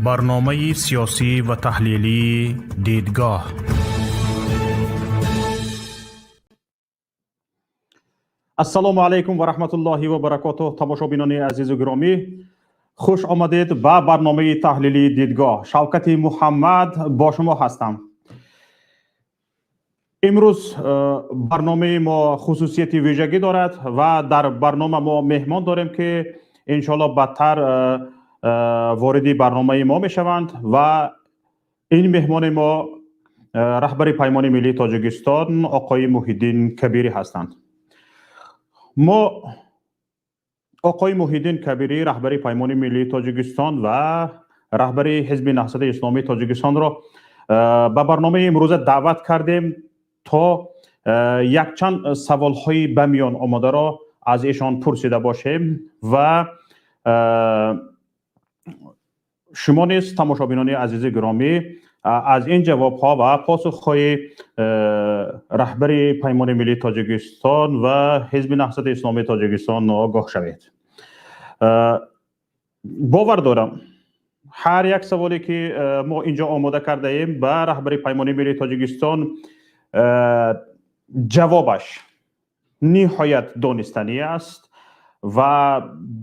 Барномаи сиёсӣ ва таҳлилии «Дидгоҳ». Ассалому алайкум ва раҳматуллоҳи ва баракотуҳ. Тамошобинони азизу гиромӣ, хуш омадед ба барномаи таҳлилии «Дидгоҳ». Шавкати Муҳаммад бо шумо ҳастам. Имрӯз барномаи мо хусусияти вижагӣ дорад ва дар барнома мо меҳмон дорем, ки иншоалло баъдтар вориди барномаи мо мешаванд, ва ин меҳмони мо раҳбари Паймони миллии Тоҷикистон оқои Муҳиддин Кабирӣ ҳастанд. Мо оқои Муҳиддин Кабирӣ, раҳбари Паймони миллии Тоҷикистон ва раҳбари Ҳизби Наҳзати Исломии Тоҷикистонро ба барномаи имрӯза даъват кардем, то якчанд саволҳои ба миён омодаро аз эшон пурсида бошем. Ва шумо низ, тамошобинони азизи гиромӣ, аз ин ҷавобҳо ва посухҳои раҳбари Паймони миллии Тоҷикистон ва Ҳизби Наҳзати Исломии Тоҷикистон огоҳ шавед. Бовар дорам, ҳар як саволе ки мо инҷо омода кардаем ба раҳбари Паймони миллии Тоҷикистон, ҷавобаш ниҳоят донистанӣ аст ва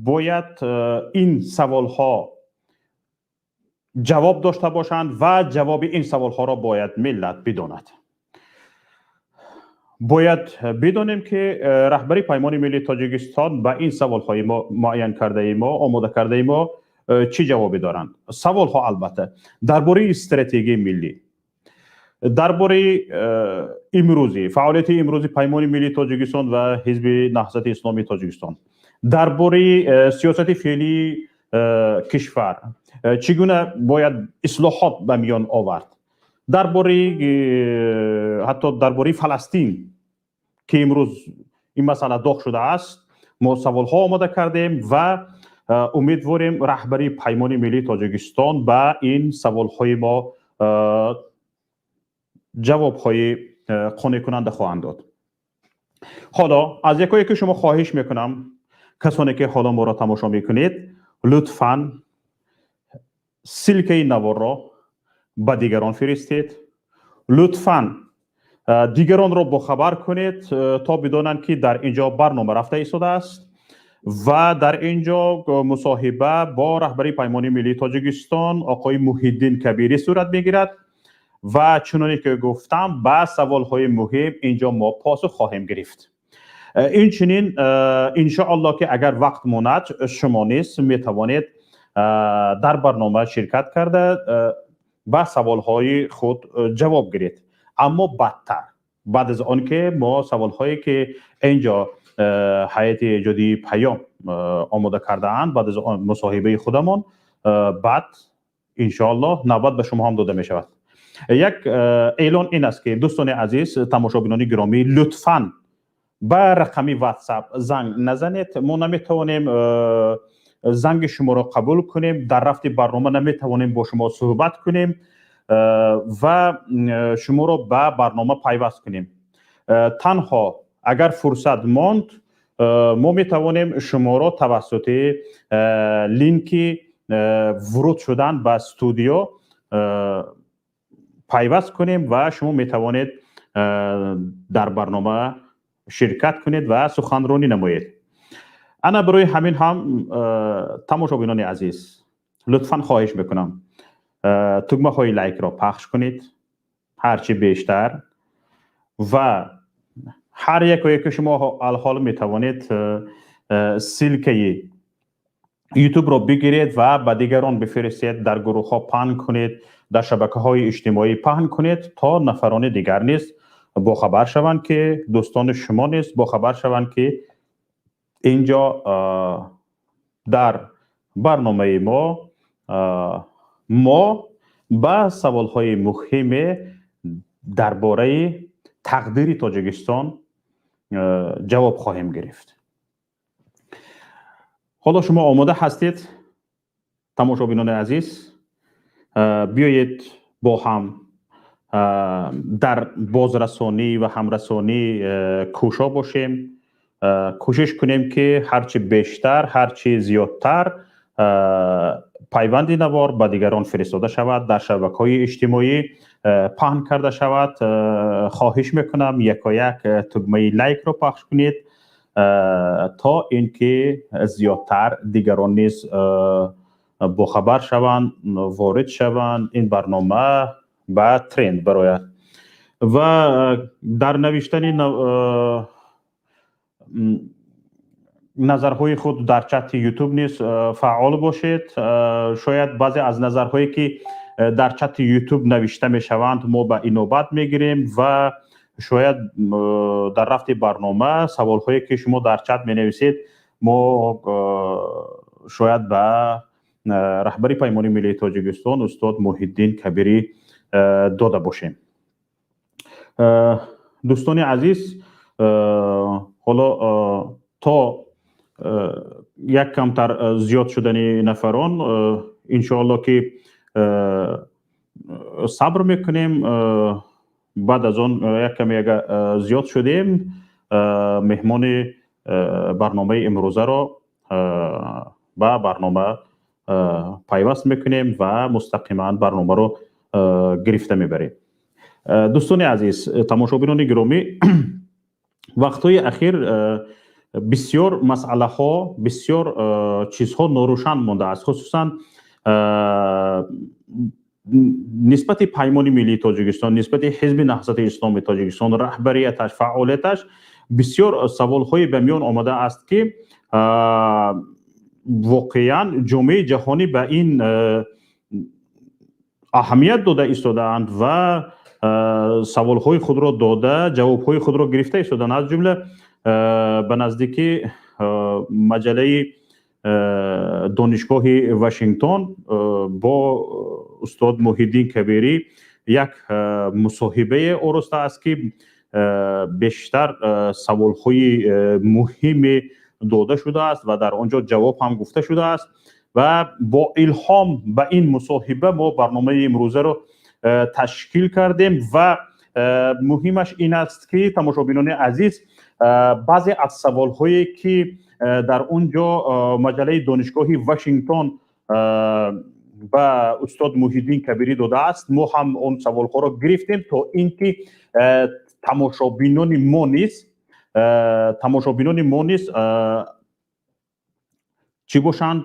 бояд ин саволҳо ҷавоб дошта бошанд ва ҷавоби ин саволҳоро бояд миллат бидонад. Бояд бидонем, ки раҳбари Паймони миллии Тоҷикистон ба ин саволҳои мо, муайян кардаи мо, омода кардаи мо, чӣ ҷавобе доранд. Саволҳо албатта дар бораи стратегияи миллӣ, дар бораи имрӯзи фаъолияти имрӯзи Паймони миллии Тоҷикистон ва Ҳизби Наҳзати Исломии Тоҷикистон, дар бораи сиёсати феълии кишвар, чӣ гуна бояд ислоҳот ба миён овард, дар бораи ҳатто дар бораи Фаластин, ки имрӯз ин масъала доғ шудааст, мо саволҳо омода кардем ва умедворем, раҳбари Паймони миллии Тоҷикистон ба ин саволҳои мо ҷавобҳои қонеъкунанда хоҳанд дод. Ҳоло аз якое ки шумо хоҳиш мекунам, касоне ки ҳоло моро тамошо мекунед, лутфан ссылкаи наворро ба дигарон фиристед, лутфан дигаронро бохабар кунед, то бидонанд, ки дар ин ҷо барнома рафта истодааст ва дар ин ҷо мусоҳиба бо раҳбари Паймони миллии Тоҷикистон оқои Муҳиддин Кабирӣ сурат мегирад. Ва чуноне ки гуфтам, ба саволҳои муҳим ин ҷо мо посух хоҳем гирифт. Инчунин, иншоалло, ки агар вақт монад, шумо низ метавонед дар барнома ширкат карда, ба саволҳои худ ҷавоб гиред. Аммо баъдтар, баъд аз он ки мо саволҳое ки ин ҷо ҳайати эҷодии Паём омода кардаанд, баъд аз мусоҳибаи худамон, баъд иншоаллоҳ навбат ба шумо ҳам дода мешавад. Як эълон ин аст, ки дӯстони азиз, тамошобинони гиромӣ, лутфан ба рақами WhatsApp занг назанед. Мо наметавонем занги шуморо қабул кунем, дар рафти барнома наметавонем бо шумо суҳбат кунем ва шуморо ба барнома пайваст кунем. Танҳо агар фурсат монд, мо метавонем шуморо тавассути линки вуруд шудан ба студио пайваст кунем ва шумо метавонед дар барнома ширкат кунед ва суханронӣ намоед. Ана барои ҳамин ҳам, тамошобинони азиз, лутфан хоҳиш мекунам, тугмаҳои лайкро пахш кунед ҳарчи бештар ва ҳар якое ки шумо алҳол метавонед ссылкаи Ютубро бигиред ва ба дигарон бифиристед, дар гурӯҳҳо паҳн кунед, дар шабакаҳои иҷтимоӣ паҳн кунед, то нафарони дигар низ бохабар шаванд, ки дӯстони шумо низ бохабар шаванд, ки ин ҷо дар барномаи мо ба саволҳои муҳиме дар бораи тақдири Тоҷикистон ҷавоб хоҳем гирифт. Ҳоло шумо омода ҳастед, тамошобинони азиз? Биёед, бо ҳам дар бозрасонӣ ва ҳамрасонӣ кӯшо бошем, кӯшиш кунем, ки ҳарчи бештар, ҳарчи зиёдтар. Пайванди навор ба дигарон фиристода шавад, дар шабакаҳои иҷтимоӣ паҳн карда шавад. Хоҳиш мекунам, якояк тугмаи лайкро пахш кунед, то ин ки зиёдтар дигарон низ бохабар шаванд, ворид шаванд, ин барнома ба тренд барояд. Ва дар навиштани назарҳои худ дар чати Ютуб низ фаъол бошед. Шояд баъзе аз назарҳое ки дар чати Ютуб навишта мешаванд, мо ба инобат мегирем ва шояд дар рафти барнома саволҳое ки шумо дар чат менависед, мо шояд ба раҳбари Паймони миллии Тоҷикистон устод Муҳиддин Кабирӣ дода бошем. Дӯстони азиз, ҳоло то як камтар зиёд шудани нафарон, иншоалло ки сабр мекунем. Баъд аз он як каме агар зиёд шудем, меҳмони барномаи имрӯзаро ба барнома пайваст мекунем ва мустақиман барномаро гирифта мебарем. Дӯстони азиз, тамошобинони гиромӣ, вақтҳои ахир бисёр масъалаҳо, бисёр чизҳо норӯшан мондааст, хусусан нисбати Паймони миллии Тоҷикистон, нисбати Ҳизби Наҳзати Исломии Тоҷикистон, раҳбарияташ, фаъолияташ бисёр саволҳое ба миён омадааст, ки воқеан ҷомеаи ҷаҳонӣ ба ин аҳамият дода истодаанд ва саволҳои худро дода, ҷавобҳои худро гирифта истодаанд. Аз ҷумла ба наздикӣ маҷаллаи Донишгоҳи Вашингтон бо устод Муҳиддин Кабирӣ як мусоҳибае оростааст, ки бештар саволҳои муҳиме дода шудааст ва дар он ҷо ҷавоб ҳам гуфта шудааст. Ва бо илҳом ба ин мусоҳиба мо барномаи имрӯзаро ташкил кардем. Ва муҳимаш ин аст, ки, тамошобинони азиз, баъзе аз саволҳое ки дар он ҷо маҷаллаи Донишгоҳи Вашингтон ба устод Муҳиддин Кабирӣ додааст, мо ҳам он саволҳоро гирифтем, то ин ки тамошобинони мо низ чӣ бошанд,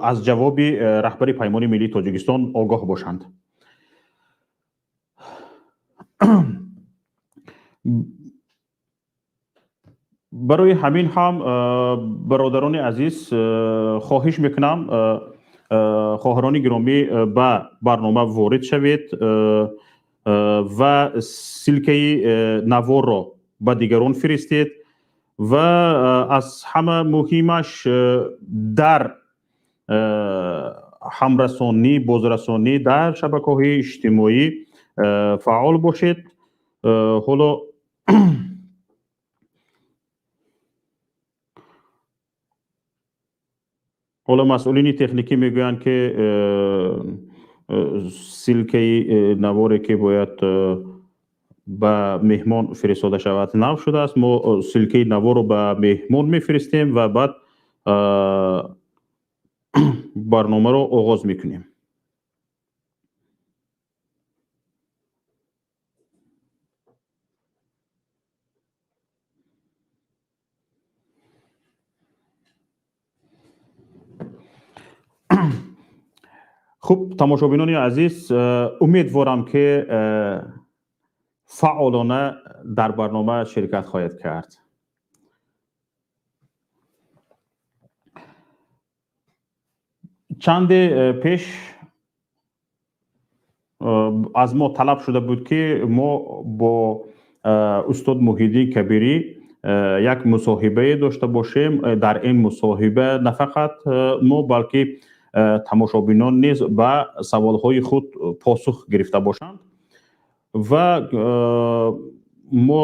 аз ҷавоби раҳбари Паймони миллии Тоҷикистон огоҳ бошанд. Барои ҳамин ҳам, бародарони азиз, хоҳиш мекунам, хоҳарони гиромӣ, ба барнома ворид шавед ва ссылкаи наворро ба дигарон фиристед. Ва аз ҳама муҳимаш, дар ҳамрасонӣ, бозрасонӣ дар шабакаҳои иҷтимоӣ фаъол бошед. Ҳоло масъулини техникӣ мегӯянд, ки ссылкаи наворе ки бояд ба меҳмон фиристода шавад, нав шудааст. Мо ссылкаи наворро ба меҳмон мефиристем ва баъд барномаро оғоз мекунем. Хуб, тамошобинони азиз, умедворам, ки фаъолона дар барнома ширкат хоҳед кард. Чанде пеш аз мо талаб шуда буд, ки мо бо устод Муҳиддин Кабирӣ як мусоҳибае дошта бошем. Дар ин мусоҳиба на фақат мо, балки тамошобинон низ ба саволҳои худ посух гирифта бошанд. Ва мо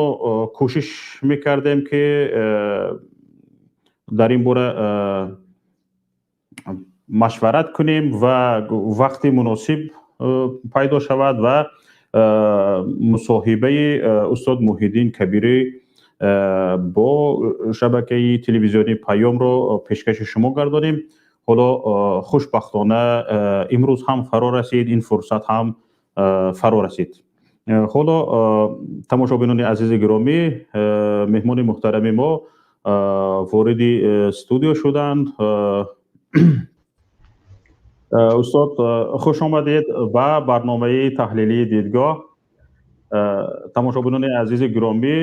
кӯшиш мекардем, ки дар ин бора машварат кунем ва вақти муносиб пайдо шавад ва мусоҳибаи устод Муҳиддин Кабирӣ бо шабакаи телевизионии Паёмро пешкаши шумо гардонем. Ҳоло хушбахтона имрӯз ҳам фаро расид, ин фурсат ҳам фаро расид. Ҳоло, тамошобинони азизи гиромӣ, меҳмони муҳтарами мо вориди студио шуданд. Устод, хуш омадед ба барномаи таҳлилии «Дидгоҳ». Тамошобинони азизи гиромӣ,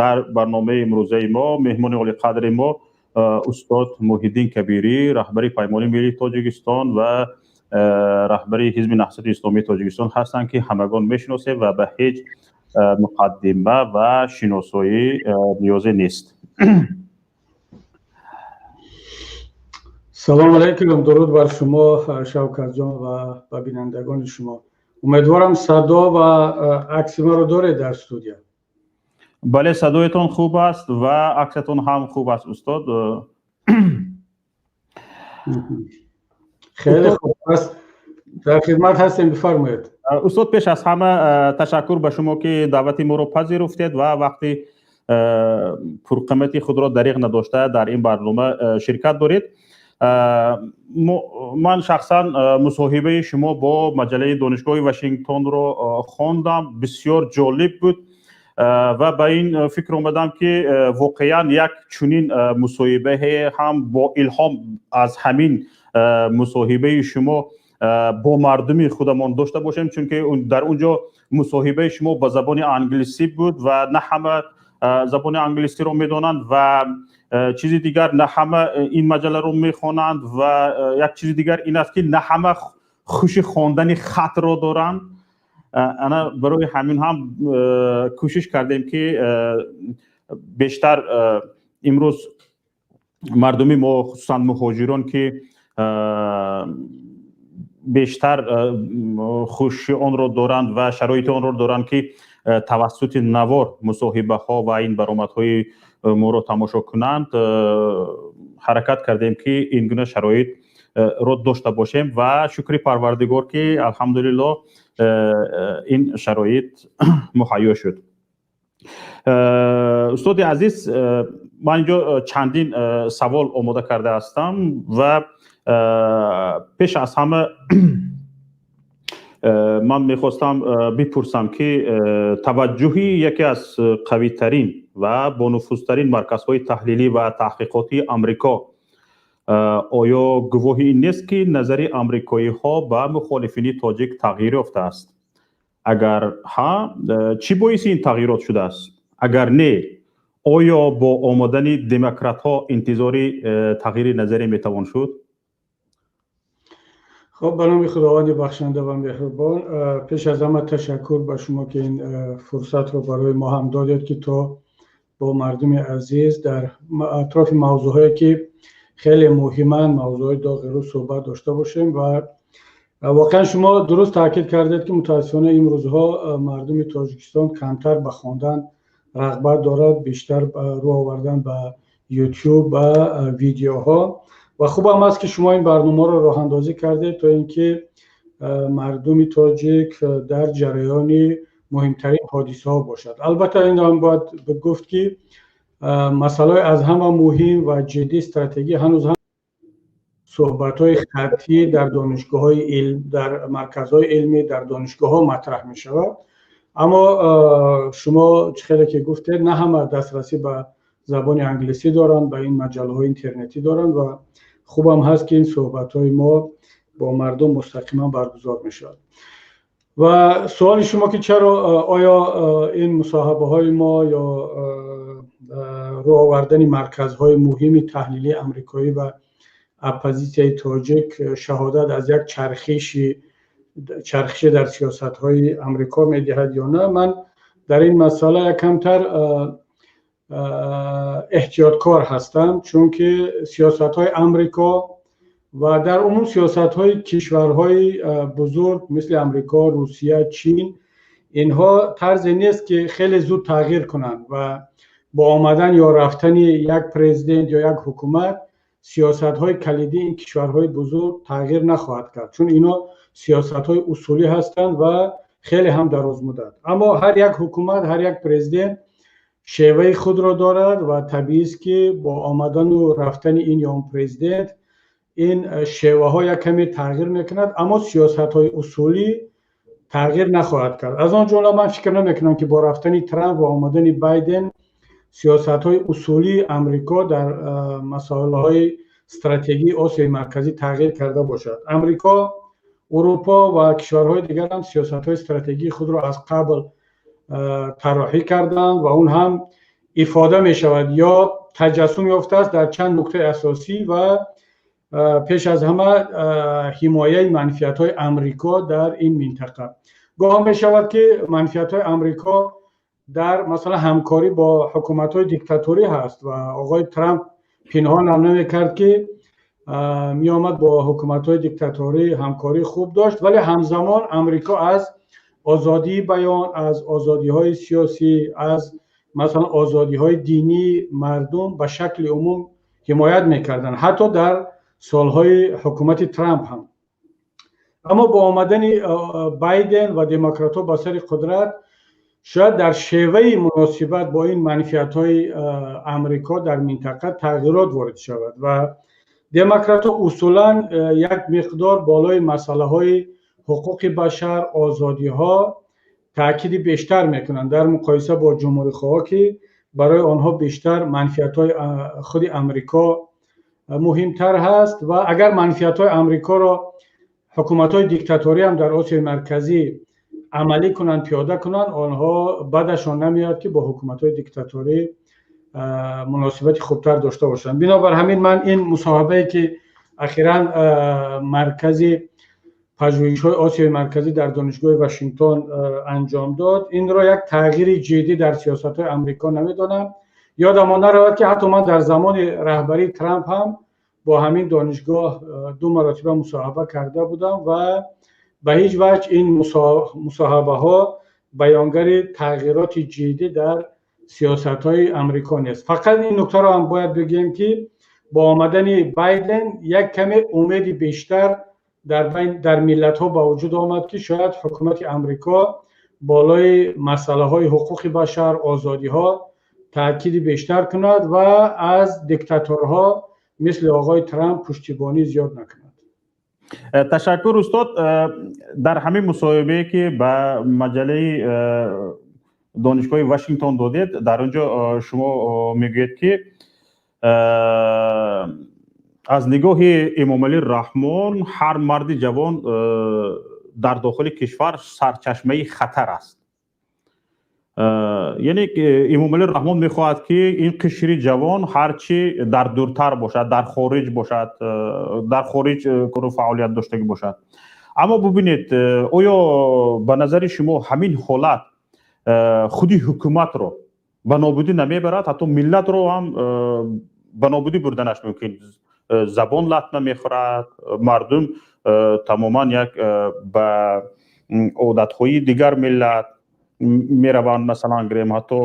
дар барномаи имрӯзаи мо меҳмони олиқадри мо устод Муҳиддин Кабирӣ, раҳбари Паймони Миллии Тоҷикистон ва раҳбари Ҳизби Наҳзати Исломии Тоҷикистон ҳастанд, ки ҳамагон мешиносем ва ба ҳеҷ муқаддима ва шиносоӣ ниёзе нест. Салом алайкум, дуруд бар шумо, Шавкатҷон, ва ба бинандагони шумо. Умедворам, садо ва акси маро доред дар студия. Бале, садоятон хуб аст ва аксатон ҳам хуб аст, устод. Хеле хуб аст, дар хидмат ҳастем, бифармоед. Устод, пеш аз ҳама ташаккур ба шумо, ки даъвати моро пазируфтед ва вақти пурқимати худро дариғ надошта дар ин барнома ширкат доред. Ман шахсан мусоҳибаи шумо бо маҷаллаи Донишгоҳи Вашингтонро хондам, бисёр ҷолиб буд ва ба ин фикр омадам, ки воқеан як чунин мусоҳибае ҳам бо илҳом аз ҳамин мусоҳибаи шумо бо мардуми худамон дошта бошем, чунки дар он ҷо мусоҳибаи шумо ба забони англисӣ буд ва на ҳама забони англисиро медонанд ва чизи дигар, на ҳама ин маҷалларо мехонанд ва як чизи дигар ин аст, ки на ҳама хуши хондани хатро доранд. Ана барои ҳамин ҳам кӯшиш кардем, ки бештар имрӯз мардуми мо, хусусан муҳоҷирон, ки бештар хуши онро доранд ва шароити онро доранд, ки тавассути навор мусоҳибаҳо ва ин баромадҳои моро тамошо кунанд, ҳаракат кардем, ки ин гуна шароитро дошта бошем ва шукри Парвардигор, ки алҳамдулилло ин шароит муҳайё шуд. Устоди азиз, ман инҷо чандин савол омода карда ҳастам ва пеш аз ҳама ман мехостам бипурсам, ки таваҷҷӯҳи яке аз қавитарин ва бонуфузтарин марказҳои таҳлилӣ ва таҳқиқотии Амрико оё гувоҳи ин нест, ки назари амрикоиҳо ба мухолифини тоҷик тағйир ёфтааст? Агар ҳа, чӣ боиси ин тағйирот шудааст? Агар не, оё бо омадани демократҳо интизори тағйири назаре метавон шуд? Хуб, ба номи Худованди бахшанда ва меҳрубон. Пеш аз ҳама ташаккур ба шумо, ки ин фурсатро барои мо ҳам додед, ки то бо мардуми азиз дар атрофи мавзӯъҳое, ки хеле муҳиманд, мавзӯъҳои доғи рӯз, суҳбат дошта бошем. Ва воқеан шумо дуруст таъкид кардед, ки мутаассифона имрӯзҳо мардуми Тоҷикистон камтар ба хондан рағбат дорад, бештар рӯ овардан ба Ютуб, ба видеоҳо. Ва хубам аст, ки шумо ин барномаро роҳандозӣ кардед, то ин ки мардуми тоҷик дар ҷараёни муҳимтарин ҳодисаҳо бошад. Албатта, ин ҳам бояд гуфт, ки масъалаҳои аз ҳама муҳим ва ҷиддӣ, стратегӣ ҳанӯз ҳам суҳбатҳои хаттӣ дар донишгоҳҳои илм, дар марказҳои илмӣ, дар донишгоҳҳо матраҳ мешавад. Аммо шумо чӣ хеле ки гуфтед, на ҳама дастрасӣ ба забони англисӣ доранд, ба ин маҷаллаҳои интернетӣ доранд ва хубам ҳаст, ки ин суҳбатҳои мо бо мардум мустақиман баргузор мешавад. Ва суоли шумо, ки чаро, оё ин мусоҳибаҳои мо ё рӯ овардани марказҳои муҳими таҳлилии амрикоӣ ва оппозитсияи тоҷик шаҳодат аз як чархиши дар сиёсатҳои Амрико медиҳад ё на, ман дар ин масъала якамтар эҳтиёткор ҳастам, чунки сиёсатҳои Амрико ва дар умум сиёсатҳои кишварҳои бузург, мисли Амрико, Русия, Чин, инҳо тарзе нест, ки хеле зуд тағйир кунанд ва бо омадан ё рафтани як президент ё як ҳукумат сиёсатҳои калидии ин кишварҳои бузург тағйир нахоҳад кард, чун ино сиёсатҳои усулӣ ҳастанд ва хеле ҳам дарозмуддат. Аммо ҳар як ҳукумат, ҳар як президент шеваи худро дорад ва табиист, ки бо омадану рафтани ин ё он президент Ин шеваҳо як каме тағйир мекунад, аммо сиёсатҳои усулӣ тағйир нахоҳад кард. Аз он ҷумла ман фикр намекунам, ки бо рафтани Трамп ва омадани Байден сиёсатҳои усулии Амрико дар масоилҳои стратегии Осиёи Марказӣ тағйир карда бошад. Амрико, Урупо ва кишварҳои дигар ҳам сиёсатҳои стратегии худро аз қабл тарроҳӣ карданд ва он ҳам ифода мешавад ё таҷассум ёфтааст дар чанд нуктаи асосӣ ва пеш аз ҳама ҳимояи манфиатҳои Амрико дар ин минтақа. Гоҳ мешавад, ки манфиатҳои Амрико дар масалан ҳамкорӣ бо ҳукуматҳои диктаторӣ ҳаст ва оғои Трамп пинҳон ҳам намекард, ки меомад, бо ҳукуматҳои диктаторӣ ҳамкорӣ хуб дошт, вале ҳамзамон Амрико аз озодии баён, аз озодиҳои сиёсӣ, аз масалан озодиҳои динии мардум ба шакли умум ҳимоят мекарданд, ҳатто дар солҳои ҳукумати Трамп ҳам. Аммо бо омадани Байден ва демократҳо ба сари қудрат шояд дар шеваи муносибат бо ин манфиатҳои Амрико дар минтақа тағйирот ворид шавад ва демократҳо усулан як миқдор болои масъалаҳои ҳуқуқи башар, озодиҳо таъкиди бештар мекунанд дар муқоиса бо ҷумҳурихоҳҳо, ки барои онҳо бештар манфиатҳои худи Амрико муҳимтар ҳаст. Ва агар манфиатҳои Амрикоро ҳукуматҳои диктаторӣ ҳам дар Осиёи Марказӣ амалӣ кунанд, пиёда кунанд, онҳо бадашон намеояд, ки бо ҳукуматҳои диктаторӣ муносибати хубтар дошта бошанд. Бинобар ҳамин ман ин мусоҳибае, ки ахиран Маркази пажӯҳишҳои Осиёи Марказӣ дар Донишгоҳи Вашингтон анҷом дод, инро як тағйири ҷиддӣ дар сиёсатҳои Амрико намедонам. Ёдамон наравад, ки ҳатто ман дар замони раҳбарии Трамп ҳам бо ҳамин донишгоҳ ду маротиба мусоҳиба карда будам ва ба ҳеҷ ваҷҳ ин мусоҳибаҳо баёнгари тағйироти ҷиддӣ дар сиёсатҳои Амрико нест. Фақат ин нуктаро ҳам бояд бигӯем, ки бо омадани Байден як каме умеди бештар дар миллатҳо ба вуҷуд омад, ки шояд ҳукумати Амрико болои масъалаҳои ҳуқуқи башар, озодиҳо таъкиди бештар кунад ва аз диктаторҳо мисли оғои Трамп пуштибонӣ зиёд накунад. Ташаккур, устод. Дар ҳамин мусоҳибае, ки ба маҷаллаи Донишгоҳи Вашингтон додед, дар он ҷо шумо мегӯед, ки аз нигоҳи Эмомалӣ Раҳмон ҳар марди ҷавон дар дохили кишвар сарчашмаи хатар аст. Яъне Эмомалӣ Раҳмон мехоҳад, ки ин қишри ҷавон ҳарчи дар дуртар бошад, дар хориҷ бошад, дар хориҷ кору фаъолият доштагӣ бошад. Аммо бубинед, оё ба назари шумо ҳамин ҳолат худи ҳукуматро ба нобудӣ намебарад? Ҳатто миллатро ҳам ба нобудӣ бурданаш мумкин. Забон латма мехӯрад, мардум тамоман як ба одатҳои дигар миллат мераванд, масалан гирем, ҳатто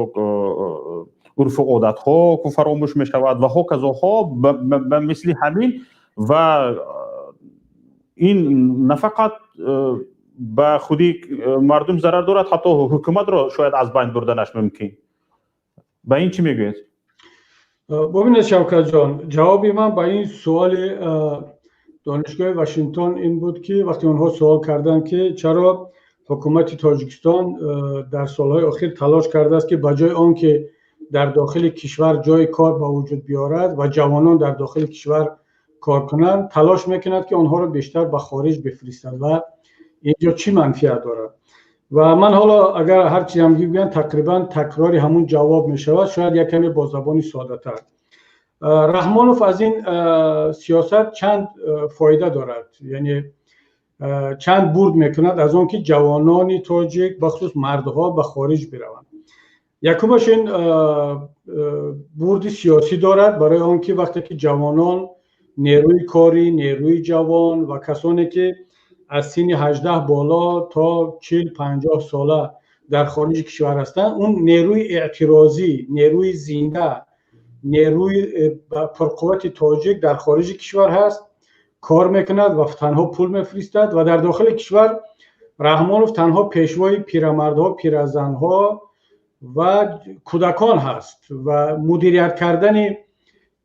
урфу одатҳо фаромӯш мешавад ва ҳоказоҳо ба мисли ҳамин. Ва ин на фақат ба худи мардум зарар дорад, ҳатто ҳукуматро шояд аз байн бурданаш мумкин. Ба ин чӣ мегӯед? Бубинед, Шавкатҷон, ҷавоби ман ба ин суоли Донишгоҳи Вашингтон ин буд, ки вақте онҳо суол карданд, ки чаро ҳукумати Тоҷикистон дар солҳои охир талош кардааст, ки ба ҷои он ки дар дохили кишвар ҷои кор ба вуҷуд биёрад ва ҷавонон дар дохили кишвар кор кунанд, талош мекунад, ки онҳоро бештар ба хориҷ бифиристад ва инҷо чӣ манфиат дорад. Ва ман ҳоло агар ҳар чиз ҳам бигӯям, тақрибан такрори ҳамун ҷавоб мешавад, шояд як каме бо забони содатар. Раҳмонов аз ин сиёсат чанд фоида дорад, яъне чанд бурд мекунад аз он ки ҷавонони тоҷик, бахусус мардҳо, ба хориҷ бираванд. Якумаш, ин бурди сиёсӣ дорад, барои он ки вақте ки ҷавонон, нерӯи корӣ, нерӯи ҷавон ва касоне ки аз синни 18 боло то 40-50 сола дар хориҷи кишвар ҳастанд, он нерӯи эътирозӣ, нерӯи зинда, нерӯи пурқуввати тоҷик дар хориҷи кишвар ҳаст, кор мекунад ва танҳо пул мефиристад ва дар дохили кишвар Раҳмонов танҳо пешвои пирамардҳо, пиразанҳо ва кӯдакон ҳаст ва мудирият кардани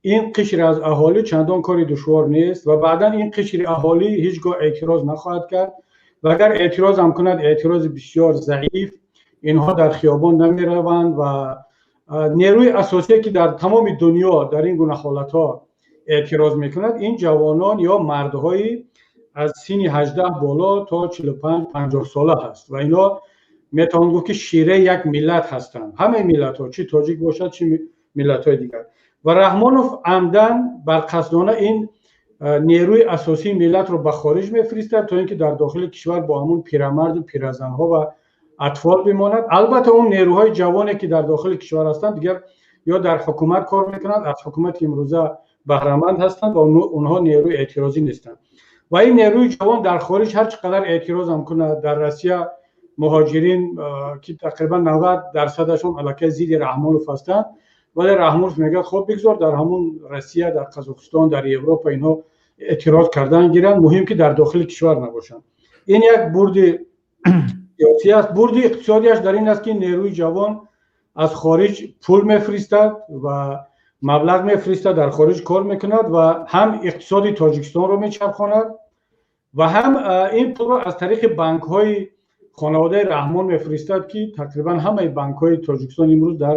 Ин қишр аз аҳолӣ чандон кори душвор нест ва баъдан ин қишри аҳолӣ ҳеҷ гоҳ эътироз нахоҳад кард ва агар эътироз ҳам кунад, эътирози бисёр заиф. Инҳо дар хиёбон намераванд ва нерӯи асосие, ки дар тамоми дунё дар ин гуна ҳолатҳо эътироз мекунад, ин ҷавонон ё мардҳои аз синни 18 боло то 45-50 сола ҳаст ва инҳо метавон гуфт, ки шираи як миллат ҳастанд, ҳамаи миллатҳо, чӣ тоҷик бошад, чӣ миллатҳои дигар. Ва Раҳмонов амдан, барқасдона ин нерӯи асосии миллатро ба хориҷ мефиристад, то ин ки дар дохили кишвар бо ҳамун пирамарду пиразанҳо ва атфол бимонад. Албатта, он нерӯҳои ҷавоне, ки дар дохили кишвар ҳастанд, дигар ё дар ҳукумат кор мекунанд, аз ҳукумати имрӯза баҳраманд ҳастанд ва онҳо нерӯи эътирозӣ нестанд. Ва ин нерӯи ҷавон дар хориҷ ҳар чӣ қадар эътироз ҳам кунад, дар Россия муҳоҷирин, ки тақрибан 90 дарсадашон аллакай зидди Раҳмонов ҳастанд, вале Раҳмонов мегӯяд: «Хоб, бигзор дар ҳамун Россия, дар Қазоқистон, дар Европа инҳо эътироз кардан гиранд, муҳим ки дар дохили кишвар набошанд». Ин як бурди сиёсӣ аст. Бурди иқтисодиаш дар ин аст, ки нерӯи ҷавон аз хориҷ пул мефиристад ва маблағ мефиристад, дар хориҷ кор мекунад ва ҳам иқтисоди Тоҷикистонро мечархонад ва ҳам ин пулро аз тариқи банкҳои хонаводаи Раҳмон мефиристад, ки тақрибан ҳамаи банкҳои Тоҷикистон имрӯз дар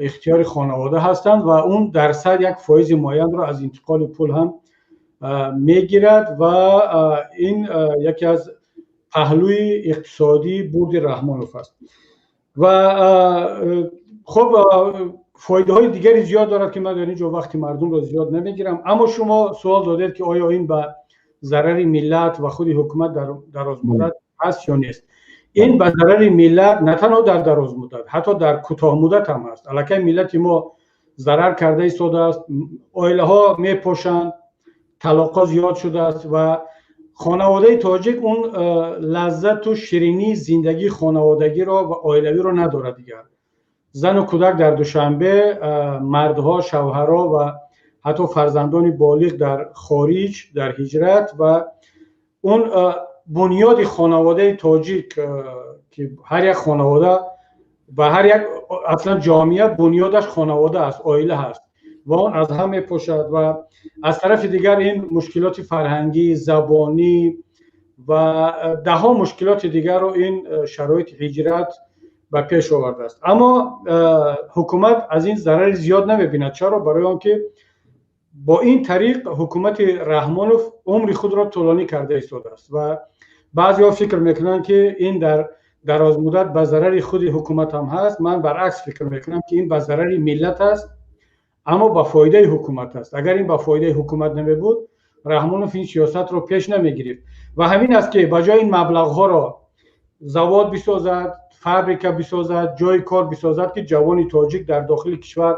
ихтиёри хонавода ҳастанд ва он дарсад, як фоизи муайянро аз интиқоли пул ҳам мегирад. Ва ин яке аз паҳлӯи иқтисодии бурди Раҳмонов аст. Ва хуб, фоидаҳои дигари зиёд дорад, ки ман дар ин ҷо вақти мардумро зиёд намегирам. Аммо шумо суол додед, ки оё ин ба зарари миллат ва худи ҳукумат дар дарозмуддат ҳаст ё нест. Ин ба зарари миллат на танҳо дар дарозмуддат, ҳатто дар кӯтоҳмуддат ҳам аст. Аллакай миллати мо зарар карда истодааст, оилаҳо мепошанд, талоқҳо зиёд шудааст ва хонаводаи тоҷик он лаззату ширинии зиндагии хонаводагиро ва оилавиро надорад. Дигар зану кӯдак дар Душанбе, мардҳо, шавҳарҳо ва ҳатто фарзандони болиғ дар хориҷ, дар ҳиҷрат. Ва он бунёди хонаводаи тоҷик, ки ҳар як хонавода ва ҳар як аслан ҷомеа бунёдаш хонавода аст, оила ҳаст ва он аз ҳам мепошад. Ва аз тарафи дигар ин мушкилоти фарҳангӣ, забонӣ ва даҳҳо мушкилоти дигарро ин шароити ҳиҷрат ба пеш овардааст. Аммо ҳукумат аз ин зарари зиёд намебинад. Чаро? Барои он ки бо ин тариқ ҳукумати Раҳмонов умри худро тӯлонӣ карда истодааст. Ва баъзеҳо фикр мекунанд, ки ин дар дарозмуддат ба зарари худи ҳукумат ҳам ҳаст. Ман баръакс фикр мекунам, ки ин ба зарари миллат аст, аммо ба фоидаи ҳукумат аст. Агар ин ба фоидаи ҳукумат намебуд, Раҳмонов ин сиёсатро пеш намегирифт. Ва ҳамин аст, ки ба ҷои ин маблағҳоро завод бисозад, фабрика бисозад, ҷои кор бисозад, ки ҷавони тоҷик дар дохили кишвар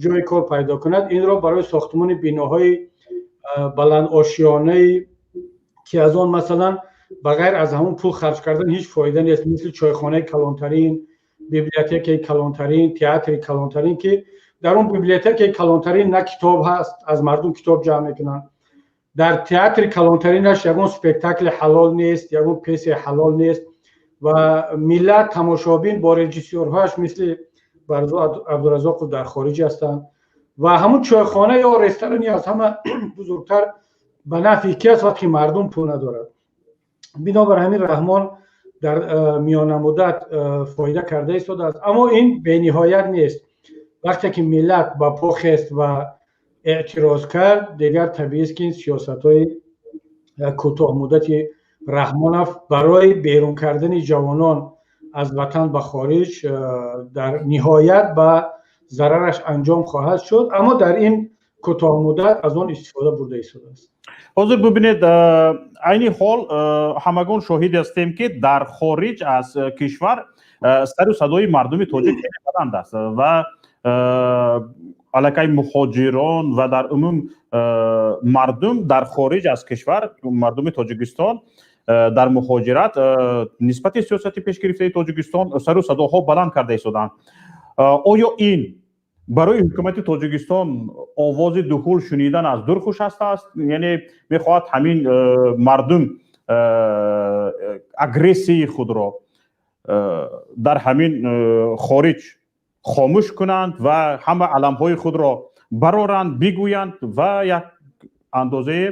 ҷои кор пайдо кунад, инро барои сохтмони биноҳои баландошёнае, ки аз он масалан ба ғайр аз ҳамон пул харҷ кардан ҳеҷ фоида нест, мисли чойхонаи калонтарин, библиотекаи калонтарин, театри калонтарин, ки дар он библиотекаи калонтарин на китоб ҳаст, аз мардум китоб ҷамъ мекунанд, дар театри калонтаринаш ягон спектакли ҳалол нест, ягон пьесаи ҳалол нест ва миллат, тамошобин бо режиссёрҳояш мисли Барзу Абдуразоқов дар хориҷ ҳастанд. Ва ҳамун чойхона ё ресторани аз ҳама бузургтар ба нафъи ки аст, вақте мардум пул надорад? Бинобар ҳамин Раҳмон дар миёнамуддат фоида карда истодааст, аммо ин бениҳоят нест. Вақте ки миллат ба по хест ва эътироз кард, дигар табиист, ки ин сиёсатҳои кӯтоҳмуддати Раҳмонов барои берун кардани ҷавонон аз ватан ба хориҷ дар ниҳоят ба зарараш анҷом хоҳад шуд, аммо дар ин кӯтоҳмуддат аз он истифода бурда истодааст. Ҳозир бубинед, айни ҳол ҳамагон шоҳид ҳастем, ки дар хориҷ аз кишвар сару садои мардуми тоҷик хеле баланд аст ва аллакай муҳоҷирон ва дар умум мардум дар хориҷ аз кишвар, мардуми Тоҷикистон дар муҳоҷират нисбати сиёсати пешгирифтаи Тоҷикистон сару садоҳо баланд карда истоданд. Оё ин барои ҳукумати Тоҷикистон овози дуҳул шунидан аз дур хуш аст? Яъне мехоҳад ҳамин мардум агрессияи худро дар ҳамин хориҷ хомӯш кунанд ва ҳама аламҳои худро Бароранд, бигӯянд ва як андозае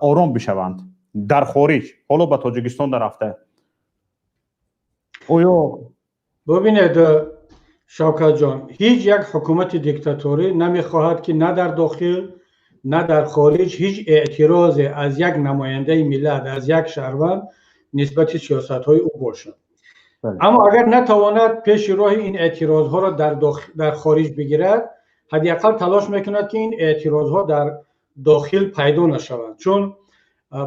ором бишаванд дар хориҷ, ҳоло ба Тоҷикистон нарафта. Оё Бубинед, Шавкатҷон, ҳеҷ як ҳукумати диктаторӣ намехоҳад, ки на дар дохил, на дар хориҷ ҳеҷ эътирозе аз як намояндаи миллат, аз як шаҳрванд нисбати сиёсатҳои ӯ бошад. Аммо агар натавонад пеши роҳи ин эътирозҳоро дар хориҷ бигирад, ҳадди ақал талош мекунад, ки ин эътирозҳо дар дохил пайдо нашаванд. Чун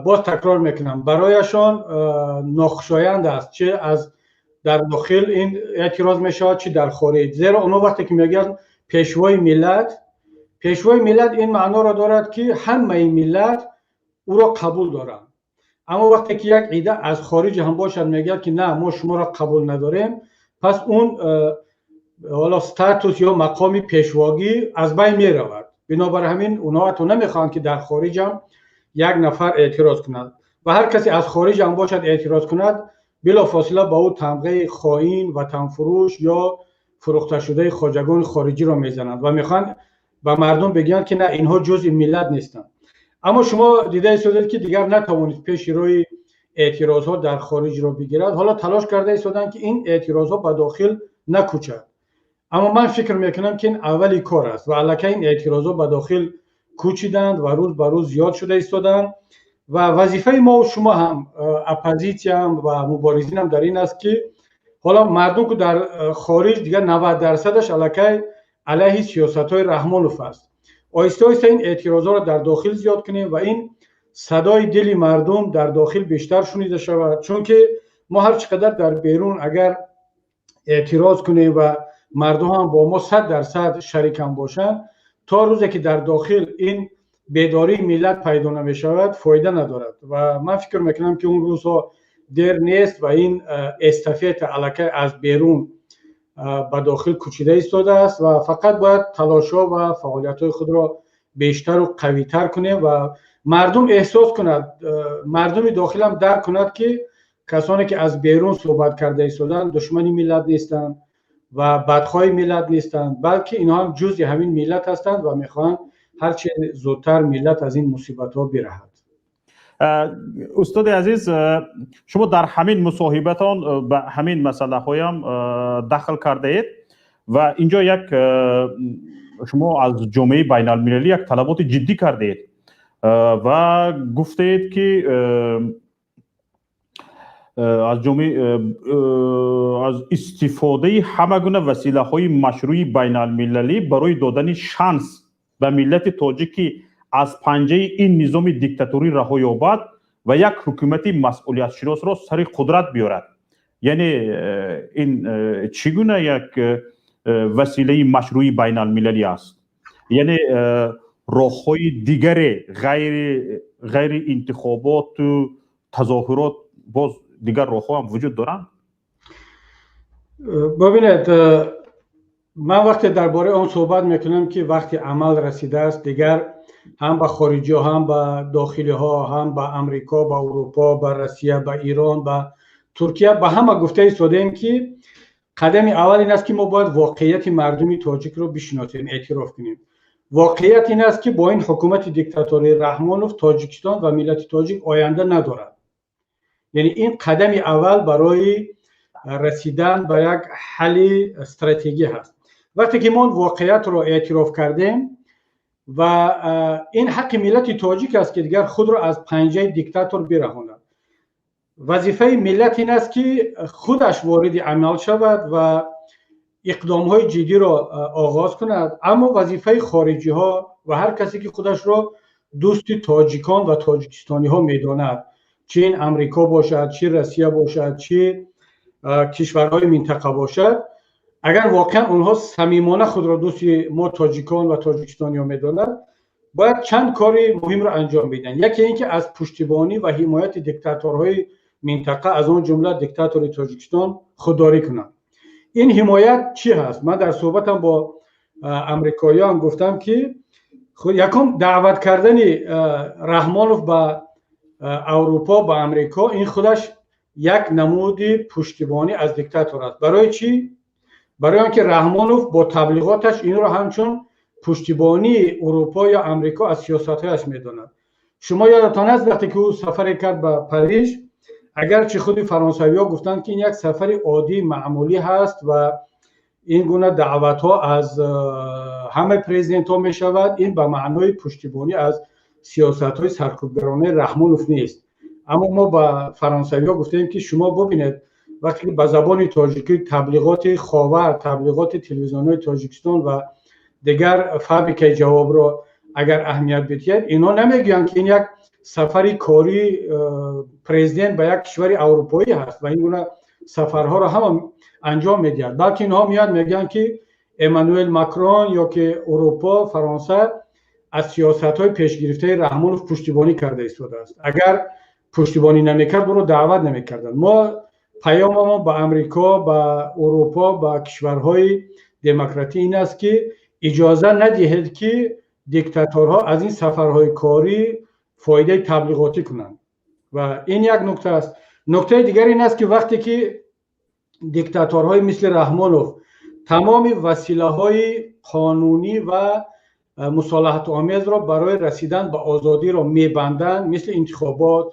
боз такрор мекунам, барояшон нохушоянд аст, чи аз дар дохил ин эътироз мешавад, чи дар хориҷ. Зеро онҳо вақте ки мегӯянд пешвои миллат, пешвои миллат ин маъноро дорад, ки ҳамаи миллат ӯро қабул доранд. Аммо вақте ки як ида аз хориҷ ҳам бошад, мегӯяд, ки на, мо шуморо қабул надорем, пас он ҳоло статус ё мақоми пешвогӣ аз байн меравад. Бинобар ҳамин онҳо ҳатто намехоҳанд, ки дар хориҷ ҳам як нафар эътироз кунад ва ҳар касе аз хориҷ ҳам бошад, эътироз кунад, билофосила ба ӯ тамғаи хоин, ватанфурӯш ё фурӯхташудаи хоҷагони хориҷиро мезананд ва мехоҳанд ба мардум бигӯянд, ки на, инҳо ҷузъи миллат нестанд. Аммо шумо дида истодед, ки дигар натавонист пеши рӯи эътирозҳо дар хориҷро бигирад. Ҳоло талош карда истоданд, ки ин эътирозҳо ба дохил накӯчад. Аммо ман фикр мекунам, ки ин аввали кор аст ва аллакай ин эътирозҳо ба дохил кӯчиданд ва рӯз ба рӯз зиёд шуда истоданд. Ва вазифаи мо шумо ҳам, оппозитсияам ва муборизинам дар ин аст, ки ҳоло мардум ку дар хориҷ дигар 90 дарсадаш аллакай алайҳи сиёсатҳои Раҳмонов аст, оҳиста оҳиста ин эътирозҳоро дар дохил зиёд кунем ва ин садои дили мардум дар дохил бештар шунида шавад. Чунки мо ҳар чӣ қадар дар берун агар эътироз кунем ва мардум ҳам бо мо 100% шарикам бошанд, то рӯзе ки дар дохил ин бедории миллат пайдо намешавад, фоида надорад. Ва ман фикр мекунам, ки он рӯзҳо дер нест ва ин эстафета аллакай аз берун ба дохил кӯчида истодааст ва фақат бояд талошҳо ва фаъолиятҳои худро бештару қавитар кунем ва мардум эҳсос кунад, мардуми дохилам дарк кунад, ки касоне ки аз берун суҳбат карда истоданд, душмани миллат нестанд ва бадхоҳи миллат нестанд, балки инҳо ҳам ҷузъи ҳамин миллат ҳастанд ва мехоҳанд ҳарчи зудтар миллат аз ин мусибатҳо бираҳад. Устоди азиз, шумо дар ҳамин мусоҳибатон ба ҳамин масъалаҳоям дахл кардаед ва инҷо як шумо аз ҷомеаи байналмилалӣ як талаботи ҷиддӣ кардаед ва гуфтаед, ки аз ҷомеа аз истифодаи ҳама гуна василаҳои машрӯи байналмилалӣ барои додани шанс ба миллати тоҷик, ки аз панҷаи ин низоми диктаторӣ раҳо ёбад ва як ҳукумати масъулиятшиносро сари қудрат биёрад. Яъне ин чӣ гуна як василаи машрӯи байналмилалӣ аст? Яъне роҳҳои дигаре ғайри интихоботу тазоҳурот боз дигар роҳҳо ҳам вуҷуд доранд? Бибинед, ман вақте дар бораи он суҳбат мекунам, ки вақти амал расидааст, дигар ҳам ба хориҷиҳо, ҳам ба дохилиҳо, ҳам ба Амрико, ба Аврупо, ба Россия, ба Ирон, ба Туркия, ба ҳама гуфта истодаем, ки қадами аввал ин аст, ки мо бояд воқеияти мардуми тоҷикро бишиносем, эътироф кунем. Воқеият ин аст, ки бо ин ҳукумати диктатории Раҳмонов Тоҷикистон ва миллати тоҷик оянда надорад. Яъне ин қадами аввал барои расидан ба як ҳалли стратегӣ ҳаст. Вақте ки мо он воқеиятро эътироф кардем ва ин ҳаққи миллати тоҷик аст, ки дигар худро аз панҷаи диктатор бираҳонад, вазифаи миллат ин аст, ки худаш вориди амал шавад ва иқдомҳои ҷиддиро оғоз кунад. Аммо вазифаи хориҷиҳо ва ҳар касе ки худашро дӯсти тоҷикон ва тоҷикистониҳо медонад, чи ин Амрико бошад, чи Россия бошад, чи кишварҳои минтақа бошад, агар воқеан онҳо самимона худро дӯсти мо тоҷикон ва тоҷикистониҳо медонад, бояд чанд кори муҳимро анҷом бидиҳанд. Яке ин ки аз пуштибонӣ ва ҳимояти диктаторҳои минтақа, аз он ҷумла диктатори Тоҷикистон, худдорӣ кунанд. Ин ҳимоят чӣ ҳаст? Ман дар суҳбатам бо амрикоиён гуфтам, ки якум, даъват кардани Раҳмонов ба Аврупо, ба Амрико, ин худаш як намуди пуштибонӣ аз диктатор аст. Барои чӣ? Барои он ки Раҳмонов бо таблиғоташ инро ҳамчун Пуштибонии Урупо ё Амрико аз сиёсатҳояш медонад. Шумо ёдатон аст, вақте ки ӯ сафаре кард ба Париж, агарчи худи фаронсавиҳо гуфтанд, ки ин як сафари оддии маъмулӣ ҳаст ва ин гуна даъватҳо аз ҳамаи президентҳо мешавад, ин ба маънои пуштибонӣ аз сиёсатҳои саркӯбгаронаи Раҳмонов нест, аммо мо ба фаронсавиҳо гуфтем, ки шумо бубинед, вақте ки ба забони тоҷикӣ таблиғоти Ховар, таблиғоти телевизионҳои Тоҷикистон ва дигар фабрикаи ҷавобро агар аҳамият бидиҳед, инҳо намегӯянд, ки ин як сафари кории президент ба як кишвари аврупоӣ ҳаст ва ин гуна сафарҳоро ҳама анҷом медиҳад, балки инҳо меоянд, мегӯянд, ки Эммануэл Макрон ё ки Урупо, Фаронса аз сиёсатҳои пешгирифтаи Раҳмонов пуштибонӣ карда истодааст. Агар пуштибонӣ намекард, ӯро даъват намекарданд. Мо паёмамо ба Амрико, ба Урупо, ба кишварҳои демократӣ ин аст, ки иҷоза надиҳед, ки диктаторҳо аз ин сафарҳои корӣ фоидаи таблиғотӣ кунанд. Ва ин як нукта аст. Нуктаи дигар ин аст, ки вақте ки диктаторҳои мисли Раҳмонов тамоми василаҳои қонунӣ ва мусолиҳатомезро барои расидан ба озодиро мебанданд, мисли интихобот,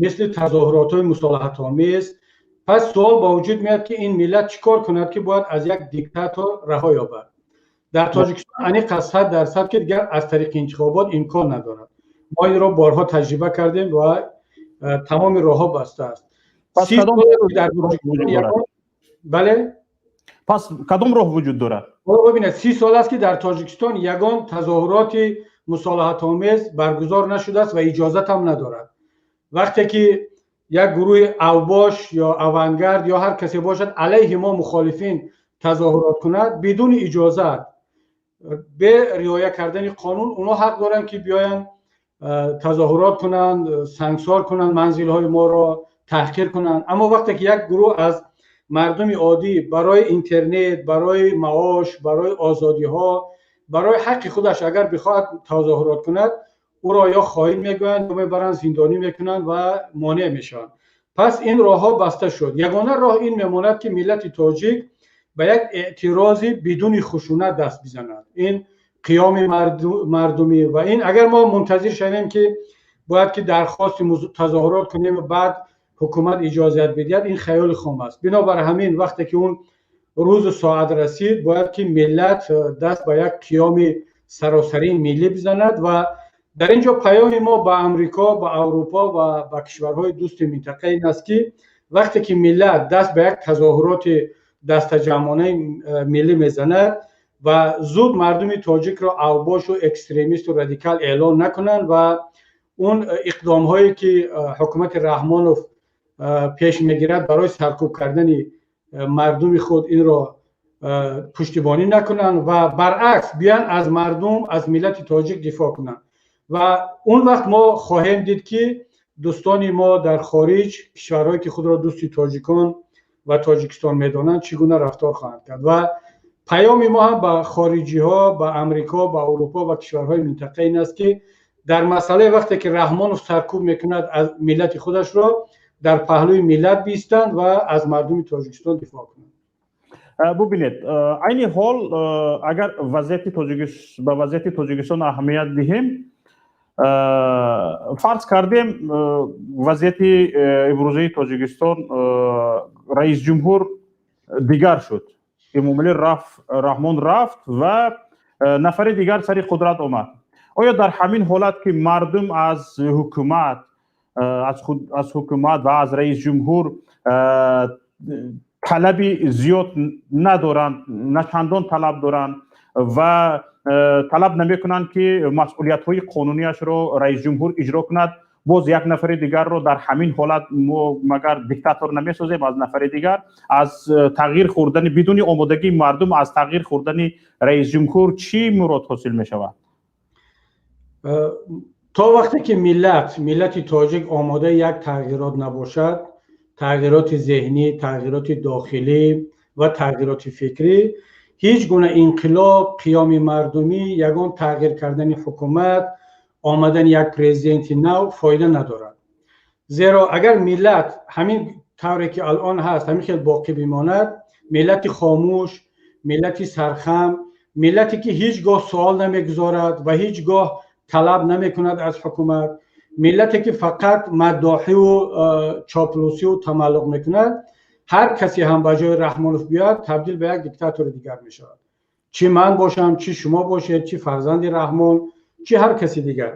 мисли тазоҳуротҳои мусолиҳатомез, пас суол ба вуҷуд меояд, ки ин миллат чӣ кор кунад, ки бояд аз як диктатор раҳо ёбад. Дар Тоҷикистон аниқ аз 100%, ки дигар аз тариқи интихобот имкон надорад. Мо инро борҳо таҷриба кардем ва тамоми роҳҳо баста аст. Бале. Пас кадом роҳ вуҷуд дорад? Бибинед, 30 сол аст, ки дар Тоҷикистон ягон тазоҳуроти мусолиҳатомез баргузор нашудааст ва иҷозат ҳам надорад. Вақте ки як гурӯҳи авбош ё авангард ё ҳар касе бошад алайҳи мо мухолифин тазоҳурот кунад, бидуни иҷозат, бе риоя кардани қонун, онҳо ҳақ доранд, ки биёянд, тазоҳурот кунанд, сангсор кунанд, манзилҳои моро таҳқир кунанд. Аммо вақте ки як гурӯҳ аз мардуми оддӣ барои интернет, барои маош, барои озодиҳо, барои ҳаққи худаш агар бихоҳад тазоҳурот кунад, ӯро ё хоин мегӯянд, ё мебаранд, зиндонӣ мекунанд ва монеъ мешаванд. Пас ин роҳҳо баста шуд. Ягона роҳ ин мемонад, ки миллати тоҷик ба як эътирози бидуни хушунат даст бизанад, ин қиёми мардумӣ. Ва ин агар мо мунтазир шавем, ки бояд ки дархости тазоҳурот кунем ва баъд ҳукумат иҷозат бидиҳад, ин хаёли хом аст. Бинобар ҳамин, вақте ки он рӯзу соат расид, бояд ки миллат даст ба як қиёми саросарии миллӣ бизанад. Ва дар ин ҷо паёми мо ба Амрико, ба Аврупо ва ба кишварҳои дӯсти минтақа ин аст, ки вақте ки миллат даст ба як тазоҳуроти дастаҷамъонаи миллӣ мезанад ва зуд мардуми тоҷикро авбошу экстремисту радикал эълон накунанд ва он иқдомҳое ки ҳукумати Раҳмонов пеш мегирад барои саркӯб кардани мардуми худ, инро пуштибонӣ накунанд ва баръакс биёянд, аз мардум, аз миллати тоҷик дифоъ кунанд. Ва он вақт мо хоҳем дид, ки дӯстони мо дар хориҷ, кишварҳое ки худро дӯсти тоҷикон ва Тоҷикистон медонанд, чӣ гуна рафтор хоҳанд кард. Ва паёми мо ҳам ба хориҷиҳо, ба Амрико, ба Аврупо ва кишварҳои минтақа ин аст, ки дар масъалаи вақте ки Раҳмонов саркӯб мекунад аз миллати худашро, дар паҳлӯи миллат биистанд ва аз мардуми Тоҷикистон дифоъ кунанд. Бубинед, айни ҳол агар ба вазъияти Тоҷикистон аҳамият диҳем, фарз кардем, вазъияти имрӯзаи Тоҷикистон, раисҷумҳур дигар шуд, Эмомалӣ Раҳмон рафт ва нафари дигар сари қудрат омад. Оё дар ҳамин ҳолат, ки мардум аз ҳукумат ва аз раисҷумҳур талаби зиёд надоранд, на чандон талаб доранд ва талаб намекунанд, ки масъулиятҳои қонунияшро раисҷумҳур иҷро кунад, боз як нафари дигарро дар ҳамин ҳолат мо магар диктатор намесозем аз нафари дигар? Аз тағйир хӯрдани бидуни омодагии мардум, аз тағйир хӯрдани раисҷумҳур чӣ мурод ҳосил мешавад? То вақте ки миллати тоҷик омодаи як тағйирот набошад, тағйироти зеҳнӣ, тағйироти дохилӣ ва тағйироти фикрӣ, ҳеҷ гуна инқилоб, қиёми мардумӣ, ягон тағйир кардани ҳукумат, омадани як президенти нав фоида надорад. Зеро агар миллат ҳамин тавре ки алон ҳаст, ҳамин хел боқӣ бимонад, миллати хомӯш, миллати сархам. Миллате ки ҳеҷ гоҳ суол намегузорад ва ҳеҷ гоҳ талаб намекунад аз ҳукумат, миллате ки фақат маддоҳиву чоплусиву тамаллуқ мекунад, ҳар касе ҳам ба ҷои Раҳмонов биёяд, табдил ба як диктатори дигар мешавад. Чӣ ман бошам, чӣ шумо бошед, чӣ фарзанди Раҳмон, чӣ ҳар каси дигар.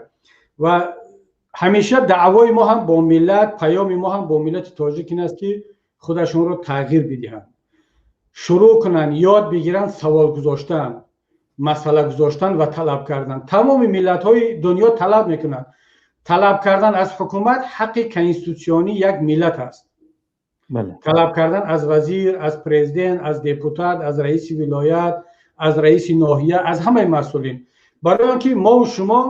Ва ҳамеша даъвои мо ҳам бо миллат, паёми мо ҳам бо миллати тоҷик ин аст, ки худашонро тағйир бидиҳанд, шурӯъ кунанд, ёд бигиранд савол гузоштан, масъала гузоштан ва талаб кардан. Тамоми миллатҳои дунё талаб мекунанд. Талаб кардан аз ҳукумат ҳаққи конститутсионии як миллат аст. Талаб кардан аз вазир, аз президент, аз депутат, аз раиси вилоят, аз раиси ноҳия, аз ҳамаи масъулин. Барои он ки мову шумо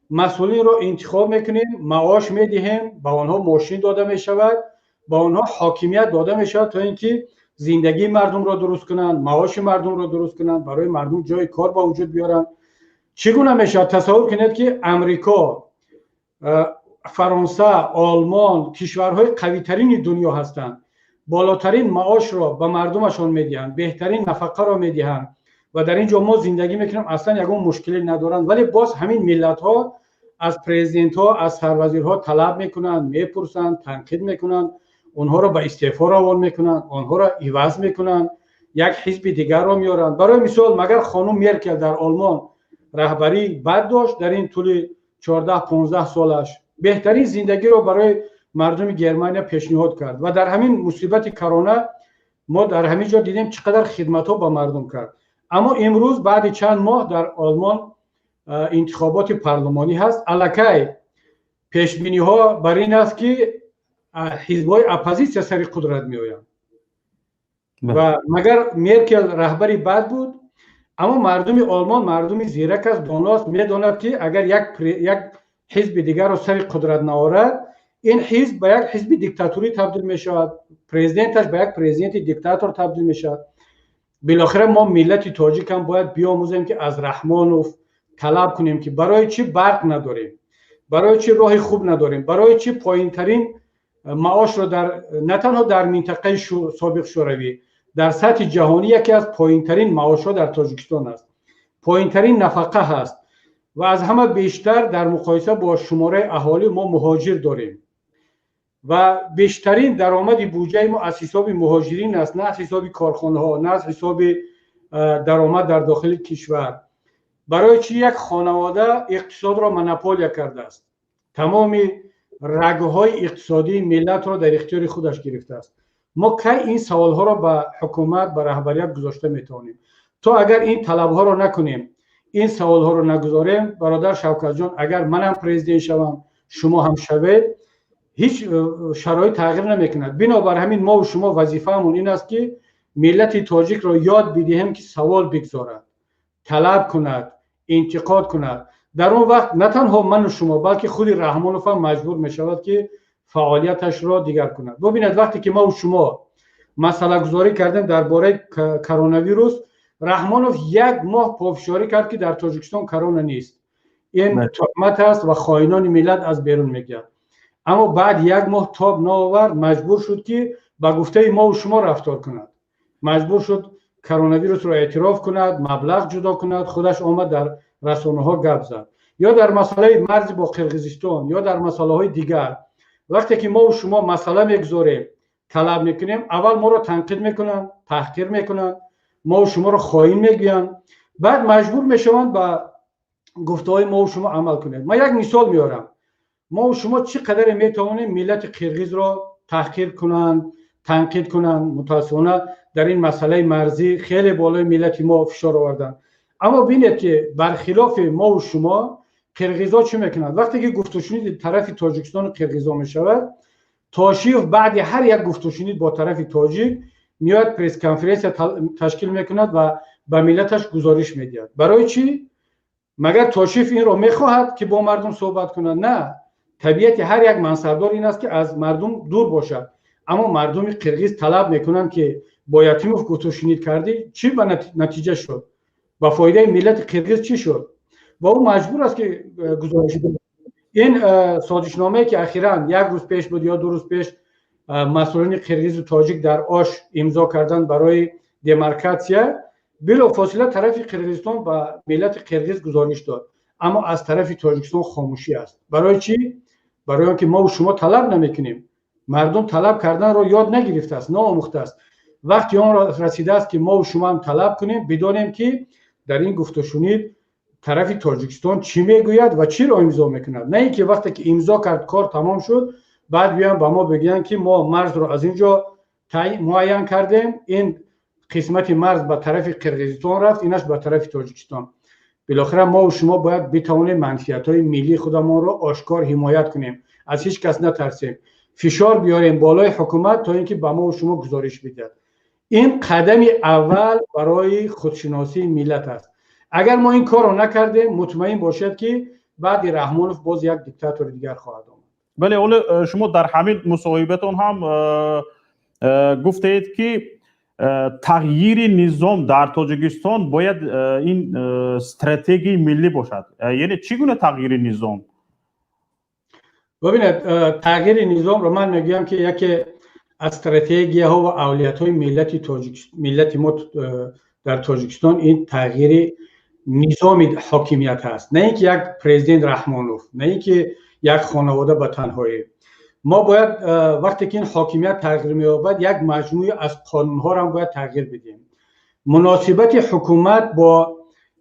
масъулинро интихоб мекунем, маош медиҳем, ба онҳо мошин дода мешавад, ба онҳо ҳокимият дода мешавад, то ин ки зиндагии мардумро дуруст кунанд, маоши мардумро дуруст кунанд, барои мардум ҷои кор ба вуҷуд биёранд. Чӣ гуна мешавад? Тасаввур кунед, ки Амрико, Фаронса, Олмон кишварҳои қавитарини дунё ҳастанд, болотарин маошро ба мардумашон медиҳанд, беҳтарин нафақаро медиҳанд ва дар ин ҷо мо зиндагӣ мекунем, аслан ягон мушкиле надоранд. Вале боз ҳамин миллатҳо аз президентҳо, аз сарвазирҳо талаб мекунанд, мепурсанд, танқид мекунанд, онҳоро ба истеъфо равон мекунанд, онҳоро иваз мекунанд, як ҳизби дигарро меоранд. Барои мисол, магар хонум Меркел дар Олмон раҳбарии бад дошт? Дар ин тӯли 14-15 солаш беҳтарин зиндагиро барои мардуми Германия пешниҳод кард ва дар ҳамин мусибати корона мо дар ҳамин ҷо дидем, чӣ қадар хидматҳо ба мардум кард. Аммо имрӯз баъди чанд моҳ дар Олмон интихоботи парлумонӣ ҳаст. Аллакай пешбиниҳо бар ин аст, ки ҳизбҳои оппозитсия сари қудрат меоянд. Ва магар Меркел раҳбари бад буд? Аммо мардуми Олмон мардуми зирак аст, доност, медонад, ки агар як ҳизби дигарро сари қудрат наорад, ин ҳизб ба як ҳизби диктатурӣ табдил мешавад, президенташ ба як президенти диктатор табдил мешавад. Билохира мо миллати тоҷик ҳам бояд биомӯзем, ки аз Раҳмонов талаб кунем, ки барои чӣ барқ надорем, барои чӣ роҳи хуб надорем, барои чӣ поинтарин маошро дар на танҳо дар минтақаи собиқ Шӯравӣ, дар сатҳи ҷаҳонӣ яке аз поинтарин маошҳо дар Тоҷикистон аст, поинтарин нафақа ҳаст ва аз ҳама бештар дар муқоиса бо шумораи аҳолӣ мо муҳоҷир дорем ва бештарин даромади буҷаи мо аз ҳисоби муҳоҷирин аст, на аз ҳисоби корхонаҳо, на аз ҳисоби даромад дар дохили кишвар. Барои чӣ як хонавода иқтисодро монополия кардааст, тамоми рагҳои иқтисодии миллатро дар ихтиёри худаш гирифтааст? Мо кай ин саволҳоро ба ҳукумат, ба раҳбарият гузошта метавонем? То агар ин талабҳоро накунем, ин саволҳоро нагузорем, бародар Шавкатҷон, агар манам президент шавам, шумо ҳам шавед, ҳеҷ шароит тағйир намекунад. Бинобар ҳамин мову шумо вазифаамон ин аст, ки миллати тоҷикро ёд бидиҳем, ки савол бигзорад, талаб кунад, интиқод кунад. Дар он вақт на танҳо ману шумо, балки худи Раҳмонов ҳам маҷбур мешавад, ки фаъолияташро дигар кунад. Бубинед, вақте ки мову шумо масъалагузорӣ кардем дар бораи коронавирус, Раҳмонов як моҳ пофишорӣ кард, ки дар Тоҷикистон корона нест, ин туҳмат аст ва хоинони миллат аз берун мегӯяд. Аммо баъд як моҳ тоб наовард, маҷбур шуд, ки ба гуфтаи мову шумо рафтор кунад, маҷбур шуд коронавирусро эътироф кунад, маблағ ҷудо кунад, худаш омад дар расонаҳо гап зад. Ё дар масъалаи марзи бо Қирғизистон, ё дар масъалаҳои дигар, вақте ки мову шумо масъала мегузорем, талаб мекунем, аввал моро танқид мекунанд, таҳқир мекунанд, мову шуморо хоин мегӯянд, баъд маҷбур мешаванд ба гуфтаҳои мову шумо амал кунед. Ман як мисол меорам. Мову шумо чӣ қадаре метавонем миллати қирғизро таҳқир кунанд, танқид кунанд? Мутаассифона, дар ин масъалаи марзӣ хеле болои миллати мо фишор оварданд. Аммо бинед, ки бархилофи мову шумо қирғизо чӣ мекунанд. Вақте ки гуфтушуниди тарафи Тоҷикистону қирғизо мешавад, Тошиев баъди ҳар як гуфтушунид бо тарафи тоҷик меояд, пресс-конференсия ташкил мекунад ва ба миллаташ гузориш медиҳад. Барои чӣ? Магар Тошиев инро мехоҳад, ки бо мардум суҳбат кунад? На, табиати ҳар як мансабдор ин аст, ки аз мардум дур бошад. Аммо мардуми қирғиз талаб мекунанд, ки бо Ятимов гуфтушунид кардӣ, чӣ ба натиҷа шуд, ба фоидаи миллати қирғиз чӣ шуд? Ва ӯ маҷбур аст, ки гузориш. Ин созишномае, ки ахиран як рӯз пеш буд ё 2 рӯз пеш масъулини қирғизу тоҷик дар Ош имзо карданд барои демаркатсия. Билофосила тарафи Қирғизистон ба миллати қирғиз гузориш дод, аммо аз тарафи Тоҷикистон хомӯшӣ аст. Барои чӣ? Барои он ки мову шумо талаб намекунем. Мардум талаб карданро ёд нагирифтааст, наомӯхтааст. Вақти он расидааст, ки мову шумо ҳам талаб кунем, бидонем, ки дар ин гуфтушунид тарафи Тоҷикистон чӣ мегӯяд ва чиро имзо мекунад, на ин ки вақте ки имзо кард, кор тамом шуд, баъд биёянд ба мо бигӯянд, ки мо марзро аз ин ҷо муайян кардем, ин қисмати марз ба тарафи Қирғизистон рафт, инаш ба тарафи Тоҷикистон. Билохира мову шумо бояд битавонем манфиатҳои миллии худамонро ошкор ҳимоят кунем, аз ҳеҷ кас натарсем, фишор биёрем болои ҳукумат, то ин ки ба мову шумо гузориш бидиҳад. Ин қадами аввал барои худшиносии миллат аст. Агар мо ин корро накардем, мутмаин бошед, ки баъди Раҳмонов боз як диктатори дигар хоҳад омад. Бале, ҳоло шумо дар ҳамин мусоҳибатон ҳам гуфтаед, ки тағйири низом дар Тоҷикистон бояд ин стратегияи миллӣ бошад. Яъне чӣ гуна тағйири низом? Бибинед, тағйири низомро ман мегӯям, ки яке аз стратегияҳо ва авлиятҳои миллати мо дар Тоҷикистон ин тағйири низоми ҳокимият аст, на ин ки як президент Раҳмонов, на ин ки як хонавода ба танҳоӣ. Мо бояд, вақте ки ин ҳокимият тағйир меёбад, як маҷмӯе аз қонунҳоро ҳам бояд тағйир бидиҳем, муносибати ҳукумат бо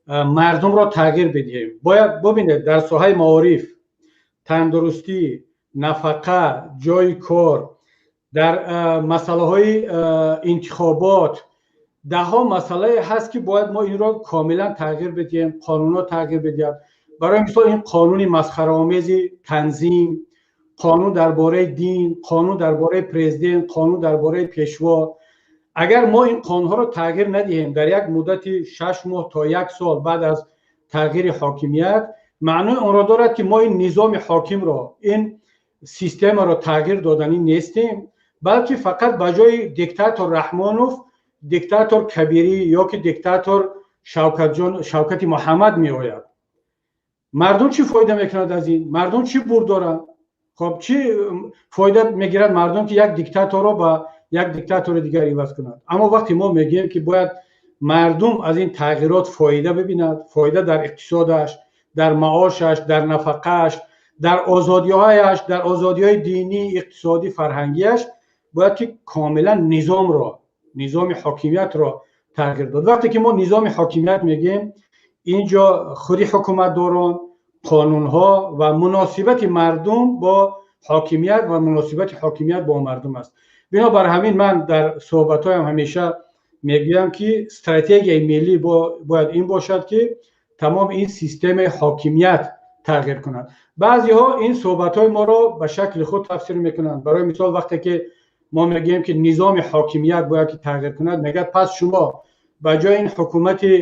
мардумро тағйир бидиҳем. Бояд бубинед, дар соҳаи маориф, тандурустӣ, нафақа, ҷойи кор, дар масъалаҳои интихобот даҳҳо масъалае ҳаст, ки бояд мо инро комилан тағйир бидиҳем, қонунҳо тағйир бидиҳад. Барои мисол, ин қонуни масхараомези танзим, қонун дар бораи дин, қонун дар бораи президент, қонун дар бораи пешво. Агар мо ин қонунҳоро тағйир надиҳем дар як муддати 6 моҳ то як сол баъд аз тағйири ҳокимият, маънои онро дорад, ки мо ин низоми ҳокимро, ин системаро тағйир доданӣ нестем, балки фақат ба ҷои диктатор Раҳмонов диктатор Кабирӣ ё ки диктатор Шавкатҷон, Шавкати Муҳаммад меояд. Мардум чӣ фоида мекунад аз ин? Мардум чӣ бурд доранд? Хоб, чӣ фоида мегирад мардум, ки як диктаторро ба як диктатори дигар иваз кунад? Аммо вақте мо мегӯем, ки бояд мардум аз ин тағйирот фоида бибинад, фоида дар иқтисодаш, дар маошаш, дар нафақааш, дар озодиҳояш, дар озодиҳои динӣ, иқтисодӣ, фарҳангиаш, бояд ки комилан низомро, низоми ҳокимиятро тағйир дод. Вақте ки мо низоми ҳокимият мегӯем, ин ҷо худи ҳукуматдорон, қонунҳо ва муносибати мардум бо ҳокимият ва муносибати ҳокимият бо мардум аст. Бинобар ҳамин ман дар суҳбатҳоям ҳамеша мегӯям, ки стратегияи миллӣ бояд ин бошад, ки тамоми ин системаи ҳокимият тағйир кунад. Баъзеҳо ин суҳбатҳои моро ба шакли худ тафсир мекунанд. Барои мисол, вақте ки мо мегӯем, ки низоми ҳокимият бояд ки тағйир кунад, мегӯяд: «Пас шумо ба ҷои ин ҳукумати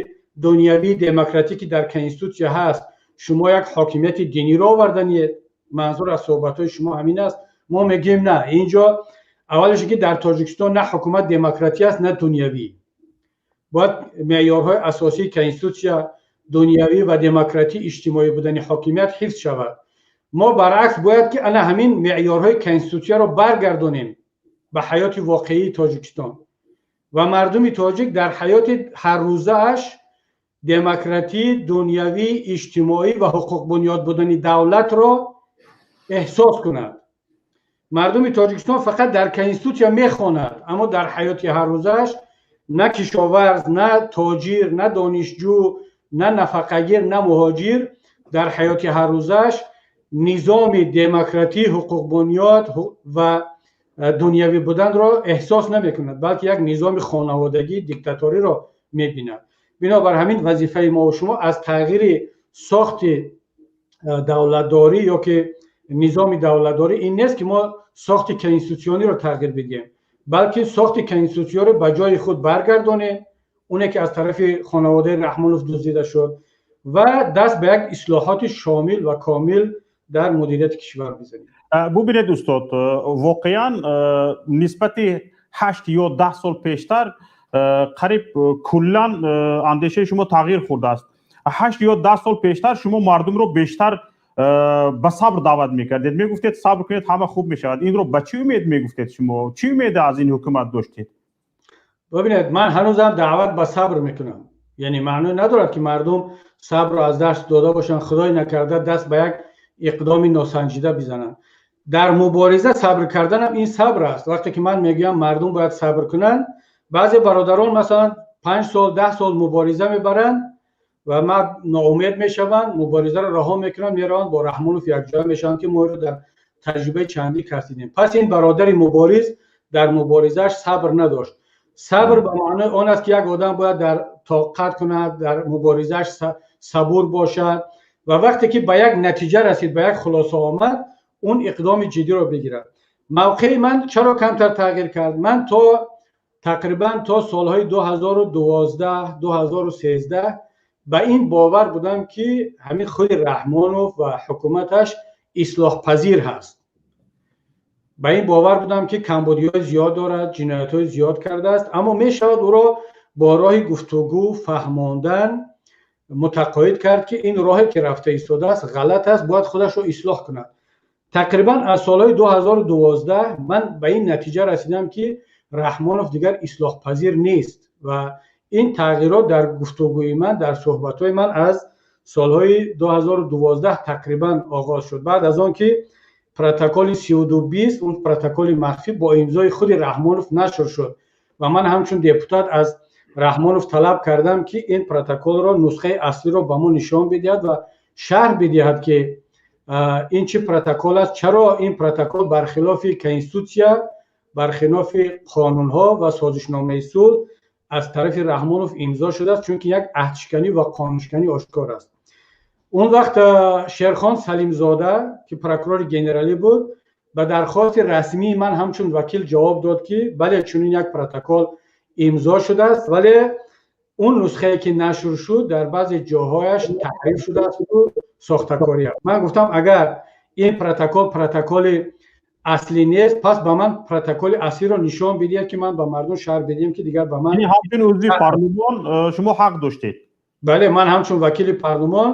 дунявии демократӣ, ки дар конститутсия ҳаст, шумо як ҳокимияти диниро оварданиед? Манзур аз суҳбатҳои шумо ҳамин аст?» Мо мегӯем: на, ин ҷо аввалеш ки дар Тоҷикистон на ҳукумат демократӣ аст, на дунявӣ. Бояд меъёрҳои асосии конститутсия, дунявӣ ва демократӣ, иҷтимоӣ будани ҳокимият ҳифз шавад. Мо баръакс бояд ки ана ҳамин меъёрҳои конститутсияро баргардонем ба ҳаёти воқеии Тоҷикистон ва мардуми тоҷик дар ҳаёти ҳаррӯзааш демократӣ, дунявӣ, иҷтимоӣ ва ҳуқуқбунёд будани давлатро эҳсос кунад. Мардуми Тоҷикистон фақат дар конститутсия мехонад, аммо дар ҳаёти ҳаррӯзааш на кишоварз, на тоҷир, на донишҷӯ, на нафақагир, на муҳоҷир дар ҳаёти ҳаррӯзааш низоми демократӣ, ҳуқуқбунёд ва дунявӣ буданро эҳсос намекунад, балки як низоми хонаводагӣ, диктаториро мебинад. Бинобар ҳамин вазифаи мо шумо аз тағйири сохти давлатдорӣ ё ки низоми давлатдорӣ ин нест, ки мо сохти конститутсиониро тағйир бидиҳем, балки сохти конститутсияро ба ҷои худ баргардонем, оне ки аз тарафи хонаводаи Раҳмонов дуздида шуд, ва даст ба як ислоҳоти шомил ва комил дар мудирияти кишвар бизанем. Бубинед, устод, воқеан нисбати 8 ё 10 сол пештар қариб куллан андешаи шумо тағйир хӯрдааст. 8 ё 10 сол пештар шумо мардумро бештар ба сабр даъват мекардед, мегуфтед: «Сабр кунед, ҳама хуб мешавад». Инро ба чӣ умед мегуфтед? Шумо чӣ умеде аз ин ҳукумат доштед? Бибинед, ман ҳанӯзам даъват ба сабр мекунам, яъне маъно надорад, ки мардум сабрро аз даст дода бошанд, худой накарда, даст ба як иқдоми носанҷида бизананд. Дар мубориза сабр карданам ин сабр аст. Вақте ки ман мегӯям, мардум бояд сабр кунанд, баъзе бародарон, масалан, 5 сол, 10 сол мубориза мебаранд ва ман ноумед мешаванд, муборизаро раҳо мекунанд, мераванд, бо Раҳмонов якҷоя мешаванд, ки моро дар таҷрибаи чандӣ кас дидем. Пас ин бародари мубориз дар муборизааш сабр надошт. Сабр ба маънои он аст, ки як одам бояд дар тоқат кунад, дар муборизааш сабур бошад ва вақте ки ба як натиҷа расид, ба як хулоса омад, он иқдоми ҷиддиро бигирад. Мавқеи ман чаро камтар тағйир кард? Ман то тақрибан то солҳои 2012, 2013 ба ин бовар будам, ки ҳамин худи Раҳмонов ва ҳукуматаш ислоҳпазир ҳаст. Ба ин бовар будам, ки камбудиҳои зиёд дорад, ҷиноятҳои зиёд кардааст, аммо мешавад ӯро бо роҳи гуфтугӯ, фаҳмондан мутақоид кард, ки ин роҳе, ки рафта истодааст, ғалат аст, бояд худашро ислоҳ кунад. Тақрибан аз солҳои 2012 ман ба ин натиҷа расидам, ки Раҳмонов дигар ислоҳпазир нест ва ин тағйирот дар гуфтугӯи ман, дар суҳбатҳои ман аз солҳои 2012 тақрибан оғоз шуд, баъд аз он ки протоколи 3220, он протоколи махфӣ бо имзои худи Раҳмонов нашр шуд ва ман ҳамчун депутат аз Раҳмонов талаб кардам, ки ин протоколро, нусхаи аслиро ба мо нишон бидиҳад ва шарҳ бидиҳад, ки ин чӣ протокол аст, чаро ин протокол бархилофи конститутсия, бархилофи қонунҳо ва созишномаи сулҳ аз тарафи Раҳмонов имзо шудааст, чунки як аҳдшиканӣ ва қонуншиканӣ ошкор аст. Он вақт Шерхон Салимзода, ки прокурори генералӣ буд, ба дархости расмии ман ҳамчун вакил ҷавоб дод, ки бале, чунин як протокол имзо шудааст, вале он нусхае, ки нашр шуд, дар баъзе ҷоҳояш таҳриф шудааст, сохтакорӣ аст. Ман гуфтам, агар ин протокол протоколи аслӣ нест, пас ба ман протоколи аслиро нишон бидиҳад, ки ман ба мардум шарҳ бидиҳам, ки дигар ба ман Ҳамчун узви парлумон шумо ҳақ доштед? Бале, ман ҳамчун вакили парлумон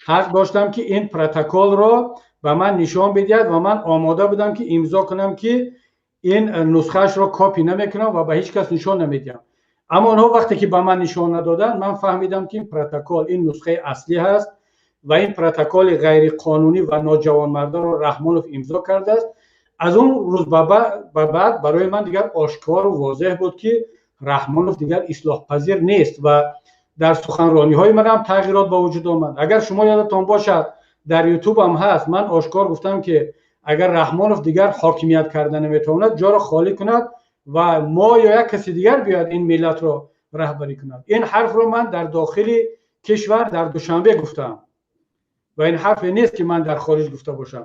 ҳақ доштам, ки ин протоколро ба ман нишон бидиҳад ва ман омода будам, ки имзо кунам, ки ин нусхаашро копӣ намекунам ва ба ҳеҷ кас нишон намедиҳам. Аммо онҳо вақте ки ба ман нишон надоданд, ман фаҳмидам, ки ин протокол ин нусхаи аслӣ ҳаст ва ин протоколи ғайриқонунӣ ва ноҷавонмардонро Раҳмонов имзо кардааст. Аз он рӯз ба баъд барои ман дигар ошкору возеҳ буд, ки Раҳмонов дигар ислоҳпазир нест ва дар суханрониҳои манам тағйирот ба вуҷуд омад. Агар шумо ёдатон бошад, дар Ютубам ҳаст, ман ошкор гуфтам, ки агар Раҳмонов дигар ҳокимият карда наметавонад, ҷоро холӣ кунад ва мо ё як каси дигар биёяд, ин миллатро раҳбарӣ кунад. Ин ҳарфро ман дар дохили кишвар, дар Душанбе гуфтам ва ин ҳарфе нест, ки ман дар хориҷ гуфта бошам.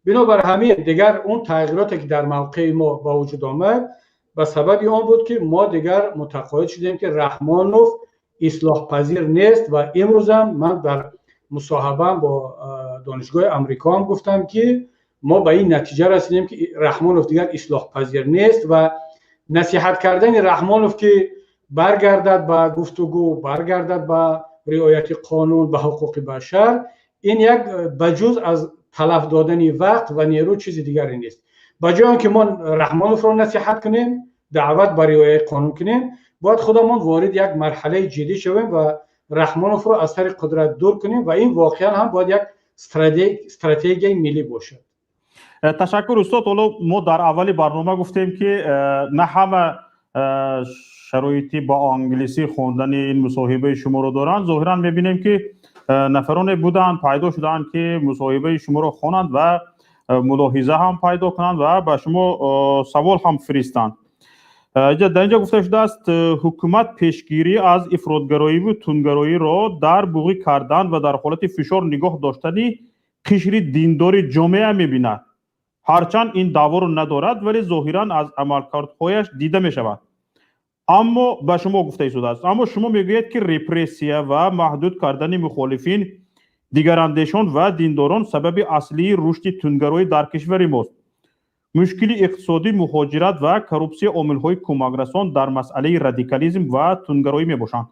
Бинобар ҳамин дигар он тағйироте, ки дар мавқеи мо ба вуҷуд омад, ба сабаби он буд, ки мо дигар мутақоид шудем, ки Раҳмонов ислоҳпазир нест. Ва имрӯзам ман дар мусоҳабаам бо донишгоҳи Амрико ҳам гуфтам, ки мо ба ин натиҷа расидем, ки Раҳмонов дигар ислоҳпазир нест ва насиҳат кардани Раҳмонов, ки баргардад ба гуфтугӯ, баргардад ба риояти қонун, ба ҳуқуқи башар, ин як ба ҷуз аз талаф додани вақт ва нерӯ чизи дигаре нест. Ба ҷои он ки мо Раҳмоновро насиҳат кунем, даъват ба риояи қонун кунем, бояд худамон ворид як марҳалаи ҷиддӣ шавем ва Раҳмоновро аз сари қудрат дур кунем ва ин воқеан ҳам бояд як стратегияи миллӣ бошад. Ташаккур, устод. Ҳоло мо дар аввали барнома гуфтем, ки на ҳама шароити ба англисӣ хондани ин мусоҳибаи шуморо доранд. Зоҳиран мебинем, ки нафароне буданд, пайдо шуданд, ки мусоҳибаи шуморо хонанд ва мулоҳиза ҳам пайдо кунанд ва ба шумо савол ҳам фиристанд. Дар инҷо гуфта шудааст: ҳукумат пешгирӣ аз ифротгароиву тундгароиро дар буғӣ кардан ва дар ҳолати фишор нигоҳ доштани қишри диндори ҷомеа мебинад. Ҳарчанд ин даъворо надорад, вале зоҳиран аз амалкардҳояш дида мешавад. Аммо ба шумо гуфта истодааст, аммо шумо мегӯед, ки репрессия ва маҳдуд кардани мухолифин, дигарандешон ва диндорон сабаби аслии рушди тундгароӣ дар кишвари мост. Мушкили иқтисодӣ, муҳоҷират ва коррупсия омилҳои кӯмакрасон дар масъалаи радикализм ва тундгароӣ мебошанд.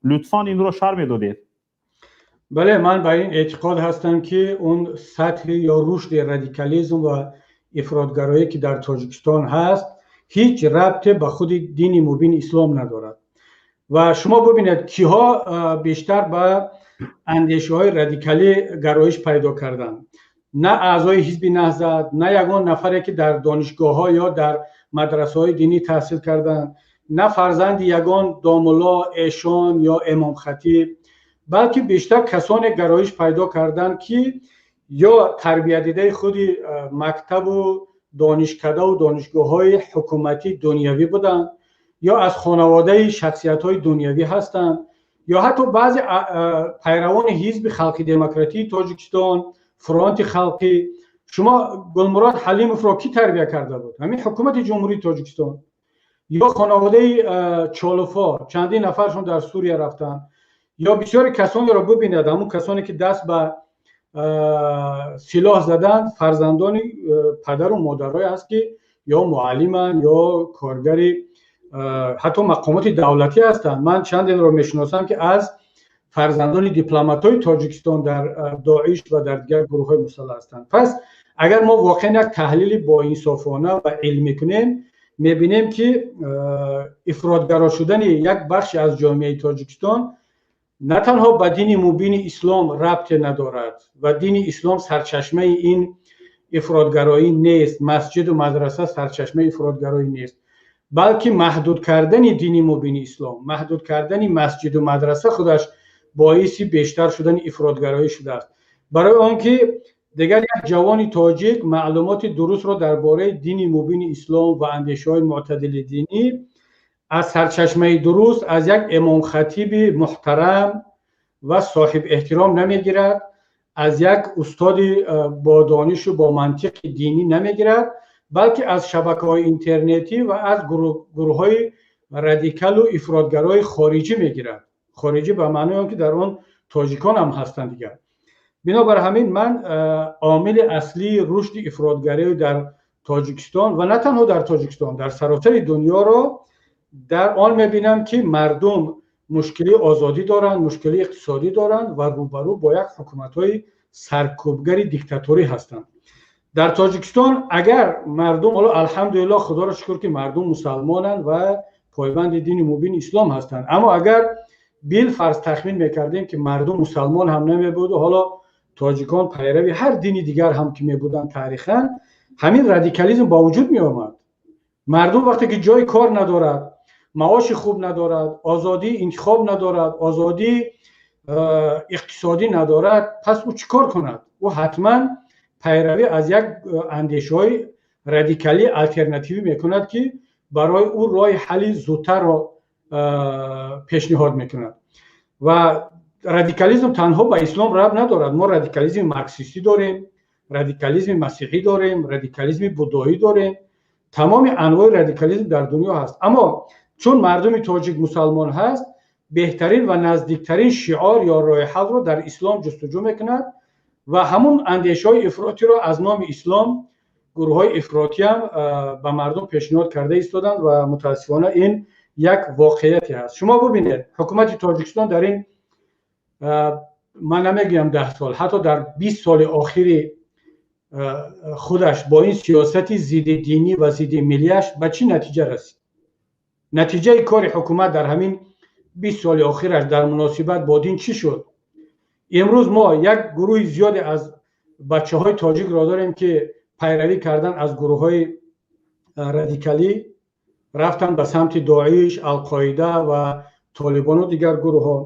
Лутфан инро шарҳ медодед. Бале, ман ба ин эътиқод ҳастам, ки он сатҳи ё рушди радикализм ва ифротгароӣ, ки дар Тоҷикистон ҳаст. Ҳеҷ рабте ба худи дини мубини ислом надорад. Ва шумо бубинед, киҳо бештар ба андешаҳои радикалӣ гароиш пайдо карданд. На аъзои ҳизби Наҳзат, на ягон нафаре, ки дар донишгоҳҳо ё дар мадрасаҳои динӣ таҳсил карданд, на фарзанди ягон домулло, эшон ё эмомхатиб, балки бештар касоне гароиш пайдо карданд, ки ё тарбиятдидаи худи мактабу донишкадаву донишгоҳҳои ҳукуматӣ дунявӣ буданд, ё аз хонаводаи шахсиятҳои дунявӣ ҳастанд, ё ҳатто баъзе пайравони ҳизби Халқи Демократии Тоҷикистон, Фронти Халқӣ. Шумо Гулмурод Ҳалимовро кӣ тарбия карда буд? Ҳамин ҳукумати Ҷумҳурии Тоҷикистон. Ё хонаводаи Чолуфо, чандин нафаршон дар Сурия рафтанд. Ё бисёри касонеро бубинед, ҳамун касоне, ки даст ба силоҳ заданд, фарзандони падару модарое ҳаст, ки ё муаллиманд, ё коргари ҳатто мақомоти давлатӣ ҳастанд. Ман чанденро мешиносам, ки аз фарзандони дипломатҳои Тоҷикистон дар Доиш ва дар дигар гурӯҳҳои мусаллаҳ ҳастанд. Пас агар мо воқеан як таҳлили боинсофона ва илмӣ кунем, мебинем, ки ифротгаро шудани як бахши аз ҷомеаи Тоҷикистон на танҳо ба дини мубини ислом рабте надорад ва дини ислом сарчашмаи ин ифротгароӣ нест, масҷиду мадраса сарчашмаи ифротгароӣ нест, балки маҳдуд кардани дини мубини ислом, маҳдуд кардани масҷиду мадраса худаш боиси бештар шудани ифротгароӣ шудааст. Барои он ки дигар як ҷавони тоҷик маълумоти дурустро дар бораи дини мубини ислом ва андешаҳои мӯътадили динӣ аз сарчашмаи дуруст, аз як эмомхатиби муҳтарам ва соҳиб эҳтиром намегирад, аз як устоди бо донишу бо мантиқи динӣ намегирад, балки аз шабакаҳои интернетӣ ва аз гурӯҳҳои радикалу ифротгарои хориҷӣ мегирад. Хориҷӣ ба маънои он ки дар он тоҷикон ҳам ҳастанд дигар. Бинобар ҳамин ман омили аслии рушди ифротгарӣ дар Тоҷикистон ва на танҳо дар Тоҷикистон, дар саросари дунёро дар он мебинам, ки мардум мушкили озодӣ доранд, мушкили иқтисодӣ доранд ва рӯбарӯ бо як ҳукуматҳои саркӯбгари диктаторӣ ҳастанд. Дар Тоҷикистон агар мардум, ҳоло алҳамдулиллоҳ, худоро шукр, ки мардум мусалмонанд ва пойбанди дини мубини ислом ҳастанд, аммо агар билфарз тахмин мекардем, ки мардум мусалмон ҳам намебуду ҳоло тоҷикон пайрави ҳар дини дигар ҳам ки мебуданд, таърихан ҳамин радикализм ба вуҷуд меомад. Мардум вақте ки ҷои кор надорад, маоши хуб надорад, озодии интихоб надорад, озодии иқтисодӣ надорад, пас ӯ чӣ кор кунад? Ӯ ҳатман пайравӣ аз як андешаҳои радикалӣ алтернативӣ мекунад, ки барои ӯ роҳи ҳалли зудтарро пешниҳод мекунад. Ва радикализм танҳо ба ислом рабт надорад. Мо радикализми марксистӣ дорем, радикализми масеҳӣ дорем, радикализми буддоӣ дорем. Тамоми анвои радикализм дар дунё ҳаст, аммо чун мардуми тоҷик мусалмон ҳаст, беҳтарин ва наздиктарин шиор ё роҳи ҳалро дар ислом ҷустуҷӯ мекунад ва ҳамун андешаҳои ифротиро аз номи ислом гурӯҳҳои ифротиам ба мардум пешниҳод карда истоданд ва мутаассифона ин як воқеияте ҳаст. Шумо бубинед, ҳукумати Тоҷикистон дар ин, ман намегӯям 10 сол, ҳатто дар 20 соли охири худаш бо ин сиёсати зидди динӣ ва зидди миллияш ба чӣ натиҷа расид? Натиҷаи кори ҳукумат дар ҳамин 20 соли охираш дар муносибат бо дин чӣ шуд? Имрӯз мо як гурӯҳи зиёде аз бачаҳои тоҷикро дорем, ки пайравӣ кардан аз гурӯҳҳои радикалӣ рафтанд ба самти Доиш, Алқоида ва Толибону дигар гурӯҳҳо.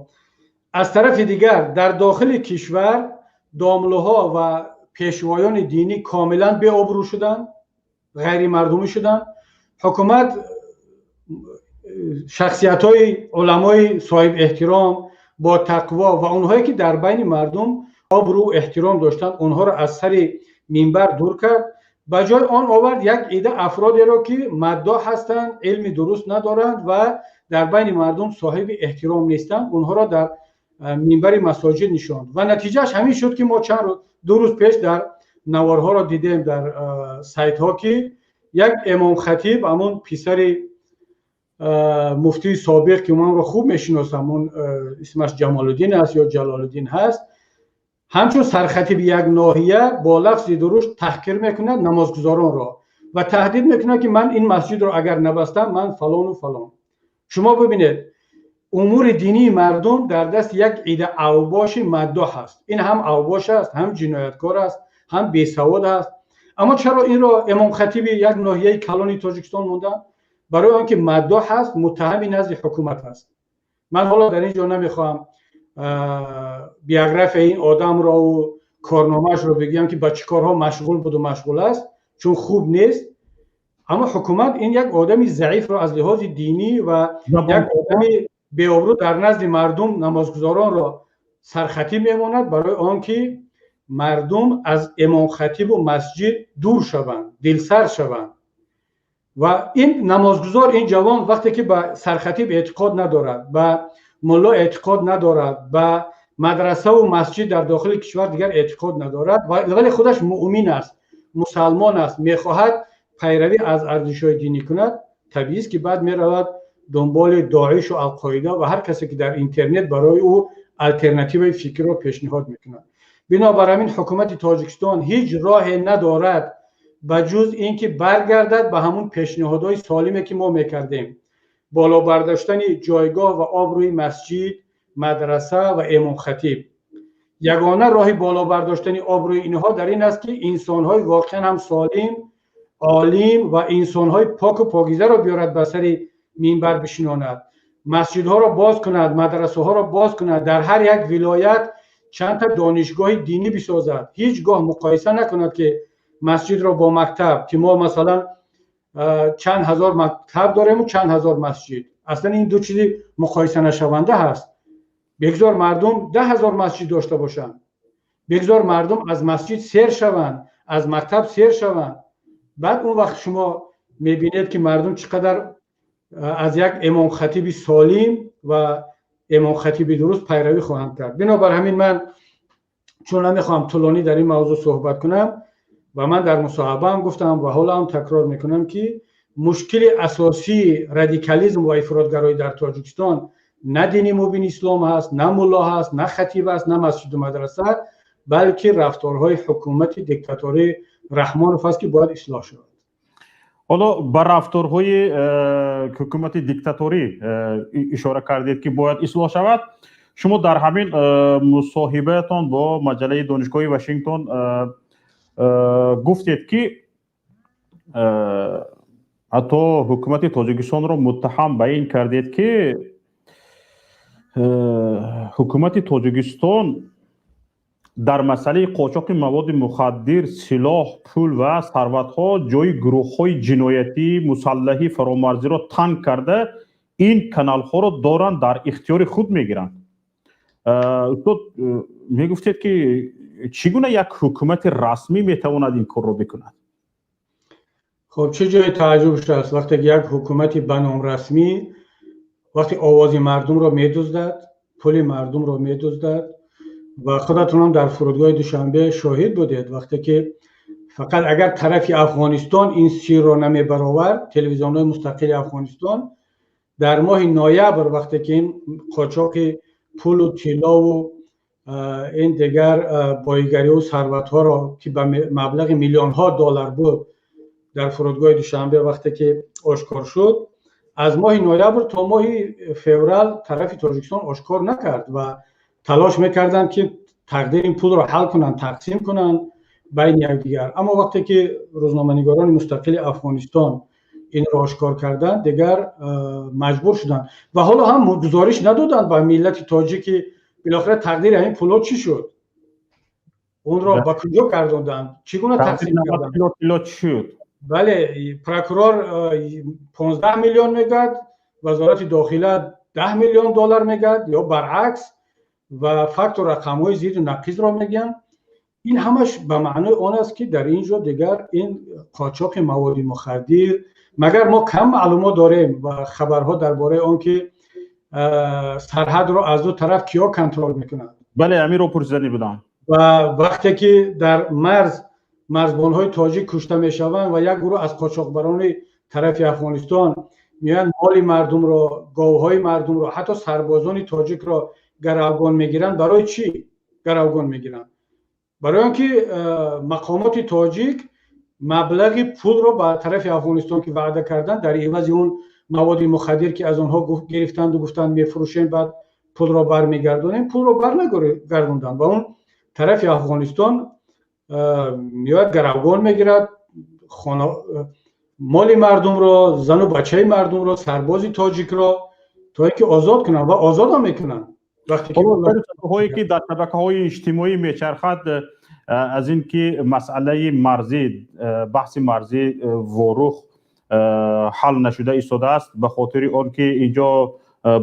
Аз тарафи дигар, дар дохили кишвар домлуҳо ва пешвоёни динӣ комилан беобрӯ шуданд, ғайримардумӣ шуданд. Ҳукумат шахсиятҳои уламои соҳиб эҳтиром, бо тақво ва онҳое, ки дар байни мардум обрӯ эҳтиром доштанд, онҳоро аз сари минбар дур кард. Ба ҷои он овард як ида афродеро, ки маддоҳ ҳастанд, илми дуруст надоранд ва дар байни мардум соҳиби эҳтиром нестанд. Онҳоро дар минбари масоҷид нишонд ва натиҷааш ҳамин шуд, ки мо чанд 2 рӯз пеш дар наворҳоро дидем дар сайтҳо, ки як эмомхатиб, ҳамон писари муфтии собиқ, ки манро хуб мешиносам, он исмаш Ҷамолуддин аст ё Ҷалолуддин ҳаст, ҳамчун сархатиби як ноҳия бо лафзи дурушт таҳқир мекунад намозгузоронро. Ва таҳдид мекунад, ки ман ин масҷидро агар набастам, ман фалону фалон. Шумо бибинед, умури динии мардум дар дасти як ида авбоши маддоҳ аст. Ин ҳам авбош аст, ҳам ҷинояткор аст, ҳам бесавод аст. Аммо чаро инро имомхатиби як ноҳияи калони Тоҷикистон монданд? Барои он ки маддоҳ аст, муттаҳами назди ҳукумат аст. Ман ҳоло дар ин ҷо намехоҳам биографияи ин одамро корномаашро бигӯям, ки ба чӣ корҳо машғул буду машғул аст, чун хуб нест. Аммо ҳукумат ин як одами заифро аз лиҳози динӣ ва як одами беобрӯ дар назди мардум, намозгузоронро сархатиб мемонад, барои он ки мардум аз имомхатибу масҷид дур шаванд, дилсар шаванд. Ва ин намозгузор, ин ҷавон, вақте ки ба сархатиб эътиқод надорад, ба мулло эътиқод надорад, ба мадрасаву масҷид дар дохили кишвар дигар эътиқод надорад, вале худаш муъмин аст, мусалмон аст, мехоҳад пайравӣ аз арзишҳои динӣ кунад, табиист, ки баъд меравад дунболи Доишу Алқоида ва ҳар касе, ки дар интернет барои ӯ алтернативаи фикрро пешниҳод мекунад. Бинобар ҳамин ҳукумати Тоҷикистон ҳеҷ роҳе надорад, ба ҷуз ин ки баргардад ба ҳамун пешниҳодҳои солиме, ки мо мекардем: боло бардоштани ҷойгоҳ ва обрӯи масҷид, мадраса ва имомхатиб. Ягона роҳи боло бардоштани обрӯи инҳо дар ин аст, ки инсонҳои воқеан ҳам солим, олим ва инсонҳои поку покизаро биёрад, ба сари минбар бишинонад, масҷидҳоро боз кунад, мадрасаҳоро боз кунад, дар ҳар як вилоят чандта донишгоҳи динӣ бисозад. Ҳеҷ гоҳ муқоиса накунад, ки масҷидро бо мактаб, ки мо масалан чанд ҳазор мактаб дорему чанд ҳазор масҷид. Аслан ин ду чизи муқоисанашаванда ҳаст. Бигзор мардум 10 000 масҷид дошта бошанд, бигзор мардум аз масҷид сер шаванд, аз мактаб сер шаванд. Баъд он вақт шумо мебинед, ки мардум чӣ қадар аз як имомхатиби солим ва имомхатиби дуруст пайравӣ хоҳанд кард. Бинобар ҳамин ман, чун намехоҳам тӯлонӣ дар ин мавзӯъ суҳбат кунам, ва ман дар мусоҳибаам гуфтам ва ҳоло ҳам такрор мекунам, ки мушкили асосии радикализм ва ифротгароӣ дар Тоҷикистон на дини мубини ислом ҳаст, на мулло ҳаст, на хатиб аст, на масҷиду мадраса, балки рафторҳои ҳукумати диктатории Раҳмонов аст, ки бояд ислоҳ шавад. Ҳоло ба рафторҳои ҳукумати диктаторӣ ишора кардед, ки бояд ислоҳ шавад. Шумо дар ҳамин мусоҳибаатон бо маҷаллаи Донишгоҳи Вашингтон гуфтед, ки ҳатто ҳукумати Тоҷикистонро муттаҳам ба ин кардед, ки ҳукумати Тоҷикистон дар масъалаи қочоқи маводи мухаддир, силоҳ, пул ва сарватҳо ҷои гурӯҳҳои ҷиноятии мусаллаҳи фаромарзиро танг карда, ин каналҳоро доранд, дар ихтиёри худ мегиранд. Устод, мегуфтед, ки чӣ гуна як ҳукумати расмӣ метавонад ин корро бикунад? Хуб, чӣ ҷои тааҷҷубш аст, вақте ки як ҳукумати ба ном расмӣ вақте овози мардумро медуздад, пули мардумро медуздад? Ва худатонам дар фурудгоҳи Душанбе шоҳид будед, вақте ки фақат агар тарафи Афғонистон ин сирро намебаровард, телевизионҳои мустақили Афғонистон, дар моҳи ноябр, вақте ки ин қочоқи пулу тиллову ин дигар боигариву сарватҳоро, ки ба маблағи миллионҳо доллар буд, дар фурудгоҳи Душанбе вақте ки ошкор шуд, аз моҳи ноябр то моҳи феврал тарафи Тоҷикистон ошкор накард ва талош мекарданд, ки тақдири ин пулро ҳал кунанд, тақсим кунанд байни якдигар. Аммо вақте ки рӯзноманигорони мустақили Афғонистон инро ошкор карданд, дигар маҷбур шуданд ва ҳоло ҳам гузориш надоданд ба миллати тоҷики, билохира тақдири ҳамин пулҳо чӣ шуд, онро ба куҷо гардонданд, чӣ гуна тақсим карданд. Шуд. Бале, прокурор 15 миллион мегӯяд, Вазорати дохила 10 миллион доллар мегӯяд ё баръакс, ва факту рақамҳои зиду нақизро мегӯянд. Ин ҳамаш ба маънои он аст, ки дар ин ҷо дигар ин қочоқи маводи мухаддир, магар мо кам маълумот дорем ва хабарҳо дар бораи он, ки сарҳадро аз ду тараф киё контрол мекунанд? Бале, ҳаминро пурсиданӣ будам. Ва вақте ки дар марз марзбонҳои тоҷик кушта мешаванд ва як гурӯҳ аз қочоқбарони тарафи Афғонистон меоянд, моли мардумро, говҳои мардумро, ҳатто сарбозони тоҷикро гаравгон мегиранд, барои чӣ гаравгон мегиранд? Барои он ки мақомоти тоҷик Маблағи пулро ба тарафи Афғонистон ки ваъда карданд, дар ивази он маводи мухаддир ки аз онҳо гирифтанду гуфтанд мефурӯшем, баъд пулро бармегардонем, пулро барнагардонданд ва он тарафи Афғонистон меояд, гаравгон мегирад моли мардумро, зану бачаи мардумро, сарбози тоҷикро, то ин ки озод кунанд ва озодам мекунанд. Ҳое ки дар шабакаҳои иҷтимоӣ мечархад, аз ин ки масъалаи марзӣ, баҳси марзӣ Ворух ҳал нашуда истодааст, ба хотири он ки инҷо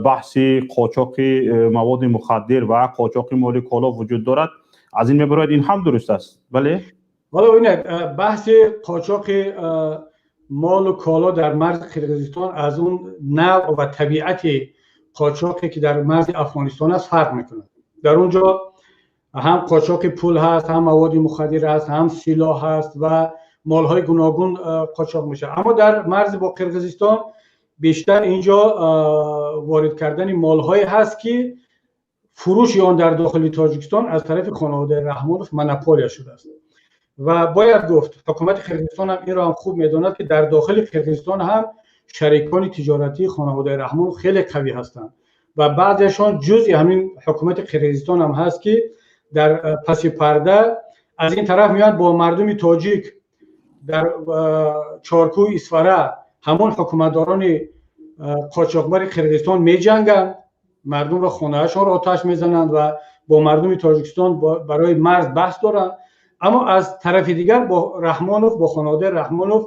баҳси қочоқи маводи мухаддир ва қочоқи моли коло вуҷуд дорад, аз ин мебарояд, ин ҳам дуруст аст, бале? Ҳоло бибинед, баҳси қочоқи молу коло дар марзи Қирғизистон аз он навъ ва табиати қочоқе ки дар марзи Афғонистон аст фарқ мекунад. Дар он ҷо ҳам қочоқи пул ҳаст, ҳам маводи мухаддир ҳаст, ҳам силоҳ ҳаст ва молҳои гуногун қочоқ мешавад. Аммо дар марзи бо Қирғизистон бештар инҷо ворид кардани молҳое ҳаст ки фурӯши он дар дохили Тоҷикистон аз тарафи хонаводаи Раҳмонов монополия шудааст. Ва бояд гуфт, ҳукумати Қирғизистон ҳам инро ҳам хуб медонад, ки дар дохили Қирғизистон ҳам шарикони тиҷоратии хонаводаи Раҳмонов хеле қавӣ ҳастанд ва баъзеашон ҷузъи ҳамин ҳукумати Қирғизистон ҳам ҳаст, ки дар паси парда аз ин тараф меояд бо мардуми тоҷик дар Чоркӯи Исфара ҳамон ҳукуматдорони қочоқбари Қирғизистон меҷанганд, мардумро, хонаашонро оташ мезананд ва бо мардуми Тоҷикистон барои марз баҳс доранд. Аммо аз тарафи дигар бо Раҳмонов, бо хонаводаи Раҳмонов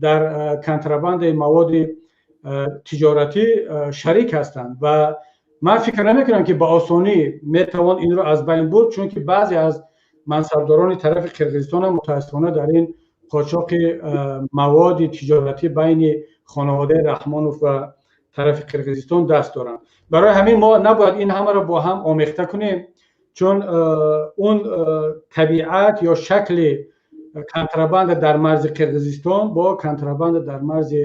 дар контрабандаи маводи тиҷоратӣ шарик ҳастанд. Ва ман фикр намекунам, ки ба осонӣ метавон инро аз байн бурд, чунки баъзе аз мансабдорони тарафи Қирғизистон ҳам мутаассифона дар ин қочоқи маводи тиҷоратӣ байни хонаводаи Раҳмонов ва тарафи Қирғизистон даст доранд. Барои ҳамин мо набояд ин ҳамаро бо ҳам омехта кунем, чун он табиат ё шакли контрабанда дар марзи Қирғизистон бо контрабанда дар марзи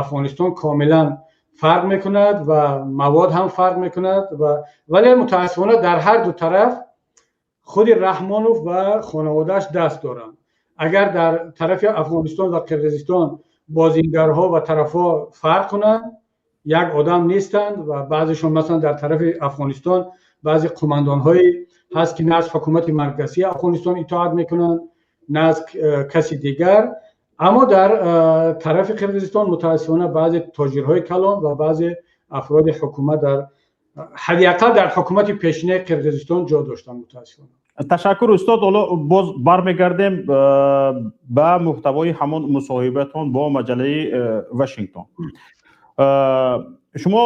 Афғонистон комилан фарқ мекунад ва мавод ҳам фарқ мекунад. Ва вале мутаассифона дар ҳар ду тараф худи Раҳмонов ва хонаводааш даст доранд. Агар дар тарафи Афғонистон ва Қирғизистон бозингарҳо ва тарафҳо фарқ кунанд, як одам нестанд ва баъзешон, масалан, дар тарафи Афғонистон баъзе қумандонҳое ҳаст, ки на аз ҳукумати марказии Афғонистон итоат мекунанд, на аз каси дигар. Аммо дар тарафи Қирғизистон мутаассифона баъзе тоҷирҳои калон ва баъзе афроди ҳукумат, дар ҳадди ақал дар ҳукумати пешинаи Қирғизистон ҷо доштанд, мутаассифона. Ташаккур, устод. Ҳоло боз бармегардем ба муҳтавои ҳамон мусоҳибатон бо маҷаллаи Вашингтон. Шумо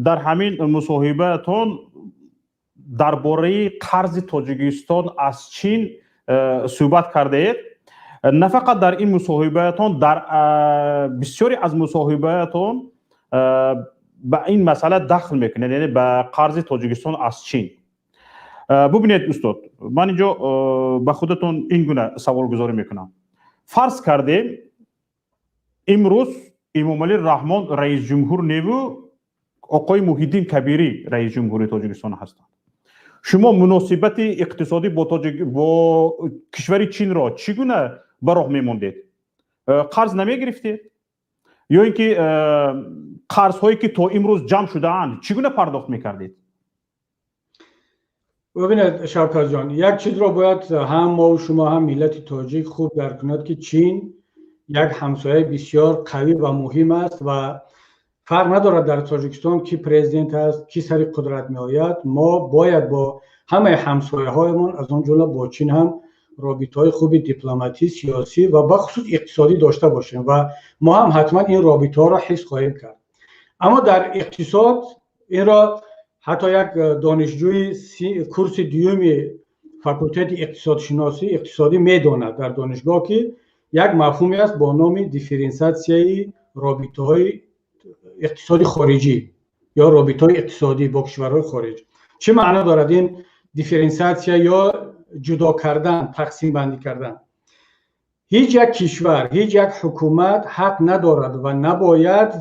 дар ҳамин мусоҳибаатон дар бораи қарзи Тоҷикистон аз Чин суҳбат кардаед. На фақат дар ин мусоҳибаатон, дар бисёре аз мусоҳибаатон ба ин масъала дахл мекунед, яъне ба қарзи Тоҷикистон аз Чин. Бубинед, устод, ман инҷо ба худатон ин гуна саволгузорӣ мекунам. Фарз кардем, имрӯз Эмомалӣ Раҳмон раисҷумҳур неву оқои Муҳиддин Кабирӣ раисҷумҳури Тоҷикистон ҳастанд. Шумо муносибати иқтисодӣ бо кишвари Чинро чӣ гуна ба роҳ мемондед? Қарз намегирифтед ё ин ки қарзҳое ки то имрӯз ҷамъ шудаанд, чӣ гуна пардохт мекардед? Бубинед, Шавкатҷон, як чизро бояд ҳам мову шумо, ҳам миллати тоҷик хуб дарк кунад, ки Чин як ҳамсояи бисёр қавӣ ва муҳим аст ва фарқ надорад дар Тоҷикистон ки президент аст, ки сари қудрат меояд, мо бояд бо ҳамаи ҳамсояҳоямон, аз он ҷумла бо Чин ҳам, робитаҳои хуби дипломатӣ, сиёсӣ ва бахусус иқтисодӣ дошта бошем ва мо ҳам ҳатман ин робитаҳоро ҳифз хоҳем кард. Аммо дар иқтисод инро ҳатто як донишҷӯи курси дуюми факултети иқтисодшиносӣ, иқтисодӣ медонад дар донишгоҳ, ки як мафҳуме аст бо номи дифференсиатсияи робитаҳои иқтисоди хориҷӣ ё робитаҳои иқтисодӣ бо кишварҳои хориҷ. Чӣ маъно дорад ин дифференсиатсия ё ҷудо кардан, тақсимбандӣ кардан? Ҳеҷ як кишвар, ҳеҷ як ҳукумат ҳақ надорад ва набояд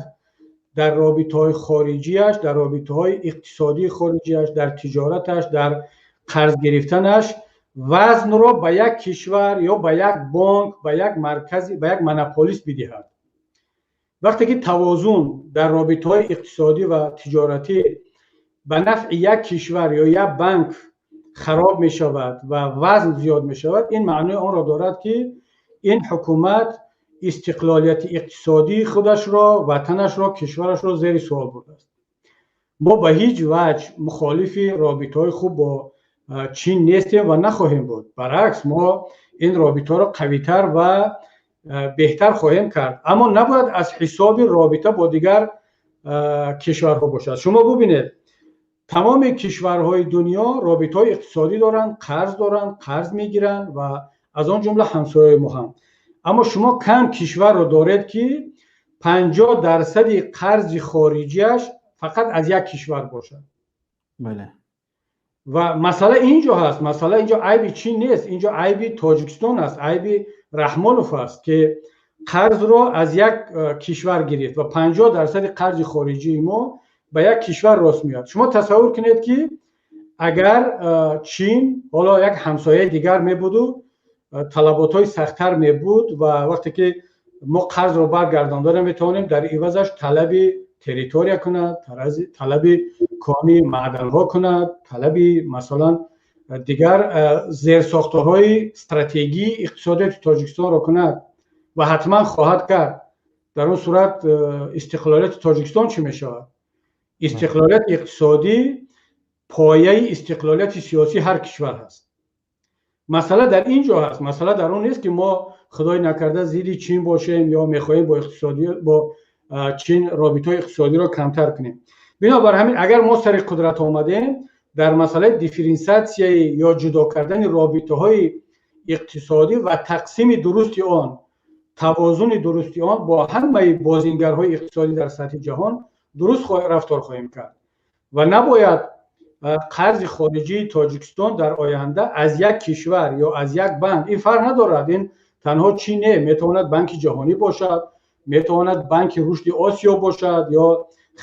дар робитаҳои хориҷиаш, дар робитаҳои иқтисодии хориҷиаш, дар тиҷораташ, дар қарз гирифтанаш Вазнро ба як кишвар ё ба як бонк, ба як маркази, ба як монополист бидиҳад. Вақте ки тавозун дар робитаҳои иқтисодӣ ва тиҷоратӣ ба нафъи як кишвар ё як банк хароб мешавад ва вазн зиёд мешавад, ин маънои онро дорад, ки ин ҳукумат истиқлолияти иқтисодии худашро, ватанашро, кишварашро зери суол бурдааст. Мо ба ҳеҷ ваҷҳ мухолифи робитаҳои хуб бо Чин нестем ва нахоҳем буд. Баръакс, мо ин робитаҳоро қавитар ва беҳтар хоҳем кард, аммо набояд аз ҳисоби робита бо дигар кишварҳо бошад. Шумо бубинед, тамоми кишварҳои дунё робитаҳои иқтисодӣ доранд, қарз доранд, қарз мегиранд ва аз он ҷумла ҳамсояи мо ҳам. Аммо шумо кам кишварро доред, ки 50 дарсади қарзи хориҷиаш фақат аз як кишвар бошад. Ва масъала ин ҷо ҳаст. Масъала ин ҷо айби Чин нест, ин ҷо айби Тоҷикистон аст, айби Раҳмонов аст, ки қарзро аз як кишвар гирифт ва 50 дарсади қарзи хориҷии мо ба як кишвар рост меояд. Шумо тасаввур кунед, ки агар Чин ҳоло як ҳамсояи дигар мебуду талаботҳои сахттар мебуд ва вақте ки мо қарзро баргардонда наметавонем, дар ивазаш талаби территория кунад, талаби кони маъданҳо кунад, талаби, масалан, дигар зерсохторҳои стратегии иқтисодиёти Тоҷикистонро кунад ва ҳатман хоҳад кард, дар он сурат истиқлолияти Тоҷикистон чӣ мешавад? Истиқлолияти иқтисодӣ пояи истиқлолияти сиёсии ҳар кишвар ҳаст. Масъала дар ин ҷо ҳаст. Масъала дар он нест, ки мо, худои накарда, зидди Чин бошем ё мехоҳем бо иқтисодӣ бо Чин робитаҳои иқтисодиро камтар кунем. Бинобар ҳамин, агар мо сари қудрат омадем, дар масъалаи дифференсиатсияи ё ҷудо кардани робитаҳои иқтисодӣ ва тақсими дурусти он, тавозуни дурусти он бо ҳамаи бозингарҳои иқтисодӣ дар сатҳи ҷаҳон дуруст рафтор хоҳем кард ва набояд қарзи хориҷии Тоҷикистон дар оянда аз як кишвар ё аз як банк, ин фарқ надорад, ин танҳо Чин не, метавонад Банки Ҷаҳонӣ бошад, метавонад Банки Рушди Осиё бошад ё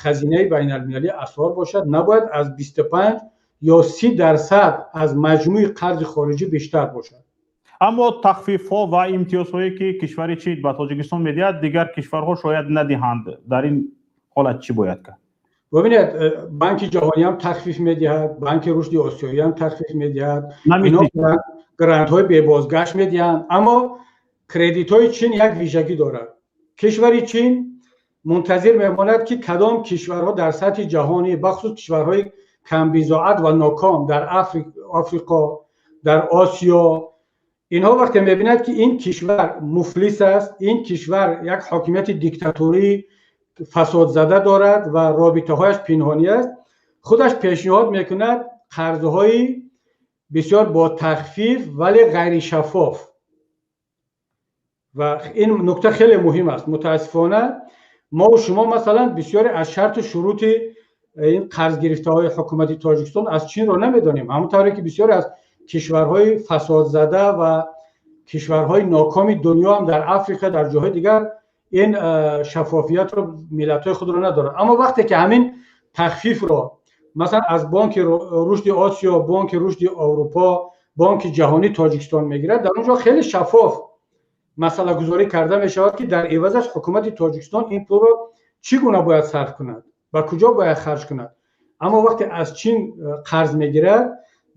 Хазинаи Байналмилалии Асъор бошад, набояд аз 25 ё 30 дарсад аз маҷмӯи қарзи хориҷӣ бештар бошад. Аммо тахфифҳо ва имтиёзҳое, ки кишвари Чин ба Тоҷикистон медиҳад, дигар кишварҳо шояд надиҳанд. Дар ин ҳолат чӣ бояд кард? Бубинед, Банки Ҷаҳонӣ ҳам тахфиф медиҳад, Банки Рушди Осиёӣ ҳам тахфиф медиҳад, грантҳои бебозгашт медиҳанд. Аммо кредитҳои Чин як вижагӣ дорад. Кишвари Чин мунтазир мемонад, ки кадом кишварҳо дар сатҳи ҷаҳонӣ, бахусус кишварҳои камбизоат ва ноком дар Африқо, дар Осиё, инҳо вақте мебинад, ки ин кишвар муфлис аст, ин кишвар як ҳокимияти диктатории фасодзада дорад ва робитаҳояш пинҳонӣ аст, худаш пешниҳод мекунад қарзҳои бисёр бо тахфиф, вале ғайришаффоф. Ва ин нукта хеле муҳим аст. Мутаассифона, мову шумо, масалан, бисёре аз шарту шурути ин қарзгирифтаҳои ҳукумати Тоҷикистон аз Чинро намедонем, ҳамон тавре ки бисёре аз кишварҳои фасодзада ва кишварҳои нокоми дунё ҳам дар Африка, дар ҷоҳои дигар ин шаффофиятро миллатҳои худро надорад. Аммо вақте ки ҳамин тахфифро, масалан, аз Бонки Рушди Осиё, Бонки Рушди Аврупо, Бонки Ҷаҳонӣ Тоҷикистон мегирад, дар он ҷо хеле шаффоф масъалагузорӣ карда мешавад, ки дар ивазаш ҳукумати Тоҷикистон ин пулро чӣ гуна бояд сарф кунад, ба куҷо бояд харҷ кунад. Аммо вақте аз Чин қарз мегирад,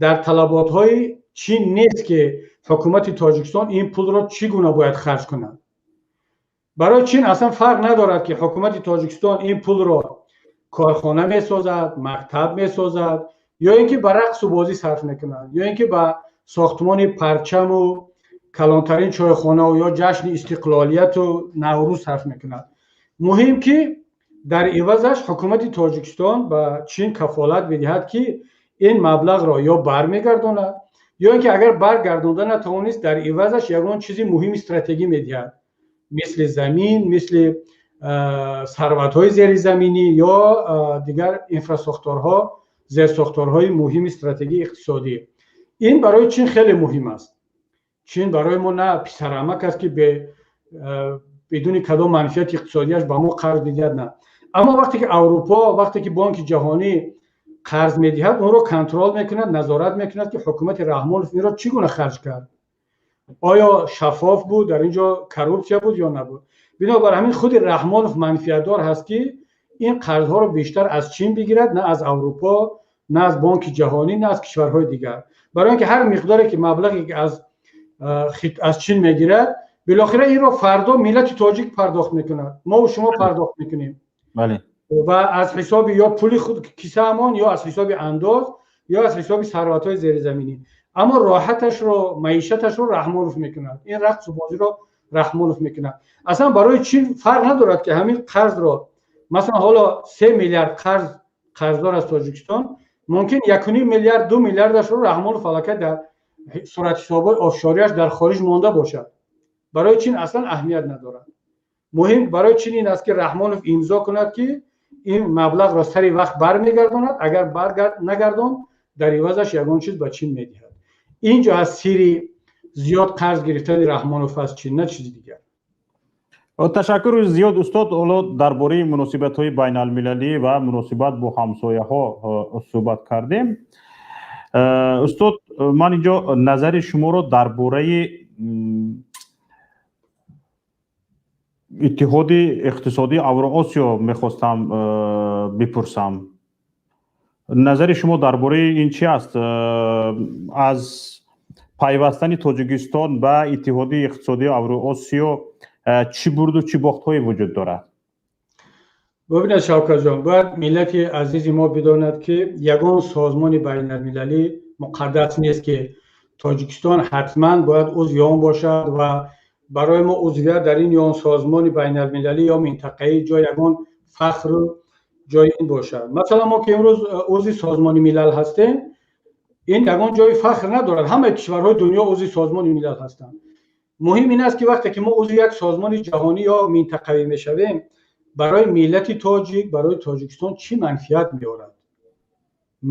дар талаботҳои Чин нест, ки ҳукумати Тоҷикистон ин пулро чӣ гуна бояд харҷ кунад. Барои Чин аслан фарқ надорад, ки ҳукумати Тоҷикистон ин пулро корхона месозад, мактаб месозад ё ин ки ба рақсу бозӣ сарф мекунад, ё ин ки ба сохтмони парчаму калонтарин чойхонаву ё ҷашни истиқлолияту Наврӯз сарф мекунад. Муҳим, ки дар ивазаш ҳукумати Тоҷикистон ба Чин кафолат бидиҳад, ки ин маблағро ё бармегардонад, ё ин ки агар баргардонда натавонист, дар ивазаш ягон чизи муҳими стратегӣ медиҳад, мисли замин, мисли сарватҳои зеризаминӣ ё дигар инфрасохторҳо, зерсохторҳои муҳими стратегии иқтисодӣ. Ин барои Чин хеле муҳим аст. Чин барои мо на писарамак аст, ки бидуни кадом манфиати иқтисодиаш ба мо қарз бидиҳад, на. Аммо вақте ки Аврупо, вақте ки Бонки Ҷаҳонӣ Қарз медиҳад, онро контрол мекунад, назорат мекунад, ки ҳукумати Раҳмонов инро чӣ гуна харҷ кард, оё шаффоф буд, дар ин ҷо коррупсия буд ё набуд. Бинобар ҳамин худи Раҳмонов манфиатдор ҳаст, ки ин қарзҳоро бештар аз Чин бигирад, на аз Аврупо, на аз Бонки Ҷаҳонӣ, на аз кишварҳои дигар, барои ин ки ҳар миқдоре ки маблағе ки аз Чин мегирад, билохира инро фардо миллати тоҷик пардохт мекунад, мову шумо пардохт мекунем ва аз ҳисоби ё пули худ кисаамон, ё аз ҳисоби андоз, ё аз ҳисоби сарватҳои зеризаминӣ. Аммо роҳаташро, маишаташро Раҳмонов мекунад, ин рақсу бозиро Раҳмонов мекунад. Аслан барои Чин фарқ надорад, ки ҳамин қарзро, масалан, ҳоло 3 миллиард қарз қарздор аз Тоҷикистон, мумкин 1,5 миллиард, 2 миллиардашро Раҳмонов аллакай дар суратҳисобҳои офшориаш дар хориҷ монда бошад. Барои Чин аслан аҳамият надорад. Муҳим барои Чин ин аст, ки Раҳмонов имзо кунад, ки ин маблағро сари вақт бармегардонад. Агар нагардонд, дар ивазаш ягон чиз ба Чин медиҳад. Ин ҷо аз сири зиёд қарз гирифтани Раҳмонов аз Чин, на чизи дигар. Ташаккури зиёд, устод. Ҳоло дар бораи муносибатҳои байналмилалӣ ва муносибат бо ҳамсояҳо суҳбат кардем. Устод, ман инҷо назари шуморо дар бораи Иттиҳоди иқтисодии Авроосиё мехостам бипурсам. Назари шумо дар бораи ин чи аст? Аз пайвастани Тоҷикистон ба Иттиҳоди иқтисодии Авроосиё чӣ бурду чӣ бохтҳое вуҷуд дорад? Бубинед, Шавкатҷон, бояд миллати азизи мо бидонад, ки ягон созмони байналмилалӣ муқаддас нест, ки Тоҷикистон ҳатман бояд узви он бошад ва барои мо узвият дар ин ё он созмони байналмилалӣ ё минтақаӣ ҷои ягон фахру ҷои ин бошад. Масалан, мо ки имрӯз узви Созмони Милал ҳастем, ин ягон ҷои фахр надорад. Ҳамаи кишварҳои дунё узви Созмони Милал ҳастанд. Муҳим ин аст, ки вақте ки мо узви як созмони ҷаҳонӣ ё минтақавӣ мешавем, барои миллати тоҷик, барои Тоҷикистон чӣ манфиат меорад,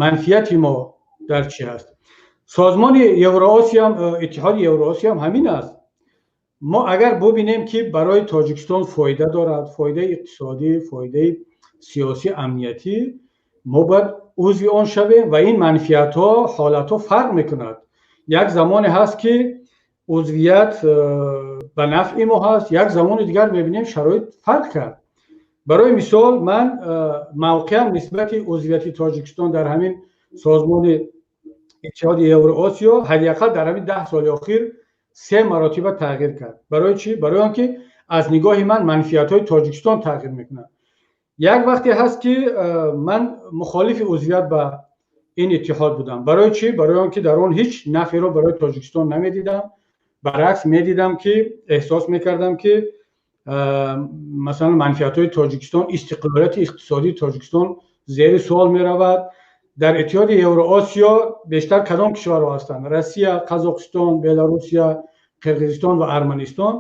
манфиати мо дар чӣ ҳаст. Созмони Евроосиям, Иттиҳоди Евроосиям ҳамин аст. Мо агар бубинем, ки барои Тоҷикистон фоида дорад, фоидаи иқтисодӣ, фоидаи сиёсӣ, амниятӣ, мо бояд узви он шавем. Ва ин манфиатҳо, ҳолатҳо фарқ мекунад. Як замоне ҳаст, ки узвият ба нафъи мо ҳаст, як замони дигар мебинем, шароит фарқ кард. Барои мисол, ман мавқеам нисбати узвияти Тоҷикистон дар ҳамин созмони Иттиҳоди Евроосиё ҳадди ақал дар ҳамин 10 соли охир се маротиба тағйир кард. Барои чӣ? Барои он ки аз нигоҳи ман манфиатҳои Тоҷикистон тағйир мекунад. Як вақте ҳаст, ки ман мухолифи узвият ба ин иттиҳод будам. Барои чӣ? Барои он ки дар он ҳеҷ нафъеро барои Тоҷикистон намедидам. Баръакс, медидам, ки эҳсос мекардам, ки масалан манфиатҳои Тоҷикистон, истиқлолияти иқтисодии Тоҷикистон зери суол меравад. Дар Иттиҳоди Евроосиё бештар кадом кишварҳо ҳастанд? Россия, Қазоқистон, Беларусия, Қирғизистон ва Арманистон.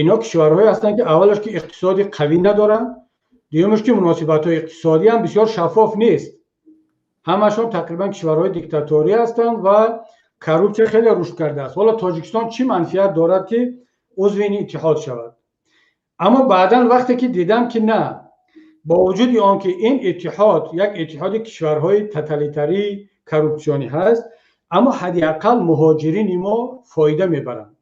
Инҳо кишварҳое ҳастанд, ки аввалаш ки иқтисоди қавӣ надоранд, дуюмаш ки муносибатҳои иқтисодӣ ҳам бисёр шаффоф нест. Ҳамашон тақрибан кишварҳои диктаторӣ ҳастанд ва коррупсия хеле рушд кардааст. Ҳоло Тоҷикистон чӣ манфиат дорад, ки узви ин иттиҳод шавад? Аммо баъдан вақте ки дидам, ки на, бо вуҷуди он ки ин иттиҳод як иттиҳоди кишварҳои тоталитарӣ, коррупсионӣ ҳаст, аммо ҳадди ақал муҳоҷирини мо фоида мебаранд.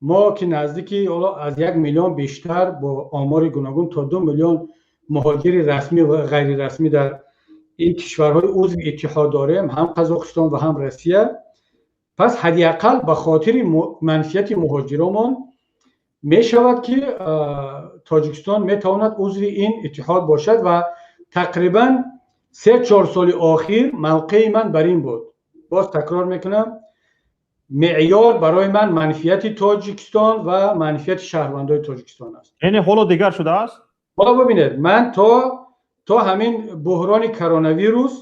Мо ки наздики ҳоло аз 1 миллион бештар, бо омори гуногун то 2 миллион муҳоҷири расмӣ ва ғайрирасмӣ дар ин кишварҳои узви иттиҳод дорем, ҳам Қазоқистон ва ҳам Россия, пас ҳадди ақал ба хотири манфиати муҳоҷиромон мешавад, ки Тоҷикистон метавонад узви ин иттиҳод бошад. Ва тақрибан 3-4 соли охир мавқеи ман бар ин буд. Боз такрор мекунам, меъёр барои ман манфиати Тоҷикистон ва манфиати шаҳрвандои Тоҷикистон аст. Яъне ҳоло дигар шудааст? Ҳоло бибинед, ман то ҳамин буҳрони коронавирус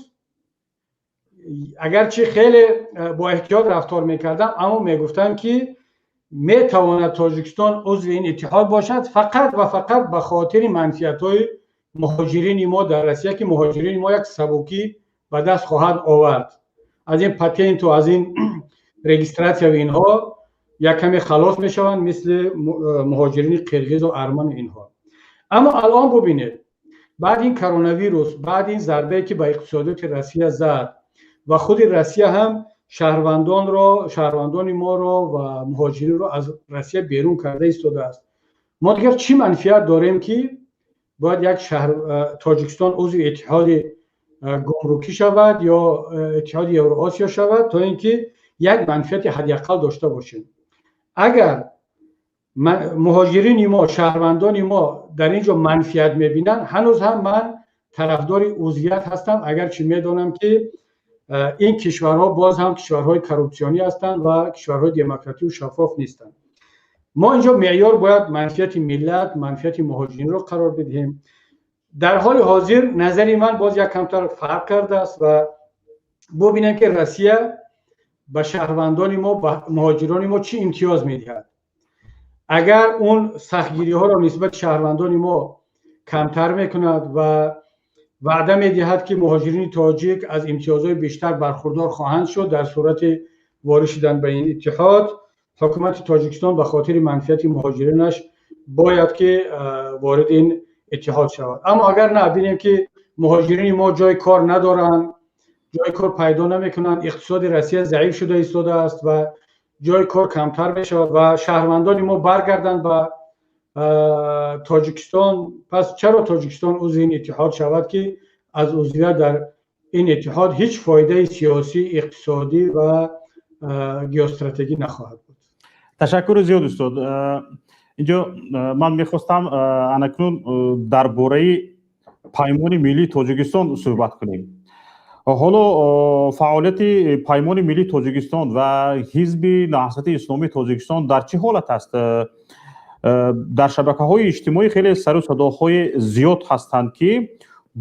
агарчи хеле бо эҳтиёт рафтор мекардам, аммо мегуфтам, ки метавонад Тоҷикистон узви ин иттиҳод бошад фақат ва фақат ба хотири манфиатҳои муҳоҷирини мо дар Россия, ки муҳоҷирини мо як сабукӣ ба даст хоҳад овард, аз ин патенту аз ин регистратсияви инҳо як каме халос мешаванд, мисли муҳоҷирини қирғизу арману инҳо. Аммо алон бубинед. Баъд ин коронавирус, баъд ин зарбае ки ба иқтисодиёти Россия зад ва худи Россия ҳам шаҳрвандонро, шаҳрвандони моро ва муҳоҷиринро аз Россия берун карда истодааст, мо дигар чӣ манфиат дорем, ки бояд як шаҳр, Тоҷикистон узви Иттиҳоди Гумрукӣ шавад ё Иттиҳоди Евроосиё шавад, то ин ки як манфиати ҳадди ақал дошта бошем? Агар муҳоҷирини мо, шаҳрвандони мо дар ин ҷо манфиат мебинанд, ҳанӯз ҳам ман тарафдори узвият ҳастам, агарчи медонам, ки ин кишварҳо боз ҳам кишварҳои коррупсионӣ ҳастанд ва кишварҳои демократию шаффоф нестанд. Мо инҷо меъёр бояд манфиати миллат, манфиати муҳоҷиринро қарор бидиҳем. Дар ҳоли ҳозир назари ман боз як камтар фарқ кардааст ва бубинем, ки Россия ба шаҳрвандони мо, ба муҳоҷирони мо чӣ имтиёз медиҳад. Агар он сахтгириҳоро нисбати шаҳрвандони мо камтар мекунад ва ваъда медиҳад, ки муҳоҷирини тоҷик аз имтиёзҳои бештар бархурдор хоҳанд шуд дар сурати ворид шудан ба ин иттиҳод, ҳукумати Тоҷикистон ба хотири манфиати муҳоҷиринаш бояд ки ворид ин иттиҳод шавад. Аммо агар на, бинем, ки муҳоҷирини мо ҷои кор надоранд, ҷои кор пайдо намекунанд, иқтисоди Россия заиф шуда истодааст ва ҷои кор камтар мешавад ва шаҳрвандони мо баргарданд ба Тоҷикистон, пас чаро Тоҷикистон узви ин иттиҳод шавад, ки аз узвият дар ин иттиҳод ҳеҷ фоидаи сиёсӣ, иқтисодӣ ва геостратегӣ нахоҳад буд? Ташаккури зиёд, устод. Инҷо ман мехостам анакнун дар бораи Паймони миллии Тоҷикистон суҳбат кунем. Ҳоло фаъолияти Паймони миллии Тоҷикистон ва Ҳизби Наҳзати Исломии Тоҷикистон дар чӣ ҳолат аст? Дар шабакаҳои иҷтимоӣ хеле сару садоҳои зиёд ҳастанд, ки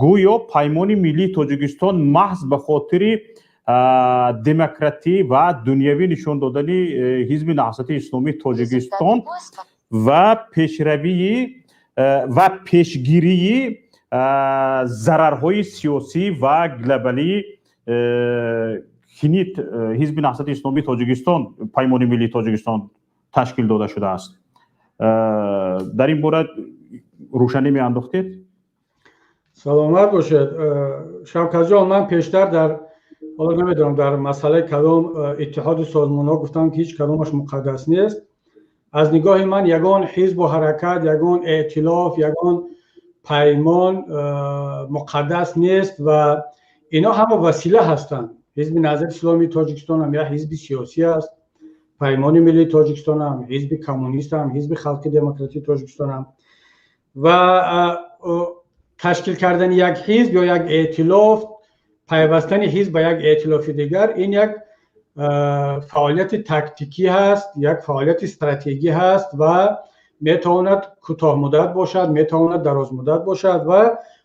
гӯё Паймони миллии Тоҷикистон маҳз ба хотири демократӣ ва дунявӣ нишон додани Ҳизби Наҳзати Исломии Тоҷикистон ва пешравии ва пешгирии зарарҳои сиёсӣ ва глобалии ХНИТ, Ҳизби Наҳзати Исломии Тоҷикистон, Паймони миллии Тоҷикистон ташкил дода шудааст. Дар ин бора рӯшанӣ меандохтед? Саломат бошед, Шавкатҷон. Ман пештар дар, ҳоло намедонам, дар масъалаи кадом иттиҳоду созмонҳо гуфтам, ки ҳеҷ кадомаш муқаддас нест. Аз нигоҳи ман ягон ҳизбу ҳаракат, ягон эътилоф, ягон паймон муқаддас нест ва ино ҳама васила ҳастанд. Ҳизби Наҳзати Исломии Тоҷикистон ҳам як ҳизби сиёсӣ аст, Паймони миллии Тоҷикистон ҳам, Ҳизби Коммунист ҳам, Ҳизби Халқи Демократии Тоҷикистон ҳам. Ва ташкил кардани як ҳизб ё як эътилоф, пайвастани ҳизб ба як эътилофи дигар, ин як фаъолияти тактикӣ ҳаст, як фаъолияти стратегӣ ҳаст ва метавонад кӯтоҳмуддат бошад, метавонад дарозмуддат бошад ва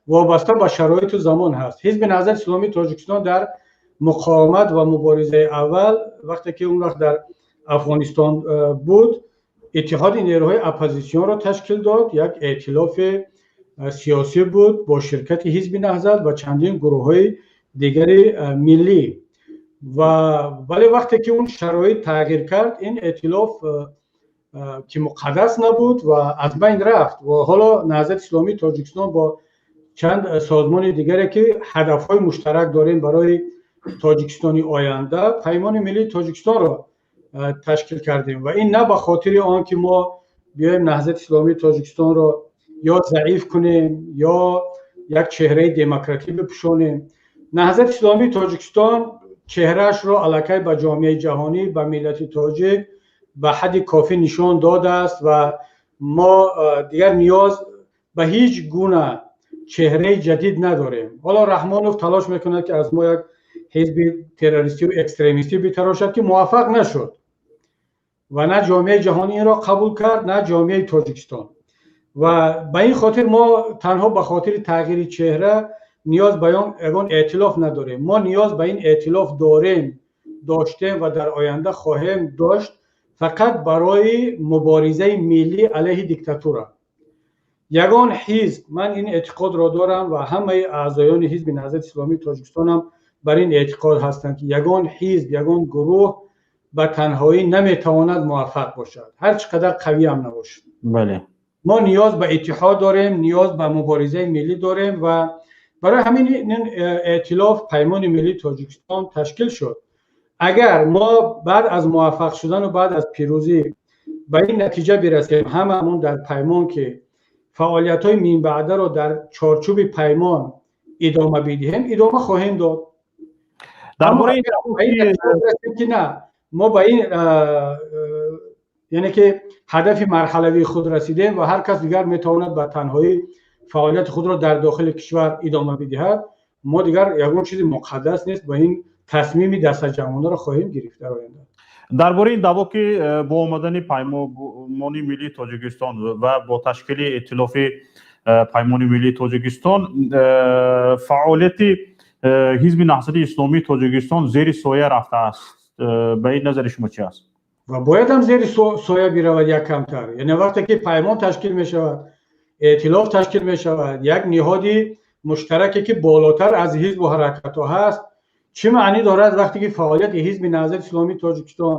вобаста ба шароиту замон ҳаст. Ҳизби Наҳзати Исломии Тоҷикистон дар муқовимат ва муборизаи аввал, вақте ки он вақт дар Афғонистон буд, иттиҳоди нерӯҳои оппозитсионро ташкил дод. Як эътилофи сиёсӣ буд бо ширкати Ҳизби Наҳзат ва чандин гурӯҳҳои дигари миллӣ. Ва вале вақте ки он шароит тағйир кард, ин эътилоф, ки муқаддас набуд, ва аз байн рафт. Ва ҳоло Наҳзати Исломии Тоҷикистон бо чанд созмони дигаре, ки ҳадафҳои муштарак дорем барои Тоҷикистони оянда, Паймони миллии Тоҷикистонро ташкил кардем. Ва ин на ба хотири он ки мо биёем Наҳзати Исломии Тоҷикистонро ё заиф кунем, ё як чеҳраи демократӣ бипӯшонем. Наҳзати Исломии Тоҷикистон чеҳраашро аллакай ба ҷомеаи ҷаҳонӣ, ба миллати тоҷик ба ҳадди кофӣ нишон додааст ва мо дигар ниёз ба ҳеҷ гуна чеҳраи ҷадид надорем. Ҳоло Раҳмонов талош мекунад, ки аз мо як ҳизби террористию экстремистӣ битарошад, ки муваффақ нашуд ва на ҷомеаи ҷаҳонӣ инро қабул кард, на ҷомеаи Тоҷикистон. Ва ба ин хотир мо танҳо ба хотири тағйири чеҳра ниёз ба ягон эътилоф надорем. Мо ниёз ба ин эътилоф дорем, доштем ва дар оянда хоҳем дошт фақат барои муборизаи миллӣ алайҳи диктатура. Ягон ҳизб, ман ин эътиқодро дорам ва ҳамаи аъзоёни Ҳизби Наҳзати Исломии Тоҷикистонам бар ин эътиқод ҳастанд, ки ягон ҳизб, ягон гурӯҳ ба танҳоӣ наметавонад муваффақ бошад, ҳар чӣ қадар қавӣ ҳам набошад. Бале. Мо ниёз ба иттиҳод дорем, ниёз ба муборизаи миллӣ дорем ва барои ҳамин ин эътилоф, Паймони миллии Тоҷикистон, ташкил шуд. Агар мо баъд аз муваффақ шудану баъд аз пирӯзӣ ба ин натиҷа бирасем, ҳамаамон дар паймон, ки фаъолиятҳои минбаъдаро дар чорчӯби паймон идома бидиҳем, идома хоҳем дод. Дар бораи ки на, мо ба ин, яъне ки ҳадафи марҳалавии худ расидем ва ҳар кас дигар метавонад ба танҳоӣ фаъолияти худро дар дохили кишвар идома бидиҳад, мо дигар ягон чизи муқаддас нест, ба ин тасмими дастаҷамъонаро хоҳем гирифт дар оянда. Дар бораи ин даъво, ки бо омадани Паймони миллии Тоҷикистон ва бо ташкили эътилофи Паймони миллии Тоҷикистон фаъолияти Ҳизби Наҳзати Исломии Тоҷикистон зери соя рафтааст, ба ин назари шумо чи аст? Ва бояд ҳам зери соя биравад як камтар. Яъне вақте ки паймон ташкил мешавад, эътилоф ташкил мешавад, як ниҳоди муштараке, ки болотар аз ҳизбу ҳаракатҳо ҳаст, чӣ маънӣ дорад, вақте ки фаъолияти Ҳизби Наҳзати Исломии Тоҷикистон,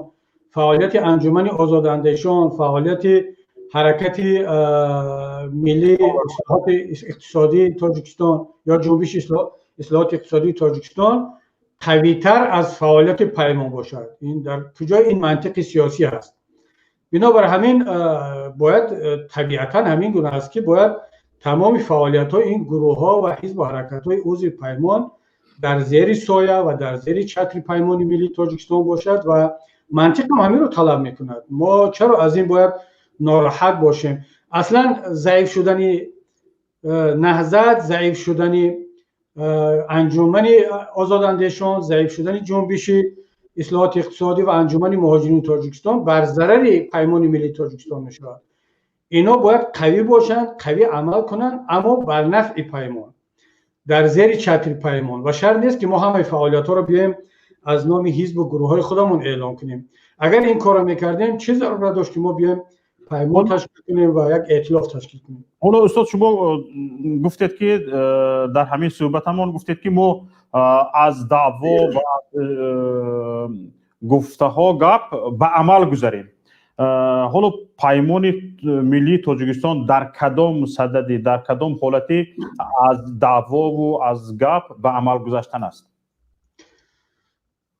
фаъолияти Анҷумани озодандешон, фаъолияти Ҳаракати миллии ислоҳоти иқтисодии Тоҷикистон ё Ҷунбиши ислоҳоти иқтисодии Тоҷикистон қавитар аз фаъолияти паймон бошад? Ин дар куҷои ин мантиқи сиёсӣ ҳаст? Бинобар ҳамин бояд, табиатан ҳамин гуна аст, ки бояд тамоми фаъолиятҳои ин гурӯҳҳо ва ҳизбу ҳаракатҳои узви паймон дар зери соя ва дар зери чатри Паймони миллии Тоҷикистон бошад ва мантиқам ҳаминро талаб мекунад. Мо чаро аз ин бояд нороҳат бошем? Аслан заиф шудани Наҳзат, заиф шудани Анҷумани озодандешон, заиф шудани Ҷунбиши ислоҳоти иқтисодӣ ва Анҷумани муҳоҷирини Тоҷикистон бар зарари Паймони миллии Тоҷикистон мешавад. Ино бояд қавӣ бошанд, қавӣ амал кунанд, аммо бар нафъи паймон, дар зери чатри паймон. Ва шарт нест, ки мо ҳамаи фаъолиятҳоро биёем аз номи ҳизбу гурӯҳҳои худамон эълон кунем. Агар ин корро мекардем, чӣ зарурат дошт, ки мо биёем паймон ташкил кунем ва як эътилоф ташкил кунем? Ҳоло, устод, шумо гуфтед, ки дар ҳамин суҳбатамон гуфтед, ки мо аз даъво ва гуфтаҳо гап ба амал гузарем. Ҳоло Паймони миллии Тоҷикистон дар кадом садади, дар кадом ҳолати аз даъвову аз гап ба амал гузаштан аст?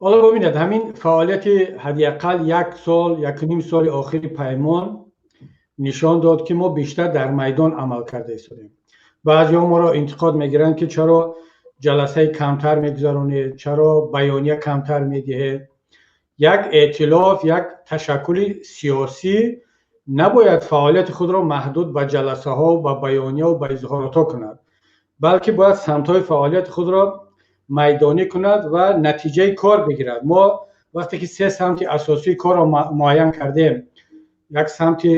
Ҳоло бибинед, ҳамин фаъолияти ҳадди ақал як сол, якуним соли охири паймон нишон дод, ки мо бештар дар майдон амал карда истодем. Баъзеҳо моро интиқод мегиранд, ки чаро ҷаласаи камтар мегузаронед, чаро баёния камтар медиҳед. Як эътилоф, як ташаккули сиёсӣ набояд фаъолияти худро маҳдуд ба ҷаласаҳо, ба баёнияу ба изҳоротҳо кунад, балки бояд самтҳои фаъолияти худро майдонӣ кунад ва натиҷаи кор бигирад. Мо вақте ки се самти асосии корро муайян кардем, як самти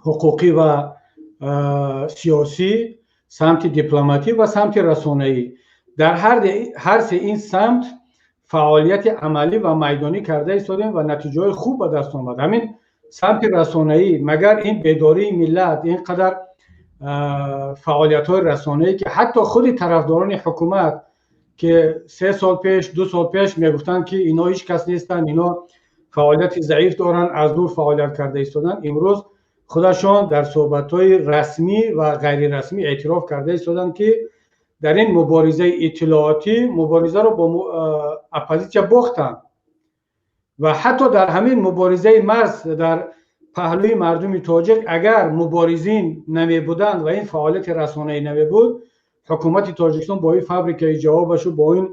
ҳуқуқӣ ва сиёсӣ, самти дипломатӣ ва самти расонаӣ, дар ҳар се ин самт фаъолияти амалӣ ва майдонӣ карда истодем ва натиҷаҳои хуб ба даст омад. Ҳамин самти расонаӣ, магар ин бедории миллат, ин қадар фаъолиятҳои расонаӣ, ки ҳатто худи тарафдорони ҳукумат, ки 3 сол пеш, 2 сол пеш мегуфтанд, ки ино ҳеҷ кас нестанд, ино фаъолияти заиф доранд, аз дур фаъолият карда истоданд, имрӯз худашон дар суҳбатҳои расмӣ ва ғайрирасмӣ эътироф карда истоданд, ки дар ин муборизаи иттилоотӣ муборизаро бо оппозитсия бохтанд. Ва ҳатто дар ҳамин муборизаи марз дар паҳлӯи мардуми тоҷик агар муборизин намебуданд ва ин фаъолияти расонаӣ намебуд, ҳукумати Тоҷикистон бо ин фабрикаи ҷавобашу бо ин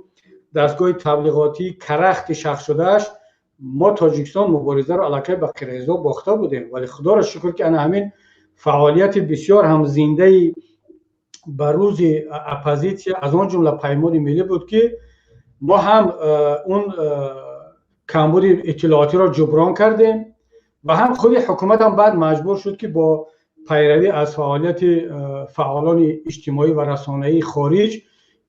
дастгоҳи таблиғотии карахти шахсшудааш, мо Тоҷикистон муборизаро аллакай ба қирғизо бохта будем. Вале худоро шукр, ки ана ҳамин фаъолияти бисёр ҳам зиндаи ба рӯзи оппозитсия, аз он ҷумла Паймони миллӣ буд, ки мо ҳам он камбуди иттилоотиро ҷуброн кардем ва ҳам худи ҳукуматам баъд маҷбур шуд, ки бо пайравӣ аз фаъолияти фаъолони иҷтимоӣ ва расонаии хориҷ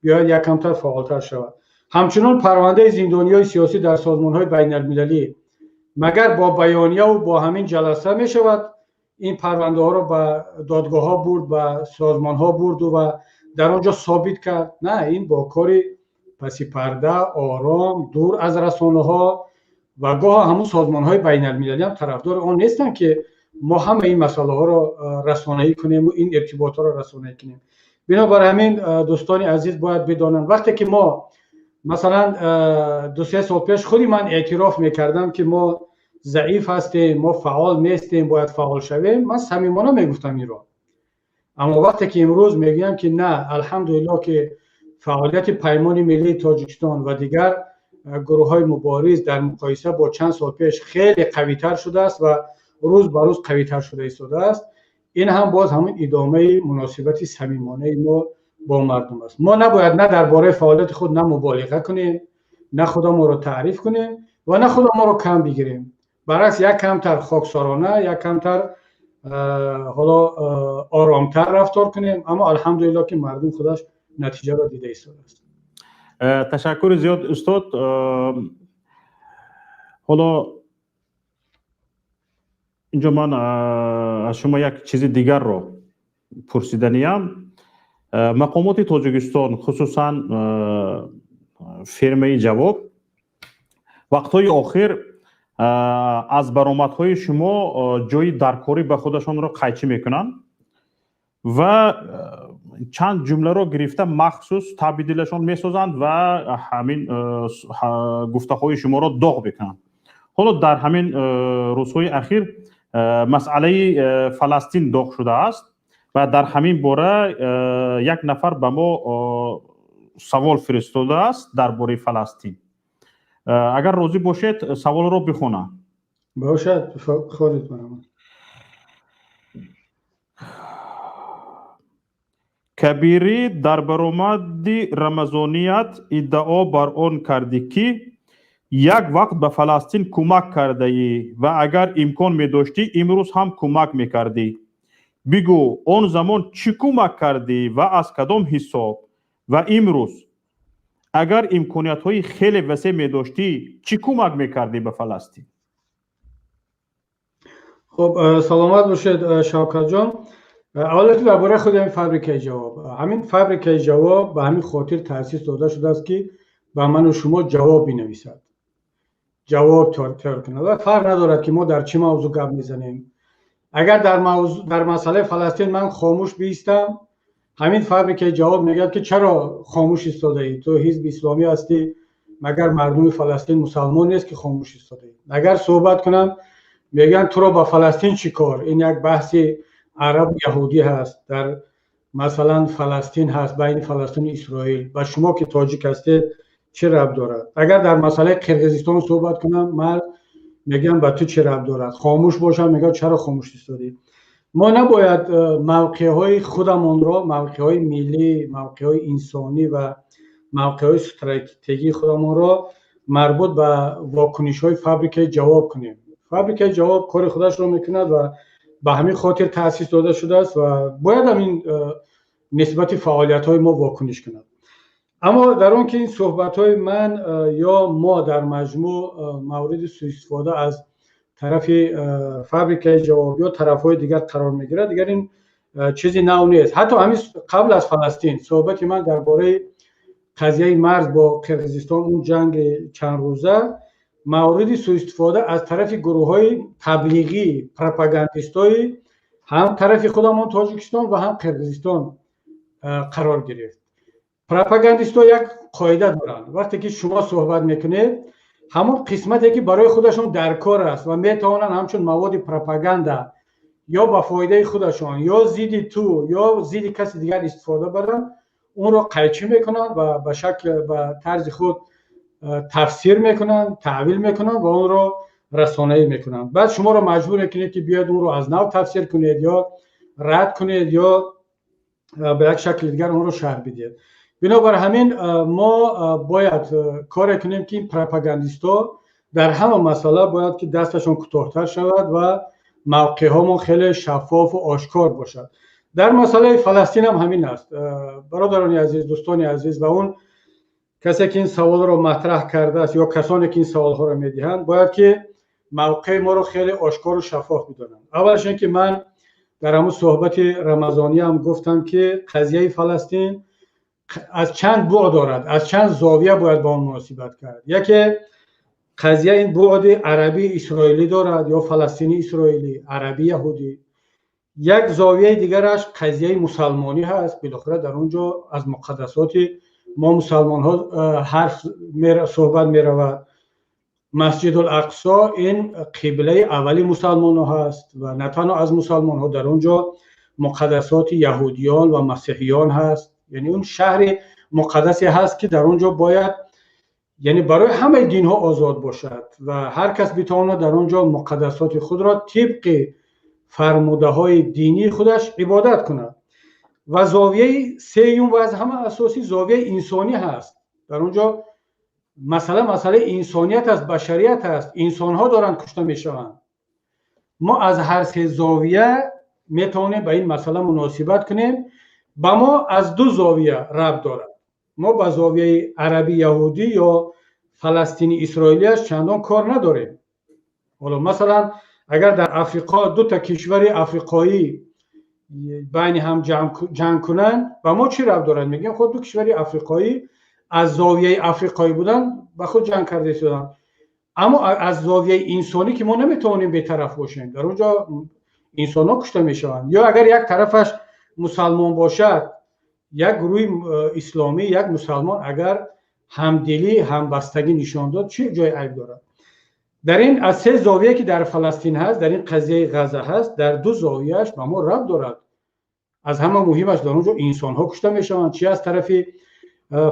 биёяд, як камтар фаъолтар шавад. Ҳамчунон парвандаи зиндониҳои сиёсӣ дар созмонҳои байналмилалӣ, магар бо баёнияву бо ҳамин ҷаласа мешавад ин парвандаҳоро ба додгоҳҳо бурд, ба созмонҳо бурду ва дар он ҷо собит кард? На, ин бо кори паси парда, ором, дур аз расонаҳо. Ва гоҳо ҳамун созмонҳои байналмилалӣ ҳам тарафдори он нестанд, ки мо ҳама ин масъалаҳоро расонаӣ кунем ва ин иртиботҳоро расонаӣ кунем. Бинобар ҳамин, дӯстони азиз бояд бидонанд, вақте ки мо масалан 2-3 сол пеш худи ман эътироф мекардам, ки мо заиф ҳастем, мо фаъол нестем, бояд фаъол шавем, ман самимона мегуфтам инро. Аммо вақте ки имрӯз мегӯям, ки на, алҳамдулиллоҳ, ки фаъолияти Паймони миллии Тоҷикистон ва дигар гурӯҳҳои мубориз дар муқоиса бо чанд сол пеш хеле қавитар шудааст ва рӯз ба рӯз қавитар шуда истодааст, ин ҳам боз ҳамин идомаи муносибати самимонаи мо бо мардум аст. Мо набояд на дар бораи фаъолияти худ на муболиға кунем, на худамонро таъриф кунем ва на худамонро кам бигирем. Баръакс, як камтар хоксорона, як камтар ҳоло оромтар рафтор кунем, аммо алҳамдулиллоҳ, ки мардум худаш натиҷаро дида истодааст. Ташаккури зиёд, устод. Ҳоло инҷо ман аз шумо як чизи дигарро пурсиданиям. Мақомоти Тоҷикистон, хусусан фирмаи «Ҷавоб», вақтҳои охир аз баромадҳои шумо ҷои даркорӣ ба худашонро қайчӣ мекунанд ва чанд ҷумларо гирифта, махсус таби дилашон месозанд ва ҳамин гуфтаҳои шуморо доғ мекунанд. Ҳоло дар ҳамин рӯзҳои ахир масъалаи Фаластин доғ шудааст ва дар ҳамин бора як нафар ба мо савол фиристодааст дар бораи Фаластин. Агар розӣ бошед, саволро бихонам. Бошад, хонед, марҳамат. Кабирӣ, дар баромади рамазоният иддао бар он кардӣ, ки як вақт ба Фаластин кӯмак кардаӣ ва агар имкон медоштӣ, имрӯз ҳам кӯмак мекардӣ. Бигӯ, он замон чӣ кӯмак кардӣ ва аз кадом ҳисоб, ва имрӯз, агар имкониятҳои хеле васеъ медоштӣ, чӣ кӯмак мекардӣ ба Фаластин? Хуб, саломат бошед, Шавкатҷон. Аввало дар бораи худи ҳамин фабрикаи «Ҷавоб». Ҳамин фабрикаи «Ҷавоб» ба ҳамин хотир таъсис дода шудааст, ки ба ману шумо ҷавоб бинависад, ҷавоб тайёр кунад, ва фарқ надорад, ки мо дар чӣ мавзӯъ гап мезанем. Агар дар масъалаи Фаластин ман хомӯш биистам, ҳамин фабрикаи «Ҷавоб» мегӯяд, ки чаро хомӯш истодаӣ, ту ҳизби исломӣ ҳастӣ, магар мардуми Фаластин мусалмон нест, ки хомӯш истодаӣ? Агар суҳбат кунам, мегӯянд, туро ба Фаластин чӣ кор, ин як баҳси арабу яҳудӣ ҳаст, дар масалан Фаластин ҳаст, байни Фаластину Исроил, ба шумо ки тоҷик ҳастед чӣ рабт дорад? Агар дар масъалаи Қирғизистон суҳбат кунам, мард мегӯям, ба ту чӣ рабт дорад? Хомӯш бошам, мегӯям, чаро хомӯш истодӣ? Мо набояд мавқеъҳои худамонро, мавқеъҳои миллӣ, мавқеъҳои инсонӣ ва мавқеъҳои стратегии худамонро марбут ба вокунишҳои фабрикаи «Ҷавоб» кунем. Фабрикаи «Ҷавоб» кори худашро мекунад ва ба ҳамин хотир таъсис дода шудааст ва бояд ҳамин нисбати фаъолиятҳои мо вокуниш кунад. Аммо дар он ки ин суҳбатҳои ман ё мо дар маҷмӯъ мавриди суистифода аз тарафи фабрикаи «Ҷавоб» ё тарафҳои дигар қарор мегирад, дигар ин чизи нав нест. Ҳатто ҳамин қабл аз Фаластин суҳбати ман дар бораи қазияи марз бо Қирғизистон, он ҷанги чандрӯза, мавриди суистифода аз тарафи гурӯҳҳои таблиғӣ, пропагандистои ҳам тарафи худамон Тоҷикистон ва ҳам Қирғизистон қарор гирифт. Пропагандистҳо як қоида доранд: вақте ки шумо суҳбат мекунед, ҳамон қисмате ки барои худашон дар кор аст ва метавонанд ҳамчун маводи пропаганда ё ба фоидаи худашон, ё зидди ту, ё зидди каси дигар истифода баранд, онро қайчӣ мекунанд ва ба шакл, ба тарзи худ тафсир мекунанд, таъвил мекунанд ва онро расонаӣ мекунанд. Баъд шуморо маҷбур мекунед, ки биёед онро аз нав тафсир кунед ё рад кунед, ё ба як шакли дигар онро шарҳ бидиҳед. Бинобар ҳамин, мо бояд коре кунем, ки ин пропагандистҳо дар ҳама масъала бояд ки дасташон кӯтоҳтар шавад ва мавқеъҳомон хеле шаффофу ошкор бошад. Дар масъалаи Фаластин ҳам ҳамин аст. Бародарони азиз, дӯстони азиз ва он касе ки ин саволро матраҳ кардааст ё касоне ки ин саволҳоро медиҳанд, бояд ки мавқеи моро хеле ошкору шаффоф бидонанд. Аввалаш ин ки ман дар ҳамун суҳбати рамазониам гуфтам, ки қазияи Фаластин аз чанд буъд дорад, аз чанд зовия бояд ба он муносибат кард. Яке Қазия ин буъди арабӣ исроилӣ дорад ё фаластини исроилӣ, арабӣ яҳудӣ. Як зовияи дигараш қазияи мусалмонӣ ҳаст. Билохира дар он ҷо аз муқаддасоти мо мусалмонҳо ҳарф суҳбат меравад. Масҷидул-Ақсо ин қиблаи аввали мусалмонҳо ҳаст ва на танҳо аз мусалмонҳо, дар он ҷо муқаддасоти яҳудиён ва масеҳиён ҳаст. Яъне он шаҳри муқаддасе ҳаст, ки дар он ҷо бояд, яъне барои ҳамаи динҳо озод бошад ва ҳар кас битавонад дар он ҷо муқаддасоти худро тибқи фармудаҳои динии худаш ибодат кунад. Ва зовияи сеюм ва аз ҳама асосӣ зовияи инсонӣ ҳаст. Дар он ҷо масъала масъалаи инсоният аст, башарият аст, инсонҳо доранд кушта мешаванд. Мо аз ҳар се зовия метавонем ба ин масъала муносибат кунем. Ба мо аз ду зовия рабт дорад. Мо ба зовияи араби яҳудӣ ё фаластини исроилияш чандон кор надорем. Ҳоло масалан агар дар Африқо ду та кишвари африқоӣ байни ҳам ҷанг кунанд, ба мо чӣ рабт дорад? Мегӯем хуб, ду кишвари африқоӣ аз зовияи африқоӣ будан ба худ ҷанг карда истоданд. Аммо аз зовияи инсонӣ ки мо наметавонем бетараф бошем, дар он ҷо инсонҳо кушта мешаванд. Ё агар як тарафаш мусалмон бошад, як гурӯҳи исломӣ, як мусалмон агар ҳамдилӣ, ҳамбастагӣ нишон дод, чӣ ҷои айб дорад? Дар ин аз се зовия ки дар Фаластин ҳаст, дар ин қазияи Ғаза ҳаст, дар ду зовияаш ба мо рабт дорад. Аз ҳама муҳимаш дар он ҷо инсонҳо кушта мешаванд, чи аз тарафи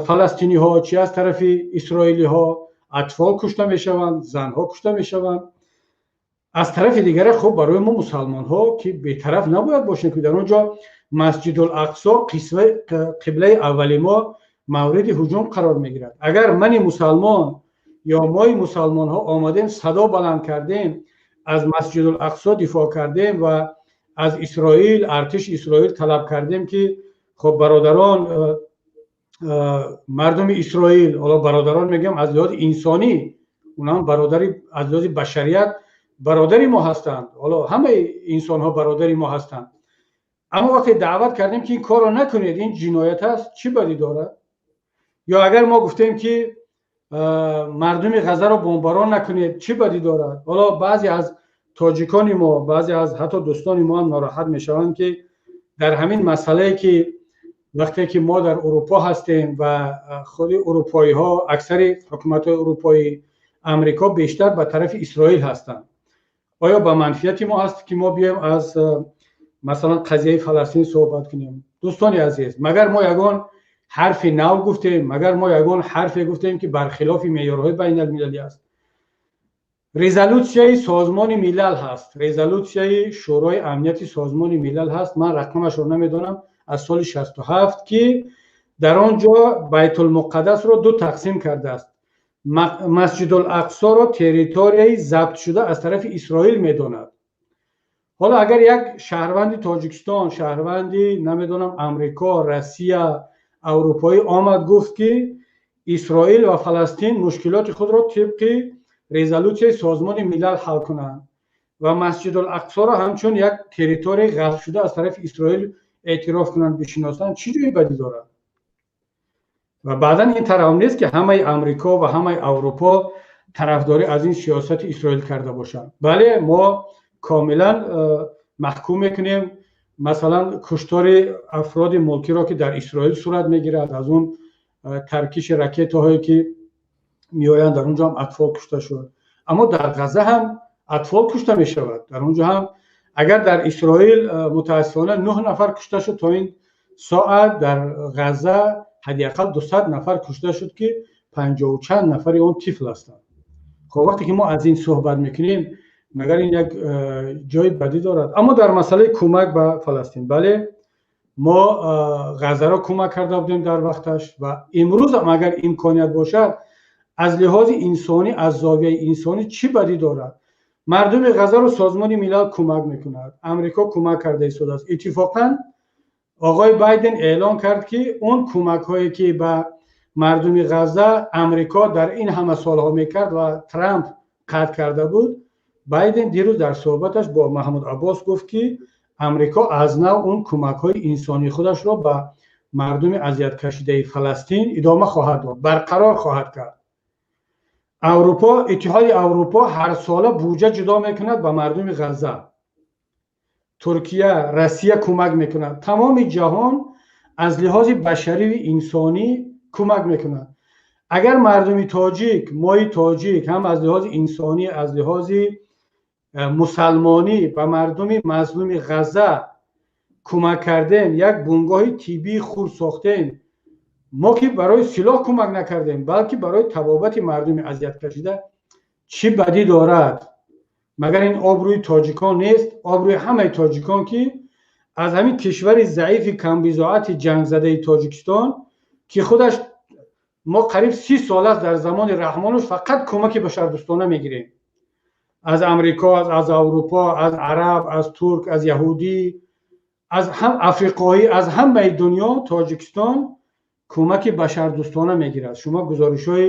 фаластиниҳо, чи аз тарафи исроилиҳо, атфол кушта мешаванд, занҳо кушта мешаванд. Аз тарафи дигаре хуб, барои мо мусалмонҳо ки бетараф набояд бошем, ки дар он ҷо Масҷидул-Ақсо, қиблаи аввали мо, мавриди ҳуҷум қарор мегирад. Агар мани мусалмон ё мои мусалмонҳо омадем, садо баланд кардем, аз Масҷидул-Ақсо дифоъ кардем ва аз Исроил, артиши Исроил талаб кардем, ки хуб, бародарон, мардуми Исроил, ҳоло бародарон мегӯям аз лиҳози инсонӣ, онҳам бародари аз лиҳози башарият бародари мо ҳастанд. Ҳоло ҳамаи инсонҳо бародари мо ҳастанд. Аммо вақте даъват кардем, ки ин корро накунед, ин ҷиноят аст, чӣ бадӣ дорад? Ё агар мо гуфтем, ки мардуми Ғазаро бомбарон накунед, чӣ бадӣ дорад? Ҳоло баъзе аз тоҷикони мо, баъзе аз ҳатто дӯстони мо ҳам нороҳат мешаванд, ки дар ҳамин масъалае, ки вақте ки мо дар Урупо ҳастем ва худи урупоиҳо, аксари ҳукуматҳои урупоӣ, Амрико бештар ба тарафи Исроил ҳастанд. Оё ба манфиати мо ҳаст, ки мо биёем аз масалан қазияи Фаластин суҳбат кунем? Дӯстони азиз, магар мо ягон ҳарфи нав гуфтем? Магар мо ягон ҳарфе гуфтем, ки бархилофи меъёрҳои байналмилалӣ аст? Резолютсияи Созмони Милал ҳаст, резолютсияи Шӯрои Амнияти Созмони Милал ҳаст, ман рақамашро намедонам, аз соли 67, ки дар он ҷо Байтулмуқаддасро ду тақсим кардааст, Масҷидул-Ақсоро территорияи забтшуда аз тарафи Исроил медонад. Ҳоло агар як шаҳрванди Тоҷикистон, шаҳрванди намедонам Амрико, Россия, аврупоӣ омад гуфт, ки Исроил ва Фаластин мушкилоти худро тибқи резолютсияи Созмони Милал ҳал кунанд ва Масҷидул-Ақсоро ҳамчун як территорияи ғасбшуда аз тарафи Исроил эътироф кунанд, бишиносанд, чӣ ҷои бадӣ дорад? Ва баъдан ин тараф нест, ки ҳамаи Амрико ва ҳамаи Аврупо тарафдорӣ аз ин сиёсати Исроил карда бошанд. Бале, мо комилан маҳкум мекунем масалан куштори афроди мулкиро, ки дар Исроил сурат мегирад, аз он таркиши ракетаҳое ки меоянд, дар он ҷо ҳам атфол кушта шуд. Аммо дар Ғаза ҳам атфол кушта мешавад. Дар он ҷо ҳам агар дар Исроил мутаассифона 9 нафар кушта шуд то ин соат, дар Ғаза ҳадди ақал 200 нафар кушта шуд, ки панҷоҳу чанд нафари он тифл ҳастанд. Хоб, вақте ки мо аз ин суҳбат мекунем, магар ин як ҷои бадӣ дорад? Аммо дар масъалаи кӯмак ба Фаластин, бале, мо Ғазаро кӯмак карда будем дар вақташ ва имрӯзам агар имконият бошад, аз лиҳози инсонӣ, аз зовияи инсонӣ чӣ бадӣ дорад? Мардуми Ғазаро Созмони Милал кӯмак мекунад, Амрико кӯмак карда истодааст. Иттифоқан оғои Байден эълон кард, ки он кӯмакҳое ки ба мардуми Ғаза Амрико дар ин ҳама солҳо мекард ва Трамп қатъ карда буд, Байден дирӯз дар суҳбаташ бо Маҳмуд Аббос гуфт, ки Амрико аз нав он кӯмакҳои инсонии худашро ба мардуми азияткашидаи Фаластин идома хоҳад дод, барқарор хоҳад кард. Аврупо, Иттиҳоди Аврупо ҳарсола буҷа ҷудо мекунад ба мардуми Ғазза. Туркия, Россия кӯмак мекунад. Тамоми ҷаҳон аз лиҳози башариву инсонӣ кӯмак мекунад. Агар мардуми тоҷик, мои тоҷик, ҳам аз лиҳози инсонӣ, аз лиҳози мусалмонӣ ба мардуми мазлуми Ғазза кӯмак кардем, як бунгоҳи тиббии хурд сохтем, мо ки барои силоҳ кӯмак накардем, балки барои табобати мардуми азияткашида, чӣ бадӣ дорад? Магар ин обрӯи тоҷикон нест? Обрӯи ҳамаи тоҷикон, ки аз ҳамин кишвари заифи камбизоати ҷангзадаи Тоҷикистон, ки худаш мо қариб 30 сол аст дар замони Раҳмонов фақат кӯмаки башардӯстона мегирем аз Амрико, аз Аврупо, аз араб, аз турк, аз яҳудӣ, аз ҳам африқоӣ, аз ҳамаи дунё Тоҷикистон кӯмаки башардӯстона мегирад. Шумо гузоришҳои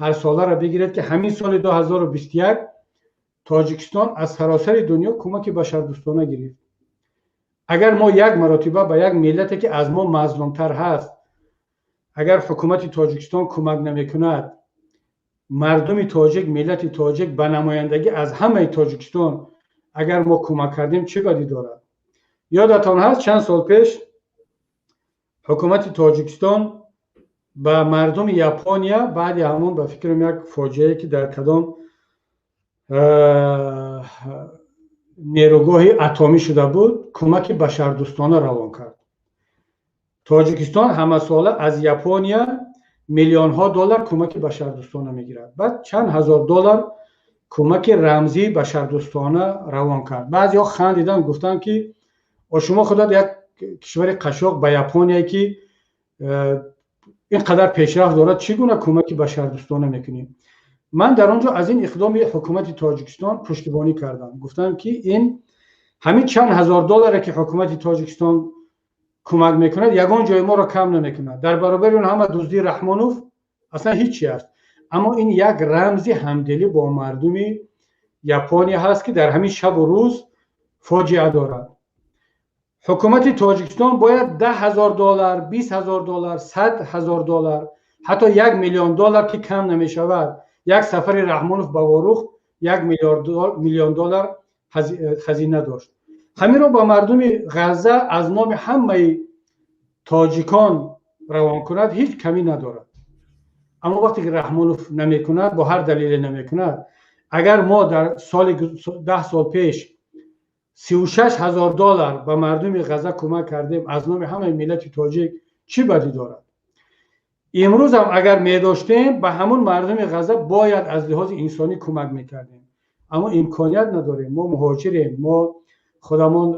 ҳарсоларо бигиред, ки ҳамин соли 2021 Тоҷикистон аз саросари дунё кӯмаки башардӯстона гирифт. Агар мо як маротиба ба як миллате, ки аз мо мазлумтар ҳаст, агар ҳукумати Тоҷикистон кӯмак намекунад, мардуми тоҷик, миллати тоҷик ба намояндагӣ аз ҳамаи Тоҷикистон агар мо кӯмак кардем, чӣ бадӣ дорад? Ёдатон ҳаст, чанд сол пеш ҳукумати Тоҷикистон ба мардуми Япония баъди ҳамон, ба фикрам, як фоҷиае, ки дар кадом нерӯгоҳи атомӣ шуда буд, кӯмаки башардӯстона равон кард. Тоҷикистон ҳамасола аз Япония миллионҳо доллар кӯмаки башардӯстона мегирад. Баъд чанд ҳазор доллар кӯмаки рамзии башардӯстона равон кард. Баъзеҳо хандидан, гуфтанд, ки шумо худат як кишвари қашоқ ба Япония, ки ин қадар пешрафт дорад, чӣ гуна кӯмаки башардӯстона мекунем? Ман дар он ҷо аз ин иқдоми ҳукумати Тоҷикистон пуштибонӣ кардам. Гуфтам, ки ин ҳамин чанд ҳазор долларе, ки ҳукумати Тоҷикистон кӯмак мекунад, ягон ҷои моро кам намекунад. Дар баробари он ҳама дуздии Раҳмонов аслан ҳичи аст, аммо ин як рамзи ҳамдилӣ бо мардуми Япония ҳаст, ки дар ҳамин шабу рӯз фоҷиа дорад. Ҳукумати Тоҷикистон бояд 10 000 доллар, 20 000 доллар, 100 000 доллар, ҳатто 1 миллион доллар, ки кам намешавад. Як сафари Раҳмонов ба Ворух 1 миллион доллар хазина дошт. Ҳаминро ба мардуми Ғазза аз номи ҳамаи тоҷикон равон кунад, ҳеҷ камӣ надорад. Аммо вақте ки Раҳмонов намекунад, бо ҳар далеле намекунад, агар мо дар соли 10 сол пеш 36 000 доллар ба мардуми Ғазза кӯмак кардем аз номи ҳамаи миллати тоҷик, чӣ бадӣ дорад? Имрӯзам агар медоштем, ба ҳамун мардуми Ғазза бояд аз лиҳози инсонӣ кӯмак мекардем, аммо имконият надорем. Мо муҳоҷирем, мо худамон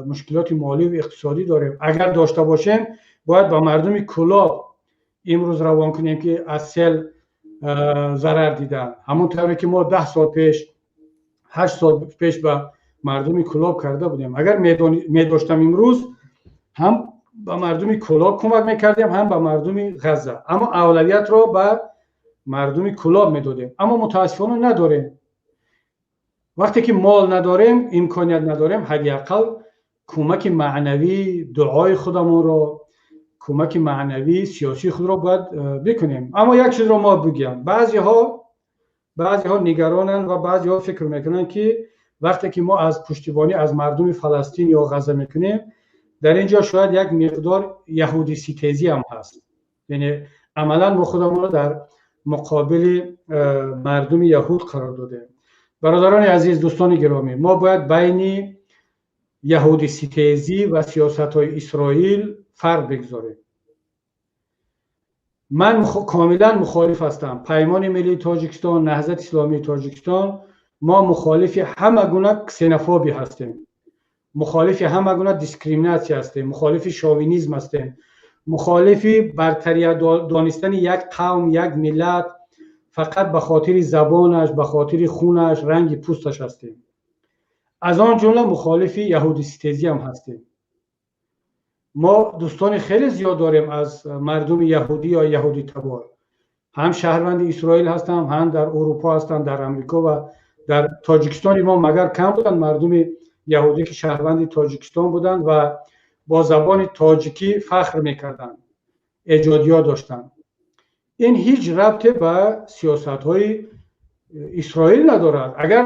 мушкилоти моливу иқтисодӣ дорем. Агар дошта бошем, бояд ба мардуми Кӯлоб имрӯз равон кунем, ки аз сел зарар диданд, ҳамон тавре ки мо 10 сол пеш, 8 сол пеш ба мардуми Кӯлоб карда будем. Агар медоштам, имрӯз ҳам ба мардуми Кӯлоб кӯмак мекардем, ҳам ба мардуми Ғазза, аммо авлавиятро ба мардуми Кӯлоб медодем. Аммо мутаассифона надорем. Вақте ки мол надорем, имконият надорем, ҳадди ақал кӯмаки маънавӣ, дуои худамонро, кӯмаки маънавӣ, сиёсии худро бояд бикунем. Аммо як чизро мо бигӯям: баъзеҳо нигаронанд ва баъзеҳо фикр мекунанд, ки вақте ки мо аз пуштибонӣ аз мардуми Фаластин ё Ғазза мекунем, дар ин ҷо шояд як миқдор яҳудиситезӣ ҳам ҳаст, яъне амалан мо худамонро дар муқобили мардуми яҳуд қарор додем. Бародарони азиз, дӯстони гиромӣ, мо бояд байни яҳудиситезӣ ва сиёсатҳои Исроил фарқ бигзорем. Ман комилан мухолиф ҳастам. Паймони миллии Тоҷикистон, Наҳзати исломии Тоҷикистон, мо мухолифи ҳама гуна ксенофобӣ ҳастем, мухолифи ҳама гуна дискриминатсия ҳастем, мухолифи шовинизм ҳастем, мухолифи бартарият донистани як қавм, як миллат фақат ба хотири забонаш, ба хотири хунаш, ранги пӯсташ ҳастем. Аз он ҷумла мухолифи яҳудиситезӣ ҳам ҳастем. Мо дӯстони хеле зиёд дорем аз мардуми яҳудӣ ё яҳудитабор, ҳам шаҳрванди Исроил ҳастанд, ҳам дар Урупо ҳастанд, дар Амрико ва дар Тоҷикистони мо магар кам буданд мардуми яҳудӣ, ки шаҳрванди Тоҷикистон буданд ва бо забони тоҷикӣ фахр мекарданд, эҷодиёт доштанд? Ин ҳеҷ рабте ба сиёсатҳои Исроил надорад. Агар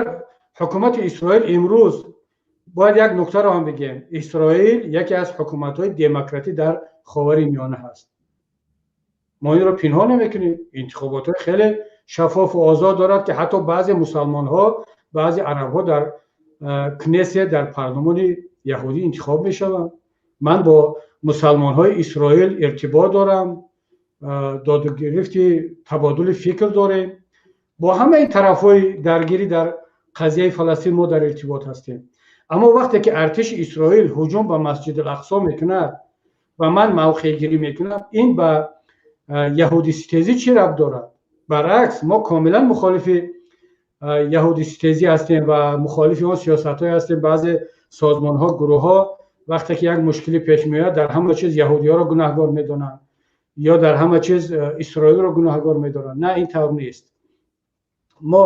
ҳукумати Исроил имрӯз, бояд як нуктаро ҳам бигем, Исроил яке аз ҳукуматҳои демократӣ дар Ховари Миёна ҳаст. Мо инро пинҳон намекунем. Интихоботҳои хеле шаффофу озод дорад, ки ҳатто баъзе мусалмонҳо, баъзе арабҳо дар Кнесет, дар парлумони яҳудӣ интихоб мешаванд. Ман бо мусалмонҳои Исроил иртибот дорам, додугирифти, табодули фикр дорем. Бо ҳамаи тарафҳои даргирӣ дар қазияи Фаластин мо дар иртибот ҳастем. Аммо вақте ки артиши Исроил ҳуҷум ба Масҷидил Ақсо мекунад ва ман мавқеъгирӣ мекунам, ин ба яҳудиситезӣ чӣ рабт дорад? Баръакс, мо комилан мухолифи яҳудиситезӣ ҳастем ва мухолифи он сиёсатҳое ҳастем. Баъзе созмонҳо, гурӯҳҳо вақте ки як мушкилӣ пеш меояд, дар ҳама чиз яҳудиҳоро гунаҳгор медонанд ё дар ҳама чиз Исроилро гунаҳгор медонанд. На, ин тавр нест. Мо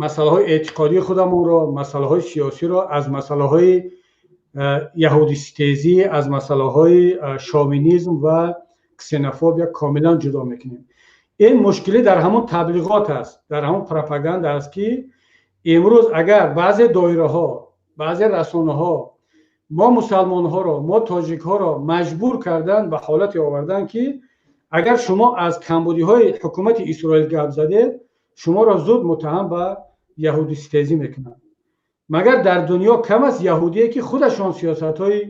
масъалаҳои эътиқодии худамонро, масъалаҳои сиёсиро аз масъалаҳои яҳудиситезӣ, аз масъалаҳои шовинизм ва ксенофобия комилан ҷудо мекунем. Ин мушкилӣ дар ҳамон таблиғот аст, дар ҳамон пропаганда аст, ки имрӯз агар баъзе доираҳо, баъзе расонаҳо мо мусалмонҳоро, мо тоҷикҳоро маҷбур кардан, ба ҳолате овардан, ки агар шумо аз камбудиҳои ҳукумати Исроил гап задед, шуморо зуд муттаҳам ба яҳудиситезӣ мекунанд. Магар дар дунё кам аст яҳудие, ки худашон сиёсатҳои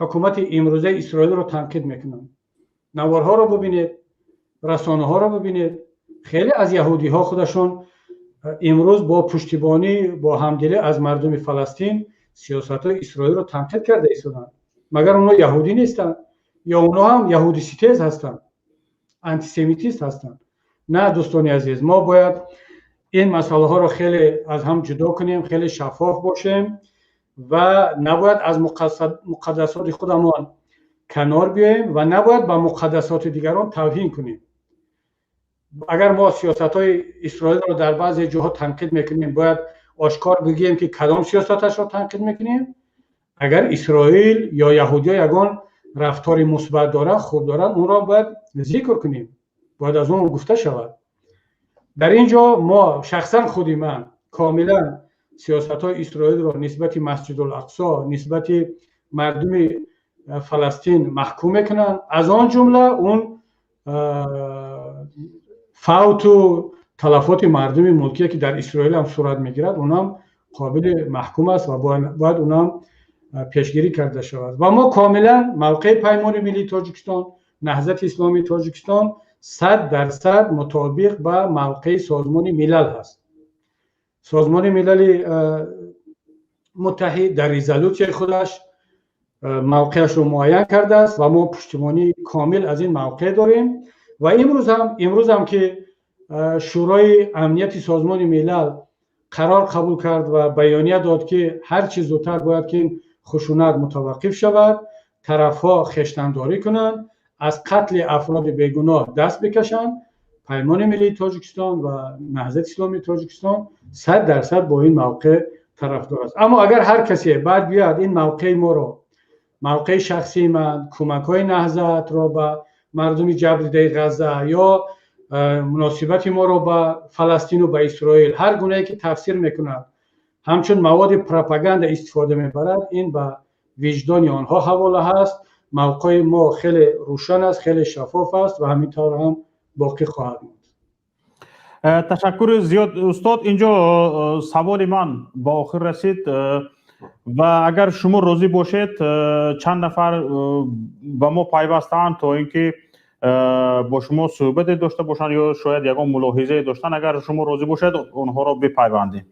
ҳукумати имрӯзаи Исроилро танқид мекунанд? Наворҳоро бубинед, расонаҳоро бубинед. Хеле аз яҳудиҳо худашон имрӯз бо пуштибонӣ, бо ҳамдилӣ аз мардуми Фаластин сиёсатҳои Исроилро танқид карда истоданд. Магар онҳо яҳудӣ нестанд ё онҳо ҳам яҳудиситез ҳастанд, антисемитист ҳастанд? На, дӯстони азиз, мо бояд ин масъалаҳоро хеле аз ҳам ҷудо кунем, хеле шаффоф бошем ва набояд аз муқаддасоти худамон канор биёем ва набояд ба муқаддасоти дигарон тавҳин кунем. Агар мо сиёсатҳои Исроилро дар баъзе ҷоҳо танқид мекунем, бояд ошкор бигӯем, ки кадом сиёсаташро танқид мекунем. Агар Исроил ё яҳудиё ягон рафтори мусбат доранд, хуб доранд, онро бояд зикр кунем, бояд аз он гуфта шавад. Дар ин ҷо мо, шахсан худи ман, комилан сиёсатҳои Исроилро нисбати Масҷидул Ақсо, нисбати мардуми Фаластин маҳкум мекунанд, аз он ҷумла он фавту талафоти мардуми мулкие, ки дар Исроил ҳам сурат мегирад, онам қобили маҳкум аст ва бояд онам пешгирӣ карда шавад. Ва мо комилан мавқеи Паймони Миллии Тоҷикистон, Наҳзати Исломии Тоҷикистон 100% мутобиқ ба мавқеи Созмони Милал ҳаст. Созмони Милали Муттаҳид дар резолютсияи худаш мавқеашро муайян кардааст ва мо пуштибонии комил аз ин мавқеъ дорем. Ва имрӯзам ки Шӯрои Амнияти Созмони Милал қарор қабул кард ва баёния дод, ки ҳар чӣ зудтар бояд ки ин хушунат мутаваққиф шавад, тарафҳо хештандорӣ кунанд, аз қатли афроди бегуноҳ даст бикашанд, Паймони Миллии Тоҷикистон ва Наҳзати Исломии Тоҷикистон 100% бо ин мавқеъ тарафдор аст. Аммо агар ҳар касе баъд биёяд, ин мавқеи моро, мавқеи шахсии ман, кӯмакҳои Наҳзатро ба мардуми ҷабрдидаи Ғазза ё муносибати моро ба Фаластину ба Исроил ҳар гунае ки тафсир мекунад, ҳамчун маводи пропаганда истифода мебарад, ин ба виҷдони онҳо ҳавола ҳаст. Мавқеи мо хеле рӯшан аст, хеле шаффоф аст ва ҳамин тавр ҳам боқӣ хоҳад монд. Ташаккури зиёд, устод. Инҷо саволи ман ба охир расид ва агар шумо розӣ бошед, чанд нафар ба мо пайвастаанд, то ин ки бо шумо суҳбате дошта бошанд ё шояд ягон мулоҳизае доштанд. Агар шумо розӣ бошед, онҳоро бипайвандем.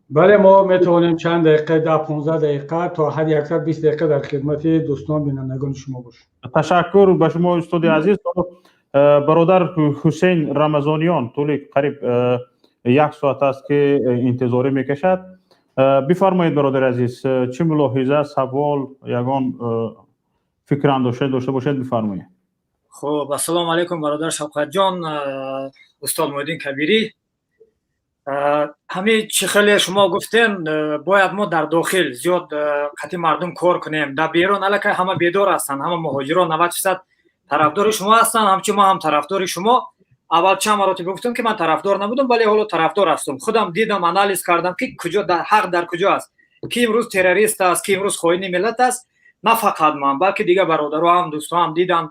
Бале, мо метавонем чанд дақиқа, 10-15 дақиқа, то ҳадди аксар 20 дақиқа дар хидмати дӯстон, бинандагони шумо бошем. Ташаккур ба шумо, устоди азиз. Бародар Ҳусейн Рамазониён тӯли қариб як соат аст, ки интизорӣ мекашад. Бифармоед, бародари азиз, чӣ мулоҳиза, савол, ягон фикр андоша дошта бошед, бифармоед. Хуб, ассалому алайкум, бародар Шавқатҷон, устод Муҳиддин Кабирӣ. Ҳамин чӣ хеле шумо гуфтем, бояд мо дар дохил зиёд қатъи мардум кор кунем. Дар берун аллакай ҳама бедор ҳастанд, ҳама муҳоҷирон 90% Тарафдори шумо ҳастанд, ҳамчун ман ҳам тарафдори шумо. Аввал чанд маротиба гуфтам, ки ман тарафдор набудам, вале ҳоло тарафдор ҳастам. Худам дидам, анализ кардам, ки куҷо ҳақ дар куҷо аст, ки имрӯз террорист аст, ки имрӯз хоини миллат аст. На фақат ман, балки дигар бародаро ҳам, дӯстҳо ҳам дидам.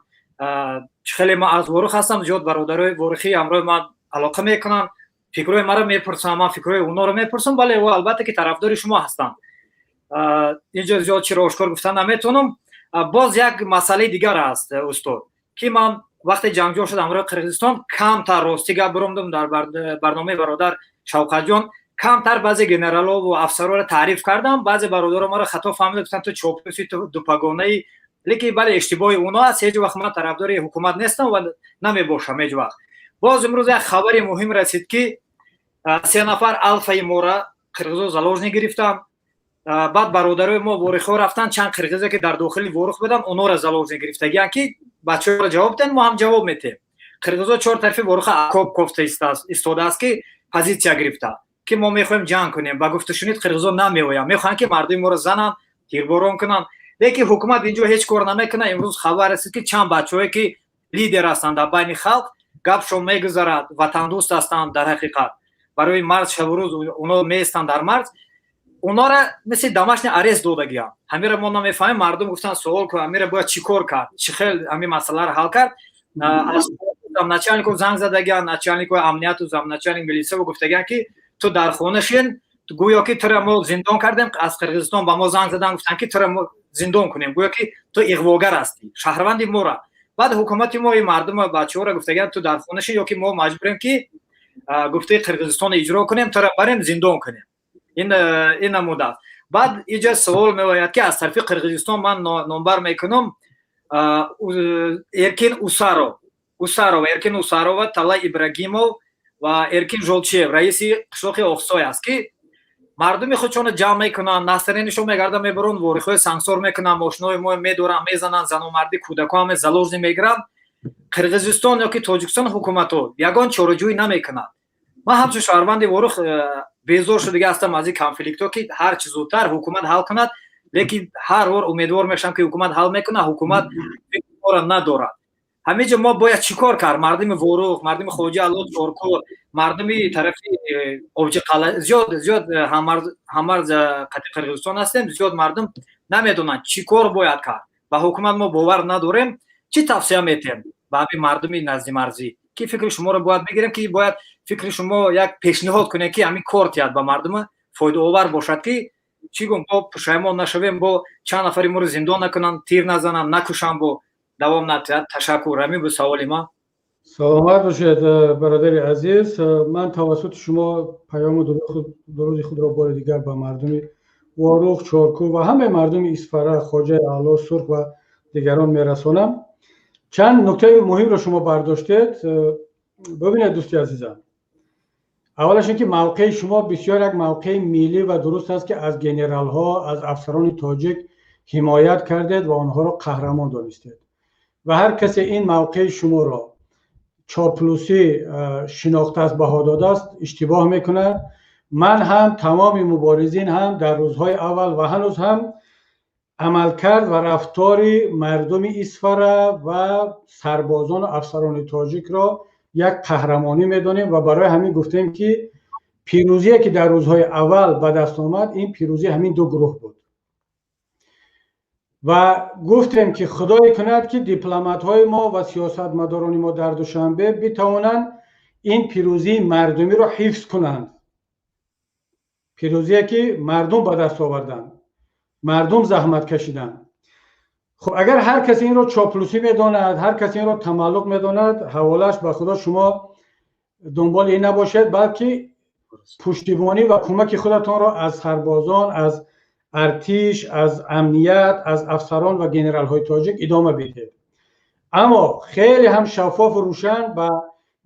Хеле ман аз Ворух ҳастам, зиёд бародарои ворухӣ ҳамроҳи ман алоқа мекунанд, фикрҳои маро мепурсанд, ман фикрҳои онҳоро мепурсам. Бале, ӯ албатта ки тарафдори шумо ҳастанд. Инҷо зиёд чиро ошкор гуфтан наметавонам. Боз як масъалаи дигар аст, устод, ки ман вақте ҷангҷо шуд ҳамроҳи Қирғизистон, камтар ростӣ гап биромдам дар барномаи бародар Шавқатҷон, камтар баъзе генералову афсарора таъриф кардам. Баъзе бародаро маро хато фаҳмида, гуфтанд: «Ту чоплуси, ту дупагонаи». Лекин бале, иштибоҳи оно аст. Ҳеҷ вақт ман тарафдори ҳукумат нестам ва намебошам ҳеҷ вақт. Боз имрӯз як хабари муҳим расид, ки се нафар алфаи мора қирғизо заложник гирифтанд. Баъд бародарои мо ворихҳо рафтанд, чанд қирғизе, ки дар дохили Ворух буданд, онора заложник гирифтагиянд, ки бачаҳоро ҷавоб диҳанд, мо ҳам ҷавоб метиҳем. Қирғизо чор тарафи Воруха окоп кофта истодааст, ки позитсия гирифта, ки мо мехоҳем ҷанг кунем. Ба гуфтушунид қирғизо намеоянд, мехоҳанд, ки мардуми моро зананд, тирборон кунанд, лекин ҳукумат инҷо ҳеҷ кор намекунад. Имрӯз хабар расид, ки чанд бачаҳое, ки лидер ҳастанд дар байни халқ, гапшон мегузарад, ватандӯст ҳастанд, дар ҳақиқат барои марз шабу рӯз оно меистанд дар марз, онора мисли домашний арест додагиям. Ҳамира мо намефаҳмем. Мардум гуфтанд, суол кун, ҳамира бояд чӣ кор кард, чӣ хел ҳамин масъаларо ҳал кард? Начальнику занг задагиан, начальнику амнияту замначальник милисияву гуфтагиан, ки ту дар хона шин, гӯё ки тура мо зиндон кардем. Аз Қирғизистон ба мо занг задан, гуфтанд, ки тура мо зиндон кунем, гӯё ки ту иғвогар ҳастӣ, шаҳрванди мора. Баъд ҳукумати мо ин мардума, бачаҳоро гуфтагиан: «Ту дар хона шин, ё ки мо маҷбурем, ки гуфтаи Қирғизистонро иҷро кунем, тура барем зиндон кунем». Ин намуда аст. Баъд иҷа суол меояд, ки аз тарафи Қирғизистон ман номбар мекунам Эркин Усаров, Эркин Усарова, Талай Ибрагимов ва Эркин Жолчиев, раиси қишлоқи Оқсой аст, ки мардуми худшонро ҷамъ мекунанд, настроение шон мегарда, мебарон, ворихҳои сангсор мекунанд, мошинои мо медоранд, мезананд, занумардӣ, кӯдакҳо ҳаме заложник мегиранд. Қирғизистон ё ки Тоҷикистон ҳукуматҳо ягон чораҷӯӣ намекунад. Ман ҳамчун шаҳрванди Ворух безор шудага ҳастам аз ин конфликтҳо, ки ҳарчи зудтар ҳукумат ҳал кунад. Лекин ҳар бор умедвор мешавам, ки ҳукумат ҳал мекунад, ҳукумат фикрро надорад. Ҳамин ҷо мо бояд чӣ кор кард? Мардуми Ворух, мардуми Хоҷа Алло, Чоркӯ, мардуми тарафи Обҷиқала, зиёд зиёд ҳаммарз қати Қирғизистон ҳастем, зиёд мардум намедонанд, чӣ кор бояд кард. Ба ҳукумат мо бовар надорем. Чӣ тавсия метиҳем ба ҳамин мардуми наздимарзӣ, ки фикри шуморо бояд бигирем, ки бояд фикри шумо як пешниҳод кунем, ки ҳамин кор тиҳад, ба мардума фоидаовар бошад, ки чӣ гум бо пушаймон нашавем, бо чанд нафари моро зиндон накунанд, тир назананд, накушанд, бо давом натиҳад? Ташаккур, ҳамин буд саволи ман. Саломат бошед, бародари азиз. Ман тавассути шумо паёму дуруди худро бори дигар ба мардуми Ворух, Чоркӯ ва ҳамаи мардуми Исфара, Хоҷаи Аъло, Сурх ва дигарон мерасонам. Чанд нуктаи муҳимро шумо бардоштед. Бибинед, дӯсти азизам, аввалаш ин ки мавқеи шумо бисёр як мавқеи миллӣ ва дуруст аст, ки аз генералҳо, аз афсарони тоҷик ҳимоят кардед ва онҳоро қаҳрамон донистед. Ва ҳар касе ин мавқеи шуморо чоплусӣ шинохтааст, баҳо додааст, иштибоҳ мекунад. Ман ҳам, тамоми муборизин ҳам дар рӯзҳои аввал ва ҳанӯз ҳам амалкард ва рафтори мардуми Исфара ва сарбозону афсарони тоҷикро як қаҳрамонӣ медонем ва барои ҳамин гуфтем, ки пирӯзие, ки дар рӯзҳои аввал ба даст омад, ин пирӯзӣ ҳамин ду гурӯҳ буд. Ва гуфтем, ки худое кунад, ки дипломатҳои мо ва сиёсатмадорони мо дар Душанбе битавонанд ин пирӯзии мардумиро ҳифз кунанд, пирӯзие, ки мардум ба даст оварданд, мардум заҳмат кашиданд. Хуб, агар ҳар касе инро чоплусӣ медонад, ҳар касе инро тамаллуқ медонад, ҳаволааш ба Худо. Шумо дунболи ин набошед, балки пуштибонӣ ва кӯмаки худатонро аз сарбозон, аз артиш, аз амният, аз афсарон ва генералҳои тоҷик идома бидиҳед. Аммо хеле ҳам шаффофу рӯшан ба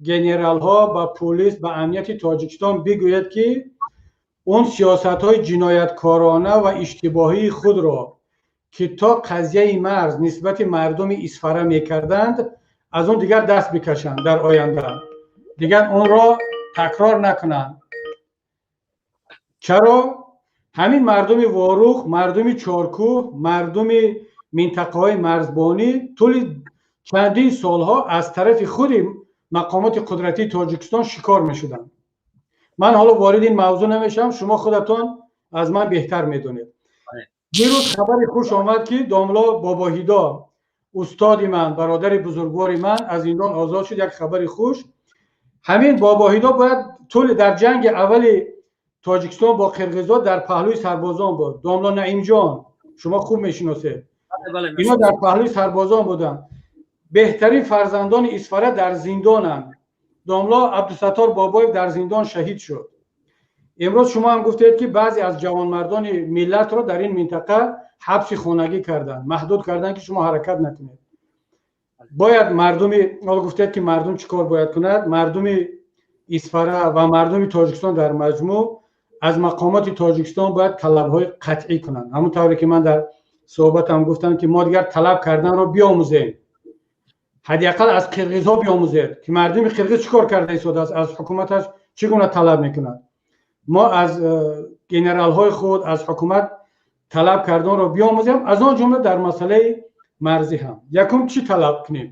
генералҳо, ба пулис, ба амнияти Тоҷикистон бигӯед, ки он сиёсатҳои ҷинояткорона ва иштибоҳии худро, ки то қазияи марз нисбати мардуми Исфара мекарданд, аз он дигар даст бикашанд, дар оянда дигар онро такрор накунанд. Чаро ҳамин мардуми Ворух, мардуми Чоркӯҳ, мардуми минтақаҳои марзбонӣ тӯли Чандин солҳо аз тарафи худи мақомоти қудратии Тоҷикистон шикор мешуданд. Ман ҳоло ворид ин мавзӯъ намешавам, шумо худатон аз ман беҳтар медонед. Дирӯз хабари хуш омад, ки домло Бобоҳидо, устоди ман, бародари бузургвори ман, аз зиндон озод шуд. Як хабари хуш. Ҳамин Бобоҳидо бояд тӯли дар ҷанги аввали Тоҷикистон бо қирғизо дар паҳлӯи сарбозон буд. Домло Наимҷон, шумо хуб мешиносед, ино дар паҳлӯи сарбозон буданд. Беҳтарин фарзандони Исфара дар зиндонанд. Домло Абдусаттор Бобоев дар зиндон шаҳид шуд. Имрӯз шумо ҳам гуфтед, ки баъзе аз ҷавонмардони миллатро дар ин минтақа ҳабси хонагӣ карданд, маҳдуд карданд, ки шумо ҳаракат накунед. Бояд мардуми, ҳоло гуфтед, ки мардум чӣ кор бояд кунад. Мардуми Исфара ва мардуми Тоҷикистон дар маҷмӯъ аз мақомоти Тоҷикистон бояд талабҳои қатъӣ кунанд. Ҳамон тавре ки ман дар суҳбатам гуфтам, ки мо дигар талаб карданро биомӯзем, ҳадди ақал аз қирғизҳо биомӯзед, ки мардуми қирғиз чӣ кор карда истодааст, аз ҳукуматаш чӣ гуна талаб мекунад. Мо аз генералҳои худ, аз ҳукумат талаб карданро биомӯзем, аз он ҷумла дар масъалаи марзӣ ҳам. Якум, чӣ талаб кунем?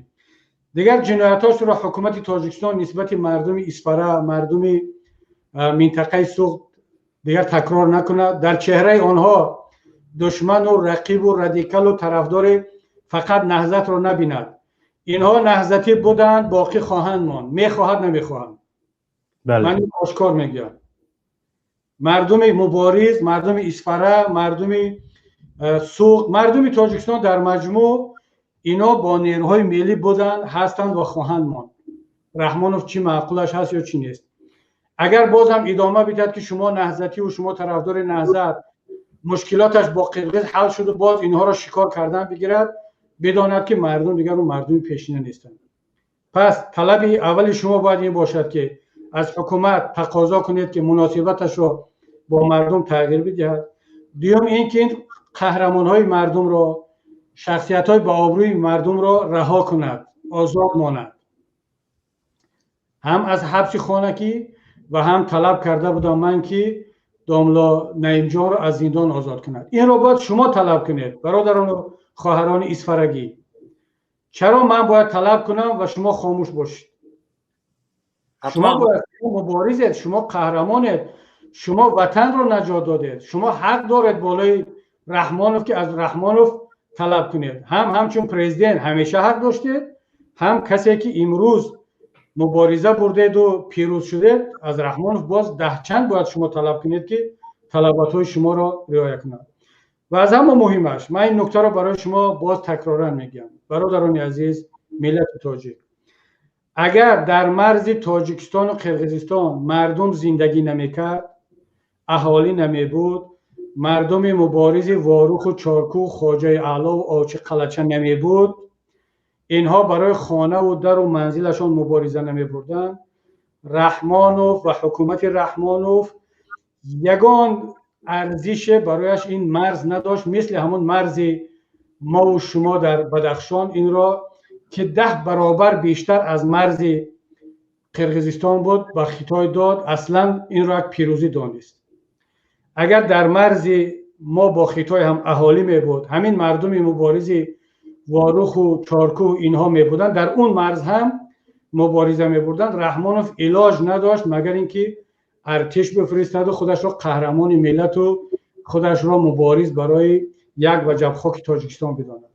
Дигар ҷиноятҳошро ҳукумати Тоҷикистон нисбати мардуми Исфара, мардуми минтақаи Суғд дигар такрор накунад. Дар чеҳраи онҳо душману рақибу радикалу тарафдори фақат наҳзатро набинад. Инҳо наҳзатӣ буданд, боқӣ хоҳанд монд, мехоҳад, намехоҳанд. Ман ин ошкор мегӯям. Мардуми мубориз, мардуми Исфара, мардуми Суғд, мардуми Тоҷикистон дар маҷмӯъ, ино бо нерӯҳои миллӣ буданд, ҳастанд ва хоҳанд монд. Раҳмонов чӣ маъқулаш ҳаст ё чӣ нест, агар бозам идома бидиҳад, ки шумо наҳзативу шумо тарафдори наҳзат, мушкилоташ бо қирғиз ҳал шуду боз инҳоро шикор кардан бигирад, бидонад, ки мардум дигар он мардуми пешина нестанд. Пас талаби аввали шумо бояд ин бошад, ки аз ҳукумат тақозо кунед, ки муносибаташро бо мардум тағйир бидиҳад. Дуюм ин ки ин қаҳрамонҳои мардумро, шахсиятҳои ба обрӯи мардумро раҳо кунад, озод монад, ҳам аз ҳабси хонагӣ ва ҳам талаб карда будам ман, ки домло Наимҷонро аз зиндон озод кунад. Инро бояд шумо талаб кунед, бародарону хоҳарони исфарагӣ. Чаро ман бояд талаб кунам ва шумо хомӯш бошед? Шумо бояд муборизед, шумо қаҳрамонед, шумо ватанро наҷот додед, шумо ҳақ доред болои Раҳмонов, ки аз Раҳмонов талаб кунед. Ҳам ҳамчун президент ҳамеша ҳақ доштед, ҳам касе ки имрӯз мубориза бурдеду пирӯз шудед, аз Раҳмонов боз даҳчанд бояд шумо талаб кунед, ки талаботҳои шуморо риоя кунад. Ва аз ҳама муҳимаш, ман ин нуктаро барои шумо боз такроран мегӯям, бародарони азиз, миллати тоҷик: агар дар марзи Тоҷикистону Қирғизистон мардум зиндагӣ намекард, аҳолӣ намебуд, мардуми муборизи Воруху Чорку, Хоҷаи Аълову Овчи Қалача намебуд, инҳо барои хонаву дару манзилашон мубориза намебурданд, Раҳмонов ва ҳукумати Раҳмонов ягон арзише барояш ин марз надошт. Мисли ҳамон марзи мову шумо дар Бадахшон, инро ки 10 баробар бештар аз марзи Қирғизистон буд, ба Хитой дод, аслан инро як пирӯзӣ донист. Агар дар марзи мо бо Хитой ҳам аҳолӣ мебуд, ҳамин мардуми муборизи Воруху Чоркӯҳ инҳо мебуданд, дар он марз ҳам мубориза мебурданд, Раҳмонов илоҷ надошт, магар ин ки артиш бифиристанду худашро қаҳрамони миллату худашро мубориз барои як ваҷаб хоки Тоҷикистон бидонад.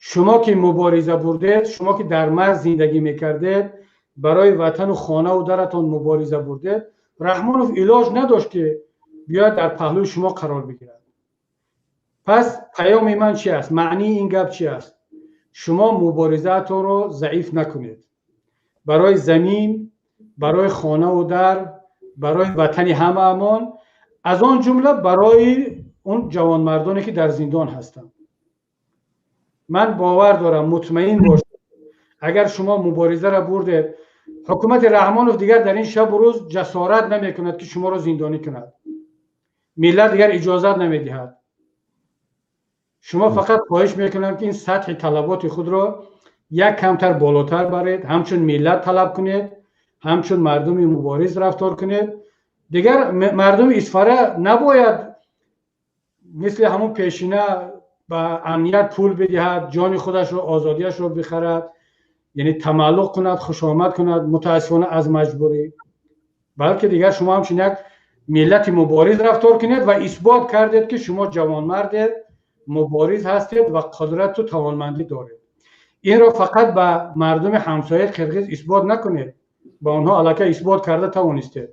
Шумо ки мубориза бурдед, шумо ки дар марз зиндагӣ мекардед, барои ватану хонаву даратон мубориза бурдед, Раҳмонов илоҷ надошт, ки биёяд дар паҳлӯи шумо қарор бигирад. Пас паёми ман чи аст? Маънии ин гап чи аст? Шумо муборизаатонро заиф накунед барои замин, барои хонаву дар, барои ватани ҳамаамон, аз он ҷумла барои он ҷавонмардоне, ки дар зиндон ҳастанд. Ман бовар дорам, мутмаин бошед, агар шумо муборизаро бурдед, ҳукумати Раҳмонов дигар дар ин шабу рӯз ҷасорат намекунад, ки шуморо зиндонӣ кунад. Миллат дигар иҷозат намедиҳад. Шумо фақат хоҳиш мекунам, ки ин сатҳи талаботи худро як камтар болотар баред, ҳамчун миллат талаб кунед, ҳамчун мардуми мубориз рафтор кунед. Дигар мардуми Исфара набояд мисли ҳамун пешина ба амният пул бидиҳад, ҷони худашро, озодиашро бихарад, яъне тамаллуқ кунад, хушомад кунад, мутаассифона аз маҷбурӣ, балки дигар шумо ҳамчун як миллати мубориз рафтор кунед ва исбот кардед, ки шумо ҷавонмардед, мубориз ҳастед ва қудрату тавонмандӣ доред. Инро фақат ба мардуми ҳамсояи қирғиз исбот накунед, ба онҳо аллакай исбот карда тавонистед.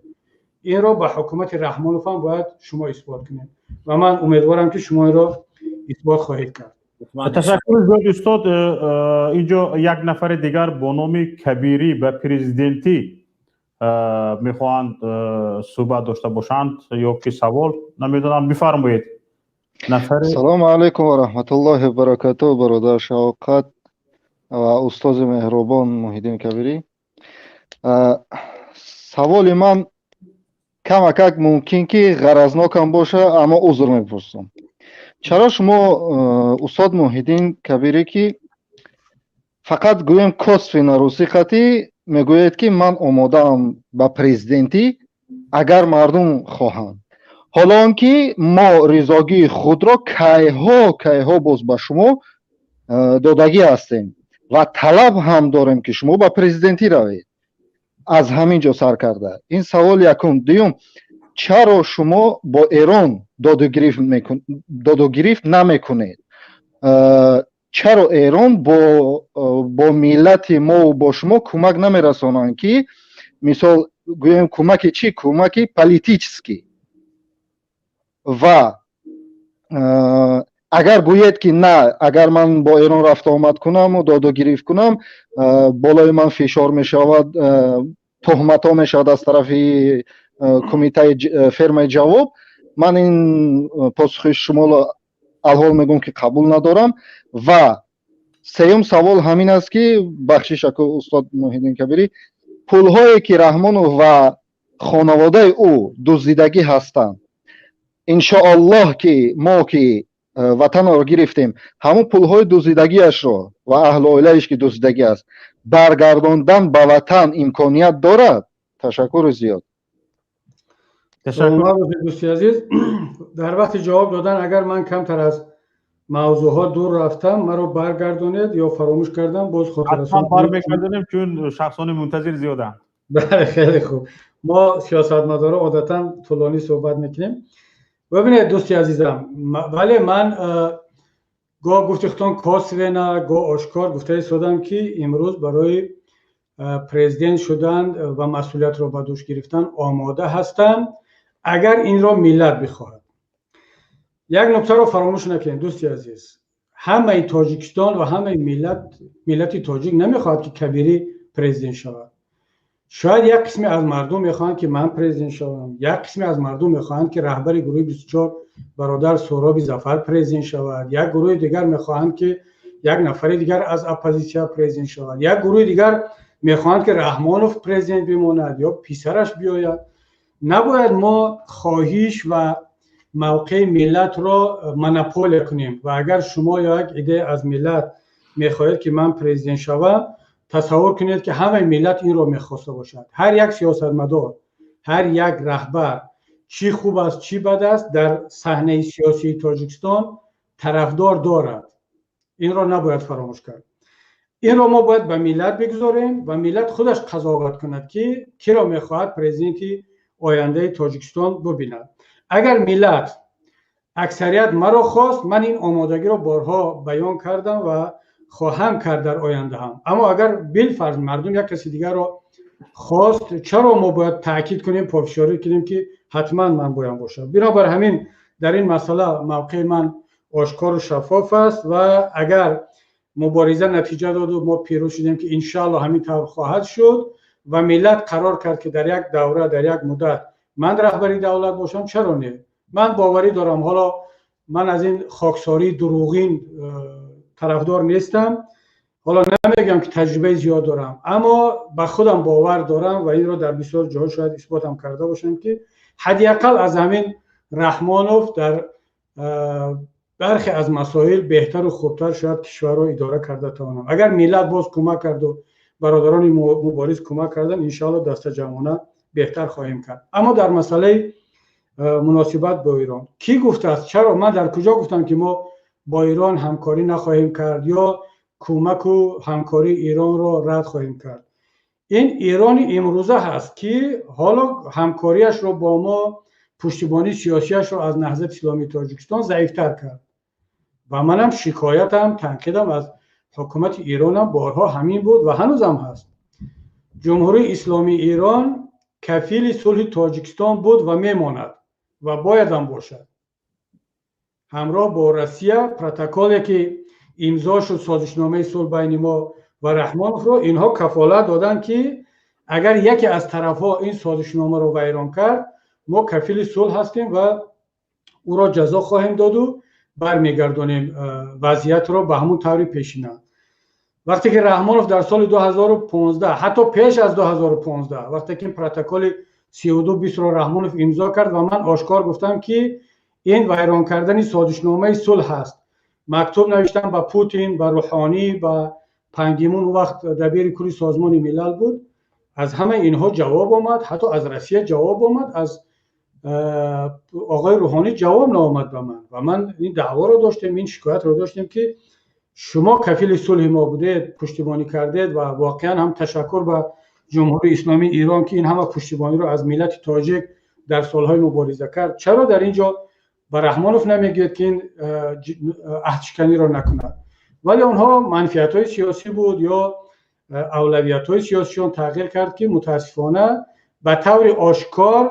Инро ба ҳукумати Раҳмонов ҳам бояд шумо исбот кунед ва ман умедворам, ки шумо инро исбот хоҳед кард. Ташаккури зиёд, устод. Инҷо як нафари дигар бо номи Кабирӣ ба президентӣ мехоҳанд суҳбат дошта бошанд ё ки савол, намедонам. Бифармоед, нафари. Салому алайкум ва раҳматуллоҳи ва баракатуҳ, бародар Шавқат ва устози меҳрубон Муҳиддин Кабирӣ. Саволи ман камакак мумкин ки ғаразнокам боша, аммо узр мепурсам. Чаро шумо, устод Муҳиддин Кабирӣ, ки фақат гӯем косвенно русӣ қатӣ мегӯед, ки ман омодаам ба президентӣ, агар мардум хоҳанд, ҳоло он ки мо ризогии худро кайҳо кайҳо боз ба шумо додагӣ ҳастем ва талаб ҳам дорем, ки шумо ба президентӣ равед, аз ҳамин ҷо сар карда? Ин савол якум. Дуюм, чаро шумо бо Эрон додугирифт намекунед? Чаро Эрон бо миллати мову бо шумо кӯмак намерасонанд, ки мисол гӯем, кӯмаки чӣ, кӯмаки политический? Ва агар гӯед, ки на, агар ман бо Эрон рафту омад кунаму додугирифт кунам, болои ман фишор мешавад, туҳматҳо мешавад аз тарафи кумитаи фермаи ҷавоб, ман ин посухи шуморо алҳол мегӯям, ки қабул надорам. Ва сеюм савол ҳамин аст, ки бахшиш, аку устод Муҳиддин Кабирӣ, пулҳое ки Раҳмонов ва хонаводаи ӯ дуздидагӣ ҳастанд, иншоаллоҳ, ки мо ки ватанро гирифтем, ҳамон пулҳои дуздидагиашро ва аҳлу оилаиш ки дуздидагӣ аст, баргардондан ба ватан имконият дорад? Ташаккури зиёд. Дӯсти азиз, дар вақти ҷавоб додан агар ман камтар аз мавзӯъҳо дур рафтам, маро баргардонед ё фаромӯш кардам, боз хотиррасон. Бармегардонем, чун шахсони мунтазир зиёданд. Бале, хеле хуб. Мо сиёсатмадоро одатан тӯлонӣ суҳбат мекунем. Бибинед, дӯсти азизам, бале, ман гоҳ гуфти худтон косвенно, гоҳ ошкор гуфта истодам, ки имрӯз барои президент шудан ва масъулиятро ба дӯш гирифтан омода ҳастам, агар инро миллат бихоҳад. Як нуктаро фаромӯш накунед, дӯсти азиз: ҳамаи Тоҷикистон ва ҳамаи миллати тоҷик намехоҳад, ки Кабирӣ президент шавад. Шояд як қисме аз мардум мехоҳанд, ки ман президент шавам, як қисме аз мардум мехоҳанд, ки раҳбари гурӯҳи 24 бародар Суҳроби Зафар президент шавад, як гурӯҳи дигар мехоҳанд, ки як нафари дигар аз оппозитсия президент шавад, як гурӯҳи дигар мехоҳанд, ки Раҳмонов президент бимонад ё писараш биёяд. Набояд мо хоҳиш ва мавқеи миллатро монополия кунем ва агар шумо ё як идея аз миллат мехоҳед, ки ман президент шавам, тасаввур кунед, ки ҳамаи миллат инро мехоста бошад. Ҳар як сиёсатмадор, ҳар як раҳбар, чӣ хуб аст, чӣ бад аст, дар саҳнаи сиёсии Тоҷикистон тарафдор дорад. Инро набояд фаромӯш кард. Инро мо бояд ба миллат бигузорем ва миллат худаш қазоват кунад, ки киро мехоҳад президенти ояндаи Тоҷикистон бубинад. Агар миллат аксарият маро хост, ман ин омодагиро борҳо баён кардам ва хоҳам кард дар оянда ҳам. Аммо агар билфарз мардум як каси дигарро хост, чаро мо бояд таъкид кунем, пофишорӣ кунем, ки ҳатман ман бояд бошам? Бинобар ҳамин дар ин масъала мавқеи ман ошкору шаффоф аст ва агар мубориза натиҷа доду мо пирӯз шудем, ки иншоалло ҳамин тавр хоҳад шуд, ва миллат қарор кард, ки дар як давра, дар як муддат ман раҳбари давлат бошам, чаро не? Ман боварӣ дорам. Ҳоло ман аз ин хоксории дурӯғин тарафдор нестам. Ҳоло намегӯям, ки таҷрибаи зиёд дорам, аммо ба худам бовар дорам ва инро дар бисёр ҷоҳо шояд исботам карда бошам, ки ҳадди ақал аз ҳамин Раҳмонов дар бархе аз масоил беҳтару хубтар шояд кишварро идора карда тавонам. Агар миллат боз кӯмак карду бародарони мубориз кӯмак кардан, иншоалло дастаҷамъона беҳтар хоҳем кард. Аммо дар масъалаи муносибат бо Эрон, кӣ гуфтааст? Чаро ман дар куҷо гуфтам, ки мо бо Эрон ҳамкорӣ нахоҳем кард ё кӯмаку ҳамкории Эронро рад хоҳем кард. Ин Эрони имрӯза ҳаст, ки ҳоло ҳамкориашро бо мо, пуштибонии сиёсиашро аз Наҳзати Исломии Тоҷикистон заифтар кард. Ва манам шикоятам, танқидам аз ҳукумати Эронам борҳо ҳамин буд ва ҳанӯзам ҳаст. Ҷумҳурии Исломии Эрон кафили сулҳи Тоҷикистон буд ва мемонад ва боядам бошад. Ҳамроҳ бо Россия протоколе ки имзо шуд, созишномаи сулҳ байни мо ва Раҳмоновро, инҳо кафолат доданд, ки агар яке аз тарафҳо ин созишномаро вайрон кард, мо кафили сулҳ ҳастем ва ӯро ҷазо хоҳем доду бармегардонем вазъиятро ба ҳамун таври пешина. Вақте ки Раҳмонов дар соли 2015, ҳатто пеш аз 2015, вақте ки протоколи 3220-ро Раҳмонов имзо кард ва ман ошкор гуфтам, ки ин вайрон кардани созишномаи сулҳ ҳаст, мактуб навиштам ба Путин, ба Рӯҳонӣ, ба Пан Ги Мун, он вақт дабири кулли Созмони Милал буд. Аз ҳамаи инҳо ҷавоб омад, ҳатто аз Россия ҷавоб омад, аз оғои Рӯҳонӣ ҷавоб наомад ба ман. Ва ман ин даъворо доштем, ин шикоятро доштем, ки шумо кафили сулҳи мо будед, пуштибонӣ кардед ва воқеан ҳам ташаккур ба Ҷумҳурии Исломии Эрон, ки ин ҳама пуштибониро аз миллати тоҷик дар солҳои мубориза кард. Чаро дар ин ҷо ба Раҳмонов намегӯяд, ки ин аҳдшиканиро накунад? Вале онҳо манфиатҳои сиёсӣ буд ё авлавиятҳои сиёсишон тағйир кард, ки мутаассифона ба таври ошкор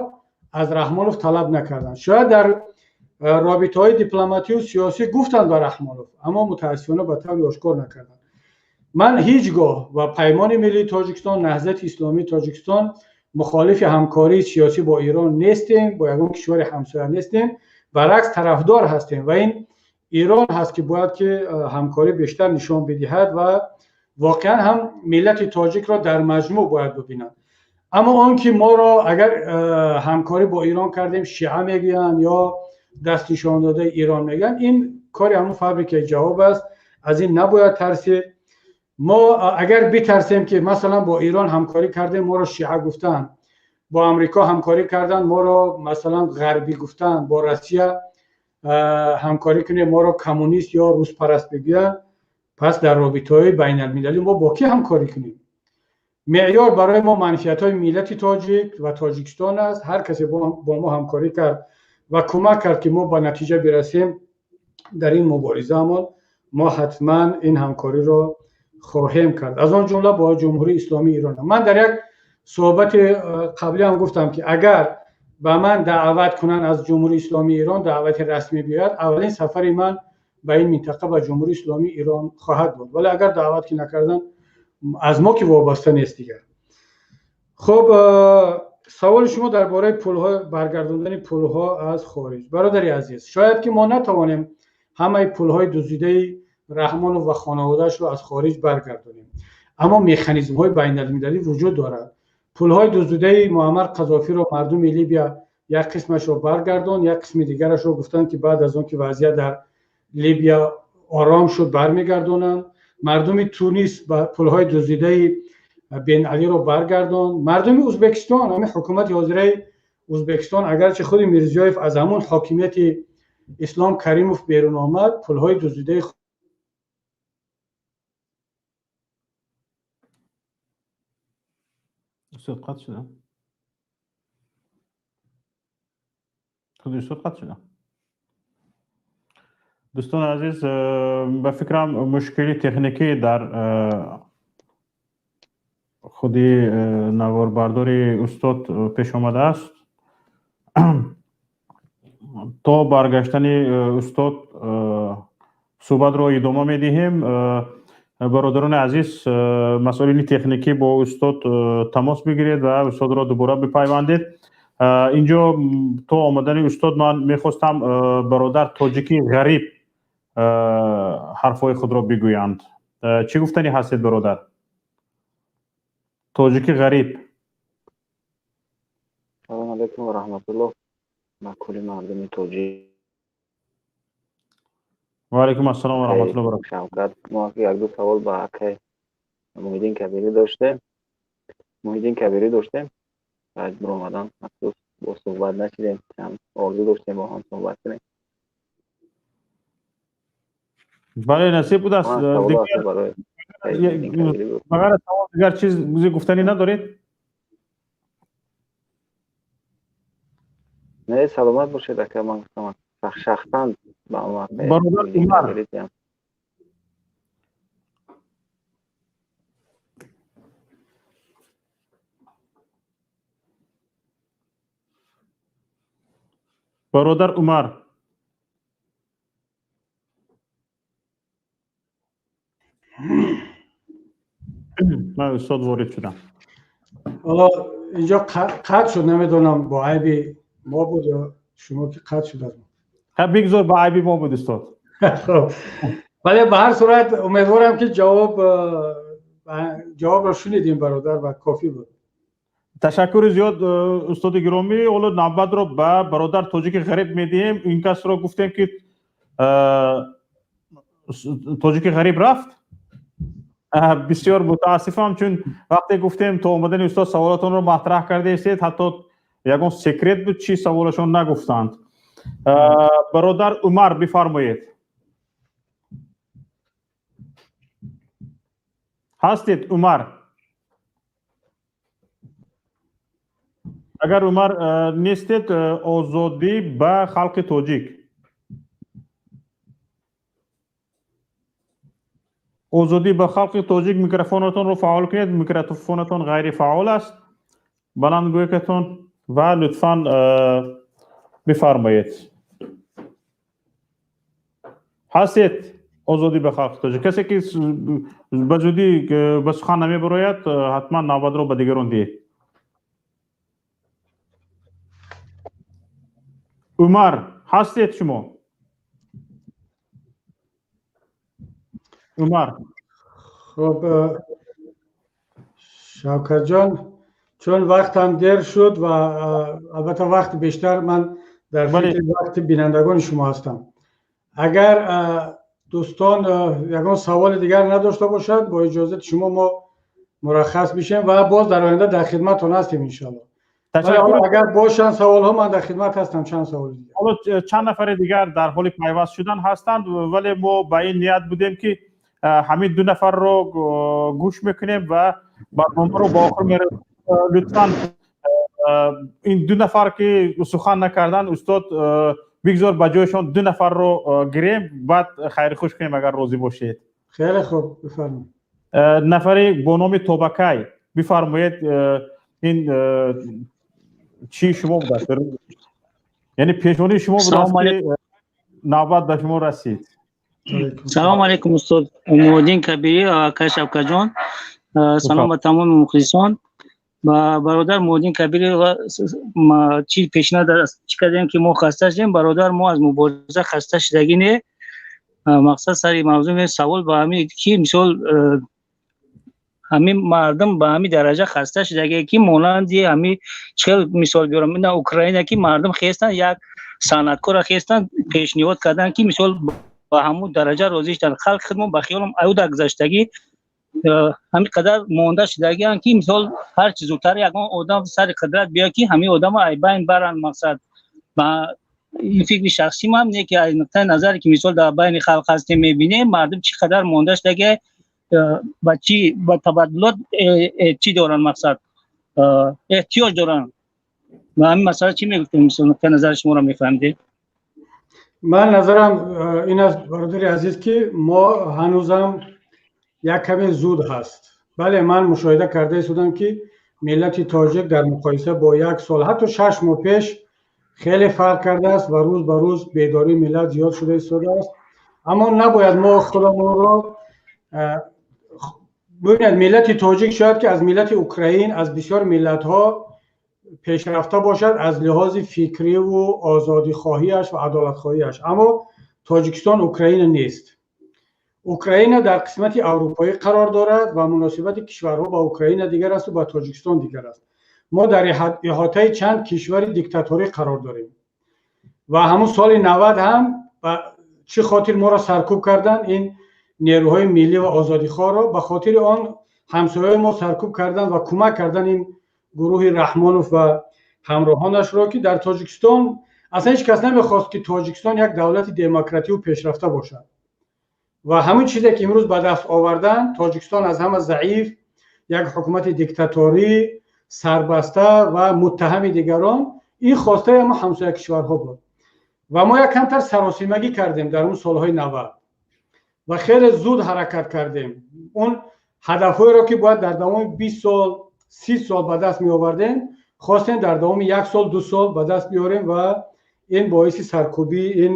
аз Раҳмонов талаб накарданд. Шояд дар робитаҳои дипломатию сиёсӣ гуфтанд ба Раҳмонов, аммо мутаассифона ба таври ошкор накарданд. Ман ҳеҷ гоҳ ва Паймони Миллии Тоҷикистон, Наҳзати Исломии Тоҷикистон мухолифи ҳамкории сиёсӣ бо Эрон нестем, бо ягон кишвари ҳамсоя нестем, баръакс тарафдор ҳастем ва ин Эрон ҳаст, ки бояд ки ҳамкорӣ бештар нишон бидиҳад ва воқеан ҳам миллати тоҷикро дар маҷмӯъ бояд бибинад. Аммо он ки моро агар ҳамкорӣ бо Эрон кардем, шиа мегӯянд ё даст нишондодаи Эрон мегӯянд, ин кори ҳамун фабрикаи ҷавоб аст. Аз ин набояд тарсид. Мо агар битарсем, ки масалан бо Эрон ҳамкорӣ кардем, моро шиа гуфтанд, бо Амрико ҳамкорӣ карданд, моро масалан ғарбӣ гуфтанд, бо Россия ҳамкорӣ кунем, моро коммунист ё руспараст бигӯянд, пас дар робитаҳои байналмилалӣ мо бо кӣ ҳамкорӣ кунем? Меъёр барои мо манфиатҳои миллати тоҷик ва Тоҷикистон аст. Ҳар касе бо мо ҳамкорӣ кард ва кӯмак кард, ки мо ба натиҷа бирасем дар ин муборизаамон, мо ҳатман ин ҳамкориро хоҳем кард, аз он ҷумла бо Ҷумҳурии Исломии Эрон. Ман дар як суҳбати қаблӣ ҳам гуфтам, ки агар ба ман даъват кунанд аз Ҷумҳурии Исломии Эрон, даъвати расмӣ биёяд, аввалин сафари ман ба ин минтақа ба Ҷумҳурии Исломии Эрон хоҳад буд. Вале агар даъват ки накарданд, аз мо ки вобаста нест дигар. Хуб, саволи шумо дар бораи пулҳо, баргардондани пулҳо аз хориҷ. Бародари азиз, шояд ки мо натавонем ҳамаи пулҳои дуздидаи Раҳмонов ва хонаводаашро аз хориҷ баргардонем, аммо механизмҳои байналмилалӣ вуҷуд дорад. Пулҳои дуздидаи Муаммар Қазофиро мардуми Либия як қисмашро баргардон, як қисми дигарашро гуфтанд, ки баъд аз он ки вазъият дар Либия ором шуд, бармегардонанд. Мардуми Тунис пулҳои дуздидаи Бен Алиро баргардон. Мардуми Ӯзбекистон, ҳамин ҳукумати ҳозираи Ӯзбекистон, агарчи худи Мирзиёев аз ҳамун ҳокимияти Ислом Каримов берун омад, пулҳои дуздидаи Устод қатъ шуда, худи устод қатъ шуда. Дӯстони азиз, ба фикрам, мушкили техникӣ дар худи наворбардори устод пеш омадааст. То баргаштани устод суҳбатро идома медиҳем. Бародарони азиз, масъулини техникӣ бо устод тамос бигиред ва устодро дубора бипайвандед. Инҷо то омадани устод ман мехостам бародар тоҷики ғариб ҳарфҳои худро бигӯянд. Чӣ гуфтанӣ ҳастед, бародар тоҷики ғариб? Салому алайкум ва раҳматуллоҳ ба кулли мардуми тоҷик. Ва алайкум ассалом ва раҳматуллоҳ ва баракатуҳ. Шавкат, мо якду савол ба акай Муҳиддин Кабирӣ доштем, Муҳиддин Кабирӣ доштем, баъд биромадан, афсӯс, бо суҳбат нашидем. Чанд орзу доштем бо ҳам суҳбат кунем. Бале, насиб будааст. Бағайр аз савол дигар чиз гуфтанӣ надоред? Не, саломат бошед, ака. Ман гуфтам шахсан ба бародар Умар. Бародар Умар, ман устод ворид шудам. Ҳоло инҷо қатъ шуд, намедонам бо айби мо буд ё шумо ки қатъ шуд. Бигзор ба айби мо буд, устод. Хуб, вале ба ҳар сурат умедворам ки ҷавобро шунидем, бародар, ва кофӣ буд. Ташаккури зиёд, устоди гиромӣ. Ҳоло навбатро ба бародар тоҷики ғариб медиҳем. Ин касро гуфтем ки тоҷики ғариб рафт. Бисёр мутаассифам, чун вақте гуфтем то омадани устод саволатонро матраҳ кардаистед, ҳатто ягон секрет буд, чи саволашон нагуфтанд. Бародар Умар, бифармоед. Ҳастед, Умар? Агар Умар нестед, озодӣ ба халқи тоҷик. Озодӣ ба халқи тоҷик, микрофонатонро фаъол кунед. Микрофонатон ғайрифаъол аст. Баландгӯякатон ва лутфан бифармоед. Ҳастед, озодӣ ба халқи тоҷик? Касе ки ба зудӣ ба сухан намебарояд, ҳатман навбатро ба дигарон диҳед. Умар, ҳастед шумо? Умар. Хуб, Шавкатҷон, чун вақтам дер шуд ва албатта вақти бештар ман дар фикри вақти бинандагони шумо ҳастам. Агар дӯстон ягон саволи дигар надошта бошад, бо иҷозати шумо мо мураххас бишем ва боз дар оянда дар хидматтон ҳастем, иншоалло. Агар бошанд саволҳо, ман дар хидмат ҳастам. Чанд савол дигар. Ҳоло чанд нафари дигар дар ҳоли пайваст шудан ҳастанд, вале мо ба ин ният будем ки ҳамин ду нафарро гӯш мекунем ва барномаро ба охир мерасонем. Лутфан ин ду нафар ки сухан накарданд, устод, бигзор ба ҷойшон ду нафарро гирем, баъд хайри хуш кунем, агар розӣ бошед. Хеле хуб, бифармоед. Нафаре бо номи Тобакай, бифармоед. Ин чӣ шумо будааст? Яъне пешонии шумо будааст ки навбат ба шумо расид. Салом алейкум, устод Муҳиддин Кабирӣ, акай Шавкатҷон. Салом ба тамоми мухлисон. Ба бародар Муҳиддин Кабирӣ, чӣ пешина чӣ кардем ки мо хаста шудем, бародар, мо аз мубориза хаста шудагӣ не. Мақсад сари мавзӯъ савол ба ҳамин ки мисол ҳамин мардум ба ҳамин дараҷа хаста шудагӣ ки монанди ҳамин чӣ мисол биёрам, ина Украина ки мардум хестанд, як санъаткора хестанд, пешниҳод карданд ки мисол ба ҳамун дараҷа розӣ шуданд. Халқ худмон ба хиёлам аюда гузаштагӣ ҳамин қадар монда шудагианд ки мисол ҳар чи зудтар ягон одам сари қудрат биёяд ки ҳамин одамо ай байн баранд. Мақсад ба ин фикри шахсӣ ман не ки аз нуқтаи назаре ки мисол дар байни халқ ҳастем мебинем мардум чӣ қадар монда шудагӣ ба чӣ ба табаддулот чӣ доранд, мақсад эҳтиёҷ доранд. Ба ҳамин масъала чӣ мегуфтем, мисол нуқтаи назари шуморо мефаҳмидем? Ман назарам ин аст, бародари азиз, ки мо ҳанӯзам як каме зуд ҳаст. Бале, ман мушоҳида карда истодам ки миллати тоҷик дар муқоиса бо як сол, ҳатто 6 моҳ пеш хеле фарқ кардааст ва рӯз ба рӯз бедории миллат зиёд шуда истодааст. Аммо набояд мо худамонро бибинед, миллати тоҷик шояд ки аз миллати Украин, аз бисёр миллатҳо пешрафта бошад аз лиҳози фикриву озодихоҳиаш ва адолатхоҳиаш, аммо Тоҷикистон Украина нест. Украина дар қисмати аврупоӣ қарор дорад ва муносибати кишварҳо ба Украина дигар асту ба Тоҷикистон дигар аст. Мо дар иҳотаи чанд кишвари диктаторӣ қарор дорем ва ҳамун соли 90 ҳам ба чӣ хотир моро саркӯб карданд ин нерӯҳои миллӣ ва озодихоҳро? Ба хотири он ҳамсояҳои мо саркӯб карданд ва кӯмак карданд ин гурӯҳи Раҳмонов ва ҳамроҳонашро, ки дар Тоҷикистон аслан ҳеҷ кас намехост ки Тоҷикистон як давлати демокративу пешрафта бошад. Ва ҳамин чизе ки имрӯз ба даст овардан, Тоҷикистон аз ҳама заиф, як ҳукумати диктаторӣ, сарбаста ва муттаҳами дигарон, ин хостаи ҳама ҳамсоя кишварҳо буд. Ва мо як камтар саросимагӣ кардем дар он солҳои 90 ва хеле зуд ҳаракат кардем. Он ҳадафҳоеро ки бояд дар давоми 20 сол, 30 сол ба даст меовардем, хостем дар давоми 1 сол, 2 сол ба даст биёрем ва ин боиси саркӯбии ин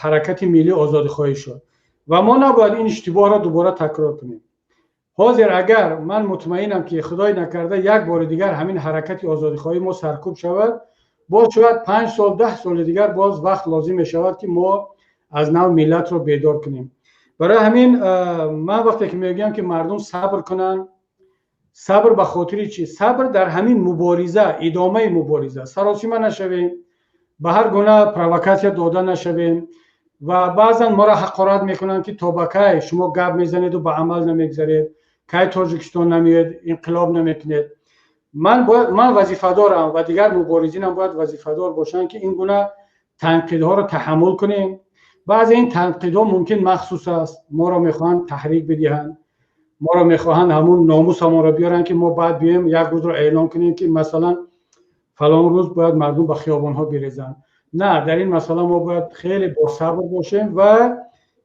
ҳаракати миллии озодихоҳӣ шуд. Ва мо набояд ин иштибоҳро дубора такрор кунем. Ҳозир агар ман мутмаинам ки худой накарда як бори дигар ҳамин ҳаракати озодихоҳии мо саркӯб шавад, боз шояд 5 сол, 10 соли дигар боз вақт лозим мешавад ки мо аз нав миллатро бедор кунем. Барои ҳамин ман вақте ки мегӯям ки мардум сабр кунанд, сабр ба хотири чӣ? Сабр дар ҳамин мубориза, идомаи мубориза, саросима нашавем, ба ҳар гуна провокатсия дода нашавем. Ва баъзан моро ҳақорат мекунанд ки то ба кай шумо гап мезанеду ба амал намегзаред, кай Тоҷикистон намеоед, инқилоб намекунед. Ман вазифадорам ва дигар муборизинам бояд вазифадор бошанд ки ин гуна танқидҳоро таҳаммул кунем. Баъзе ин танқидҳо мумкин махсус аст, моро мехоҳанд таҳрик бидиҳанд, моро мехоҳанд ҳамун номусамонро биёранд ки мо баъд биёем як рӯзро эълон кунем ки масалан фалон рӯз бояд мардум ба хиёбонҳо бирезанд. На, дар ин масъала мо бояд хеле босабр бошем ва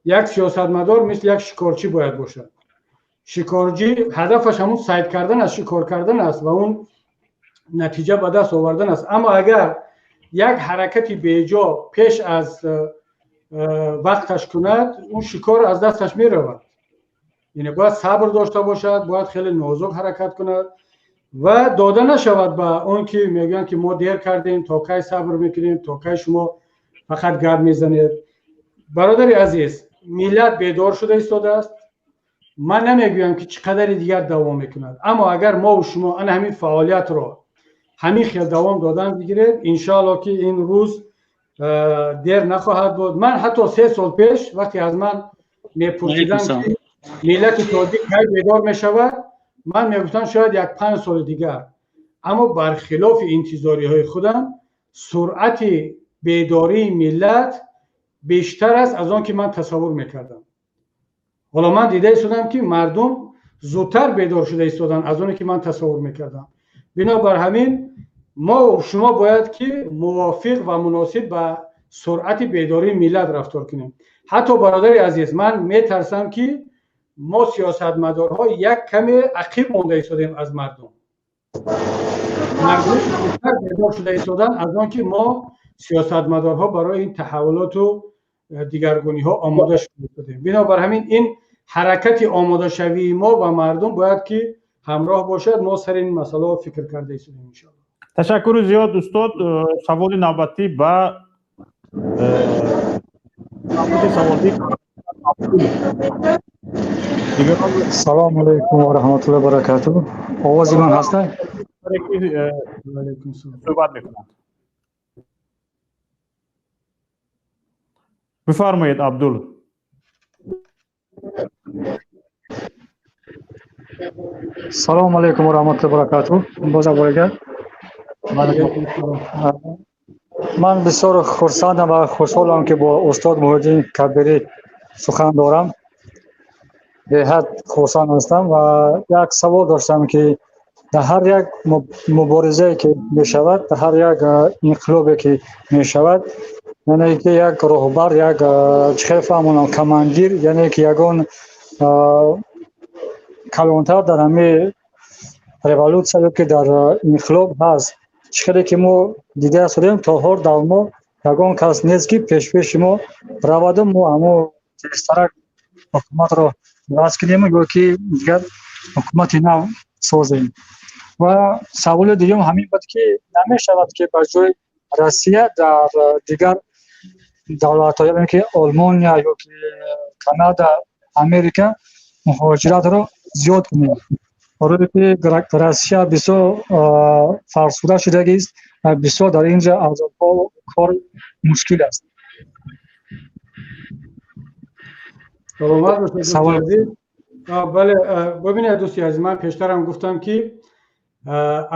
як сиёсатмадор мисли як шикорчӣ бояд бошад. Шикорчӣ ҳадафаш ҳамун сайд кардан аст, шикор кардан аст ва он натиҷа ба даст овардан аст. Аммо агар як ҳаракати беҷо пеш аз вақташ кунад, он шикор аз дасташ меравад. Яъне бояд сабр дошта бошад, бояд хеле нозук ҳаракат кунад ва дода нашавад ба он ки мегӯянд ки мо дер кардем, то кай сабр мекунем, то кай шумо фақат гап мезанед. Бародари азиз, миллат бедор шуда истодааст. Ман намегӯям ки чӣ қадари дигар давом мекунад, аммо агар мову шумо ана ҳамин фаъолиятро ҳамин хел давом додан бигиред, иншоалло ки ин рӯз дер нахоҳад буд. Ман ҳатто 3 сол пеш вақте аз ман мепурсиданд ки миллати тоҷик кай бедор мешавад, ман мегуфтам шояд як 5 соли дигар. Аммо бархилофи интизориҳои худам суръати бедории миллат бештар аст аз он ки ман тасаввур мекардам. Ҳоло ман дида истодам ки мардум зудтар бедор шуда истоданд аз оне ки ман тасаввур мекардам. Бинобар ҳамин мо шумо бояд ки мувофиқ ва муносиб ба суръати бедории миллат рафтор кунем. Ҳатто бародари азиз, ман метарсам ки мо сиёсатмадорҳо як каме ақиб монда истодем аз мардум. Мардум зудтар бедор шуда истоданд аз он ки мо сиёсатмадорҳо барои ин таҳаввулоту дигаргуниҳо омода шуда истодем. Бинобар ҳамин ин ҳаракати омодашавии мо ва мардум бояд ки ҳамроҳ бошад. Мо сари ин масъалаҳо фикр карда истодем иншоалло. Ташаккури зиёд устод. Саволи навбатӣ ба Салому алайкум ва раҳматуллоҳи ва баракатуҳ. Овози ман ҳаст? Суҳбат мекунанд. Бифармоед Абдул. Салому алайкум ва раҳматуллоҳи ва баракатуҳ. Боз як ман бисёр хурсандам ва хушҳолам ки бо устод Муҳиддин Кабирӣ сухан дорам. Беҳад хурсанд ҳастам ва як савол доштам ки дар ҳар як муборизае ки мешавад, дар ҳар як инқилобе ки мешавад, яъне ки як роҳбар, як чӣ хел фаҳмонам, командир, яъне ки ягон калонтар дар ҳамин революсия ё ки дар инқилоб ҳаст. Чӣ хеле ки мо дида истодем, то ҳол дар мо ягон кас нест ки пешпеши мо раваду мо ҳамо тезтарак ҳукуматро иваз кунем ё ки дигар ҳукумати нав созем. Ва саволи дуюм ҳамин буд ки намешавад ки ба ҷои Россия дар дигар давлатҳо, яъне ки Олмония ё ки Канада, Америка муҳоҷиратро зиёд кунем. Барои ки Россия бисёр фарсуда шудагист ва бисёр дар инҷа азобҳо кор мушкил аст. Бале, бибинед дӯсти азиз, ман пештарам гуфтам ки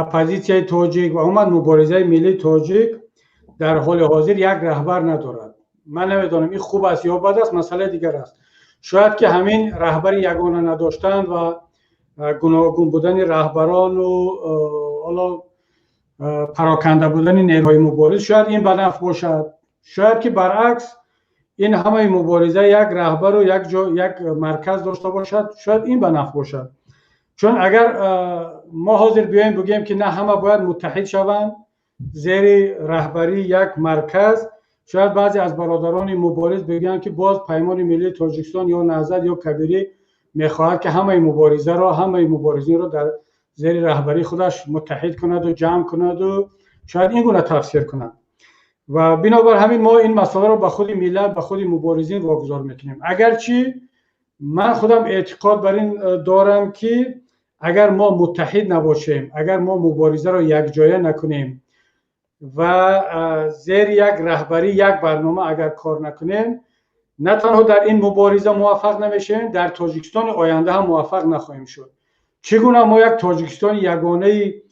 оппозитсияи тоҷик ва умуман муборизаи миллии тоҷик дар ҳоли ҳозир як раҳбар надорад. Ман намедонам, ин хуб аст ё бад аст, масъалаи дигар аст. Шояд ки ҳамин раҳбари ягона надоштан ва гуногун будани раҳбарону ҳоло пароканда будани нерӯҳои мубориз, шояд ин ба нафъ бошад. Шояд ки баръакс, ин ҳамаи мубориза як раҳбару як ҷо, як марказ дошта бошад, шояд ин ба нафъ бошад. Чун агар мо ҳозир биёем, бигӯем ки на, ҳама бояд муттаҳид шаванд зери раҳбарии як марказ, шояд баъзе аз бародарони мубориз бигӯянд, ки боз Паймони миллии Тоҷикистон ё Наҳзат ё Кабирӣ мехоҳад, ки ҳамаи муборизаро, ҳамаи муборизинро дар зери раҳбарии худаш муттаҳид кунаду ҷамъ кунаду шояд ин гуна тафсир кунад. Ва бинобар ҳамин мо ин масъаларо ба худи миллат, ба худи муборизин вогузор мекунем. Агарчи ман худам эътиқод бар ин дорам, ки агар мо муттаҳид набошем, агар мо муборизаро якҷоя накунем ва зери як раҳбарӣ, як барнома агар кор накунем, на танҳо дар ин мубориза муваффақ намешавем, дар Тоҷикистони оянда ҳам муваффақ нахоҳем шуд. Чӣ гуна мо як Тоҷикистони ягонаи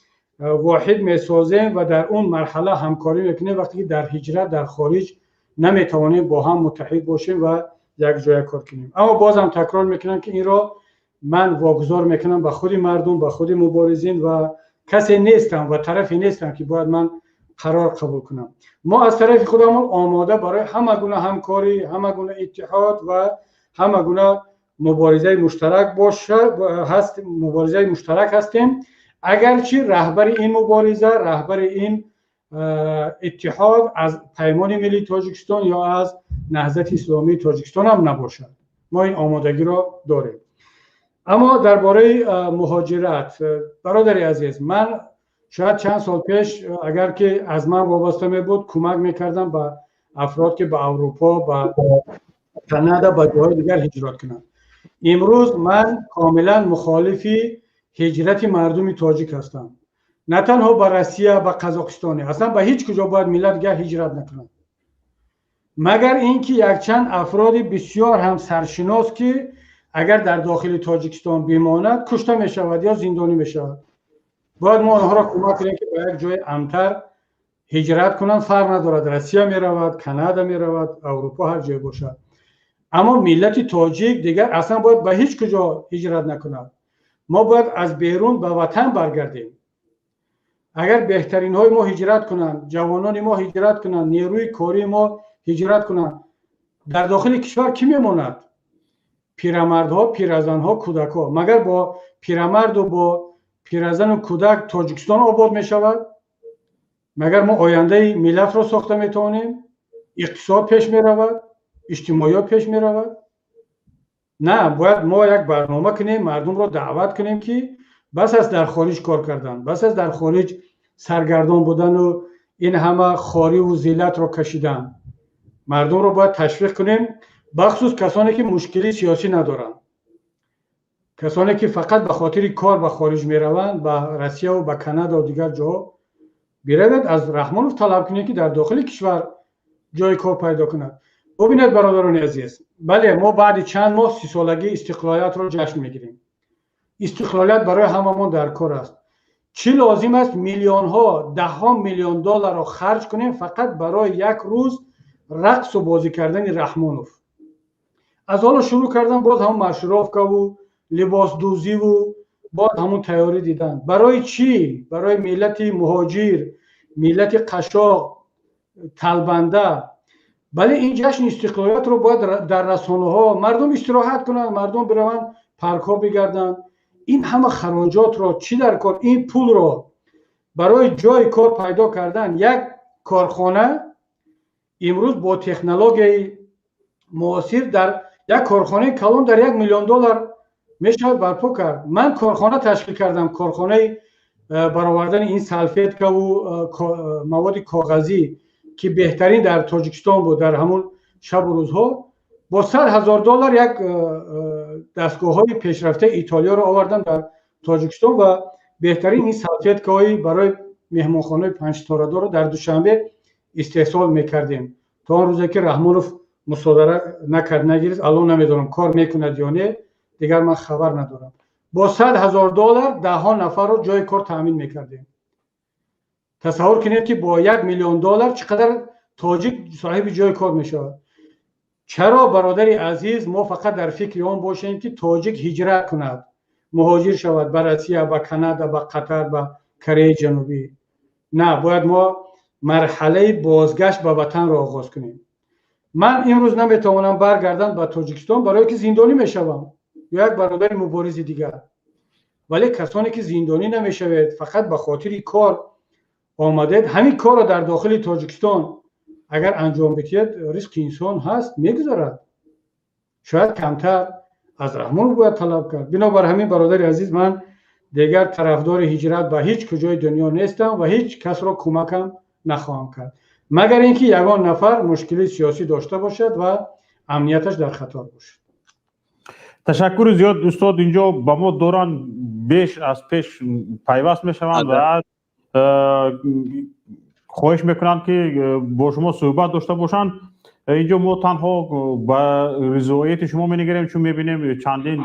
воҳид месозем ва дар он марҳала ҳамкорӣ мекунем, вақте ки дар ҳиҷрат, дар хориҷ наметавонем бо ҳам муттаҳид бошем ва якҷоя кор кунем? Аммо бозам такрор мекунам, ки инро ман вогузор мекунам ба худи мардум, ба худи муборизин ва касе нестам ва тарафе нестам, ки бояд ман қарор қабул кунам. Мо аз тарафи худамон омода барои ҳама гуна ҳамкорӣ, ҳама гуна иттиҳод ва ҳама гуна муборизаи муштарак боша ҳаст, муборизаи муштарак ҳастем. Агарчи раҳбари ин мубориза, раҳбари ин иттиҳод аз Паймони миллии Тоҷикистон ё аз Наҳзати исломии Тоҷикистон ҳам набошад, мо ин омодагиро дорем. Аммо дар бораи муҳоҷират, бародари азиз, ман шояд чанд сол пеш, агар ки аз ман вобаста мебуд, кӯмак мекардам ба афрод, ки ба Аврупо, ба Канада, ба ҷоҳои дигар ҳиҷрат кунанд. Имрӯз ман комилан мухолифи ҳиҷрати мардуми тоҷик ҳастам, на танҳо ба Россия, ба Қазоқистоне, аслан ба ҳеҷ куҷо бояд миллат дигар ҳиҷрат накунад, магар ин ки якчанд афроди бисёр ҳам саршинос, ки агар дар дохили Тоҷикистон бимонад, кушта мешавад ё зиндонӣ мешавад, бояд мо онҳоро кӯмак кунем, ки ба як ҷои амнтар ҳиҷрат кунанд. Фарқ надорад, Россия меравад, Канада меравад, Аврупо, ҳар ҷое бошад. Аммо миллати тоҷик дигар аслан бояд ба ҳеҷ куҷо ҳиҷрат накунад. Мо бояд аз берун ба ватан баргардем. Агар беҳтаринҳои мо ҳиҷрат кунанд, ҷавонони мо ҳиҷрат кунанд, нерӯи кории мо ҳиҷрат кунанд, дар дохили кишвар кӣ мемонад? Пирамардҳо, пиразанҳо, кӯдакҳо. Магар бо пирамарду бо пиразану кӯдак Тоҷикистон обод мешавад? Магар мо ояндаи миллатро сохта метавонем? Иқтисод пеш меравад? Иҷтимоиёт пеш меравад? На, бояд мо як барнома кунем, мардумро даъват кунем, ки бас аст дар хориҷ кор кардан, бас аст дар хориҷ саргардон будану ин ҳама хориву зиллатро кашидан. Мардумро бояд ташвиқ кунем, бахусус касоне ки мушкили сиёсӣ надоранд, касоне ки фақат ба хотири кор ба хориҷ мераванд, ба Россияву ба Канадаву дигар ҷоҳо. Биравед, аз Раҳмонов талаб кунед, ки дар дохили кишвар ҷои кор пайдо кунад. Бубинед, бародарони азиз, бале, мо баъди чанд моҳ 30-солагии истиқлолиятро ҷашн мегирем. Истиқлолият барои ҳамамон дар кор аст. Чӣ лозим аст миллионҳо, даҳҳо миллион долларро харҷ кунем фақат барои як рӯз рақсу бозӣ кардани Раҳмонов? Аз ҳоло шурӯъ кардан, боз ҳамон маршировкаву либосдӯзиву боз ҳамон тайёрӣ дидан. Барои чӣ? Барои миллати муҳоҷир, миллати қашоқ, талбанда. Бале, ин ҷашни истиқлолиятро бояд дар расонаҳо мардум истироҳат кунанд, мардум бираванд, паркҳо бигарданд. Ин ҳама хароҷотро чӣ дар кор? Ин пулро барои ҷои кор пайдо кардан, як корхона имрӯз бо технологияи муосир, дар як корхонаи калон дар 1 миллион доллар мешавад барпо кард. Ман корхона ташкил кардам, корхонаи баровардани ин салфеткаву маводи коғазӣ, ки беҳтарин дар Тоҷикистон буд. Дар ҳамун шабу рӯзҳо бо 100 000 доллар як дастгоҳҳои пешрафтаи Итолиёро овардам дар Тоҷикистон ва беҳтарин ин салфеткаҳои барои меҳмонхонаи панҷситорадорро дар Душанбе истеҳсол мекардем, то он рӯзе ки Раҳмонов мусодара накард, нагирифт. Алло, намедонам, кор мекунад ё не, дигар ман хабар надорам. Бо 100 000 доллар даҳҳо нафарро ҷои кор таъмин мекардем. Тасаввур кунед, ки бо 1 миллион доллар чӣ қадар Тоҷик соҳиби ҷои кор мешавад. Чаро, бародари азиз, мо фақат дар фикри он бошем, ки тоҷик ҳиҷрат кунад, муҳоҷир шавад ба Россия, ба Канада, ба Қатар, ба Кореяи Ҷанубӣ? На, бояд мо марҳалаи бозгашт ба ватанро оғоз кунем. Ман имрӯз наметавонам баргардам ба Тоҷикистон, барое ки зиндонӣ мешавам ё як бародари муборизи дигар. Вале касоне ки зиндонӣ намешавед, фақат ба хотири кор омадед, ҳамин корро дар дохили Тоҷикистон агар анҷом бидиҳед, ризқи инсон ҳаст, мегузарад. Шояд камтар аз Раҳмонов бояд талаб кард. Бинобар ҳамин, бародари азиз, ман дигар тарафдори ҳиҷрат ба ҳеҷ куҷои дунё нестам ва ҳеҷ касро кӯмакам нахоҳам кард, магар ин ки ягон нафар мушкили сиёсӣ дошта бошад ва амнияташ дар хатар бошад. Ташаккури зиёд, устод. Инҷо ба мо доранд, беш аз пеш пайваст мешаванд ва хоҳиш мекунанд, ки бо шумо суҳбат дошта бошанд. Инҷо мо танҳо ба ризоияти шумо менигарем, чун мебинем чандин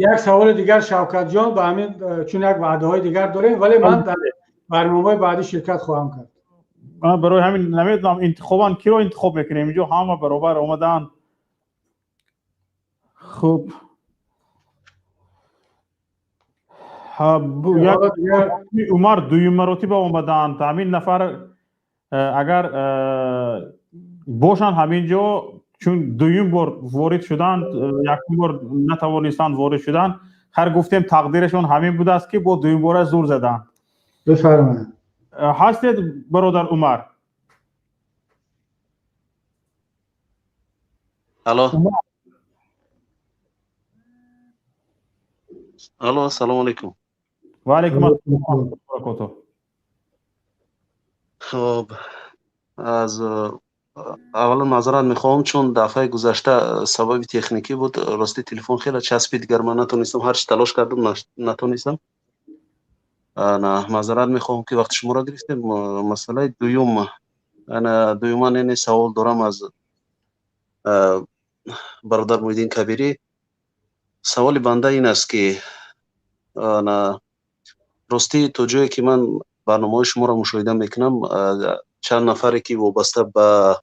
як саволи дигар, Шавкатҷон, ба ҳамин, чун як ваъдаҳои дигар дорем, вале ман дар барномаҳои баъдӣ ширкат хоҳам кард. Барои ҳамин намедонам, интихобан киро интихоб мекунем, инҷо ҳама баробар омаданд. Хуб, Умар дуюм маротиба омаданд. Ҳамин нафар агар бошанд ҳамин ҷо, чун дуюм бор ворид шуданд, якум бор натавонистанд ворид шуданд, ҳар гуфтем тақдирашон ҳамин будааст, ки бо дуюм бора зур заданд. Бифармоед. Ҳастед, бародар Умар? Алло. Алло, ассалому алайкум. Ва алайкум ассалом ва раҳматуллоҳи ва баракотуҳ. Хуб, аз аввалан маъзарат мехоҳам, чун дафъаи гузашта сабаби техникӣ буд, рости телефон хеле часпид, дигар ман натонистам, ҳарчи талош кардам натонистам. Маъзарат мехоҳам, ки вақти шуморо гирифтем. Масъалаи дуюм, дуюман яъне савол дорам аз бародар Муҳиддин Кабирӣ. Саволи банда ин аст, ки ростӣ то ҷое ки ман барномаҳои шуморо мушоҳида мекунам, чанд нафаре ки вобаста ба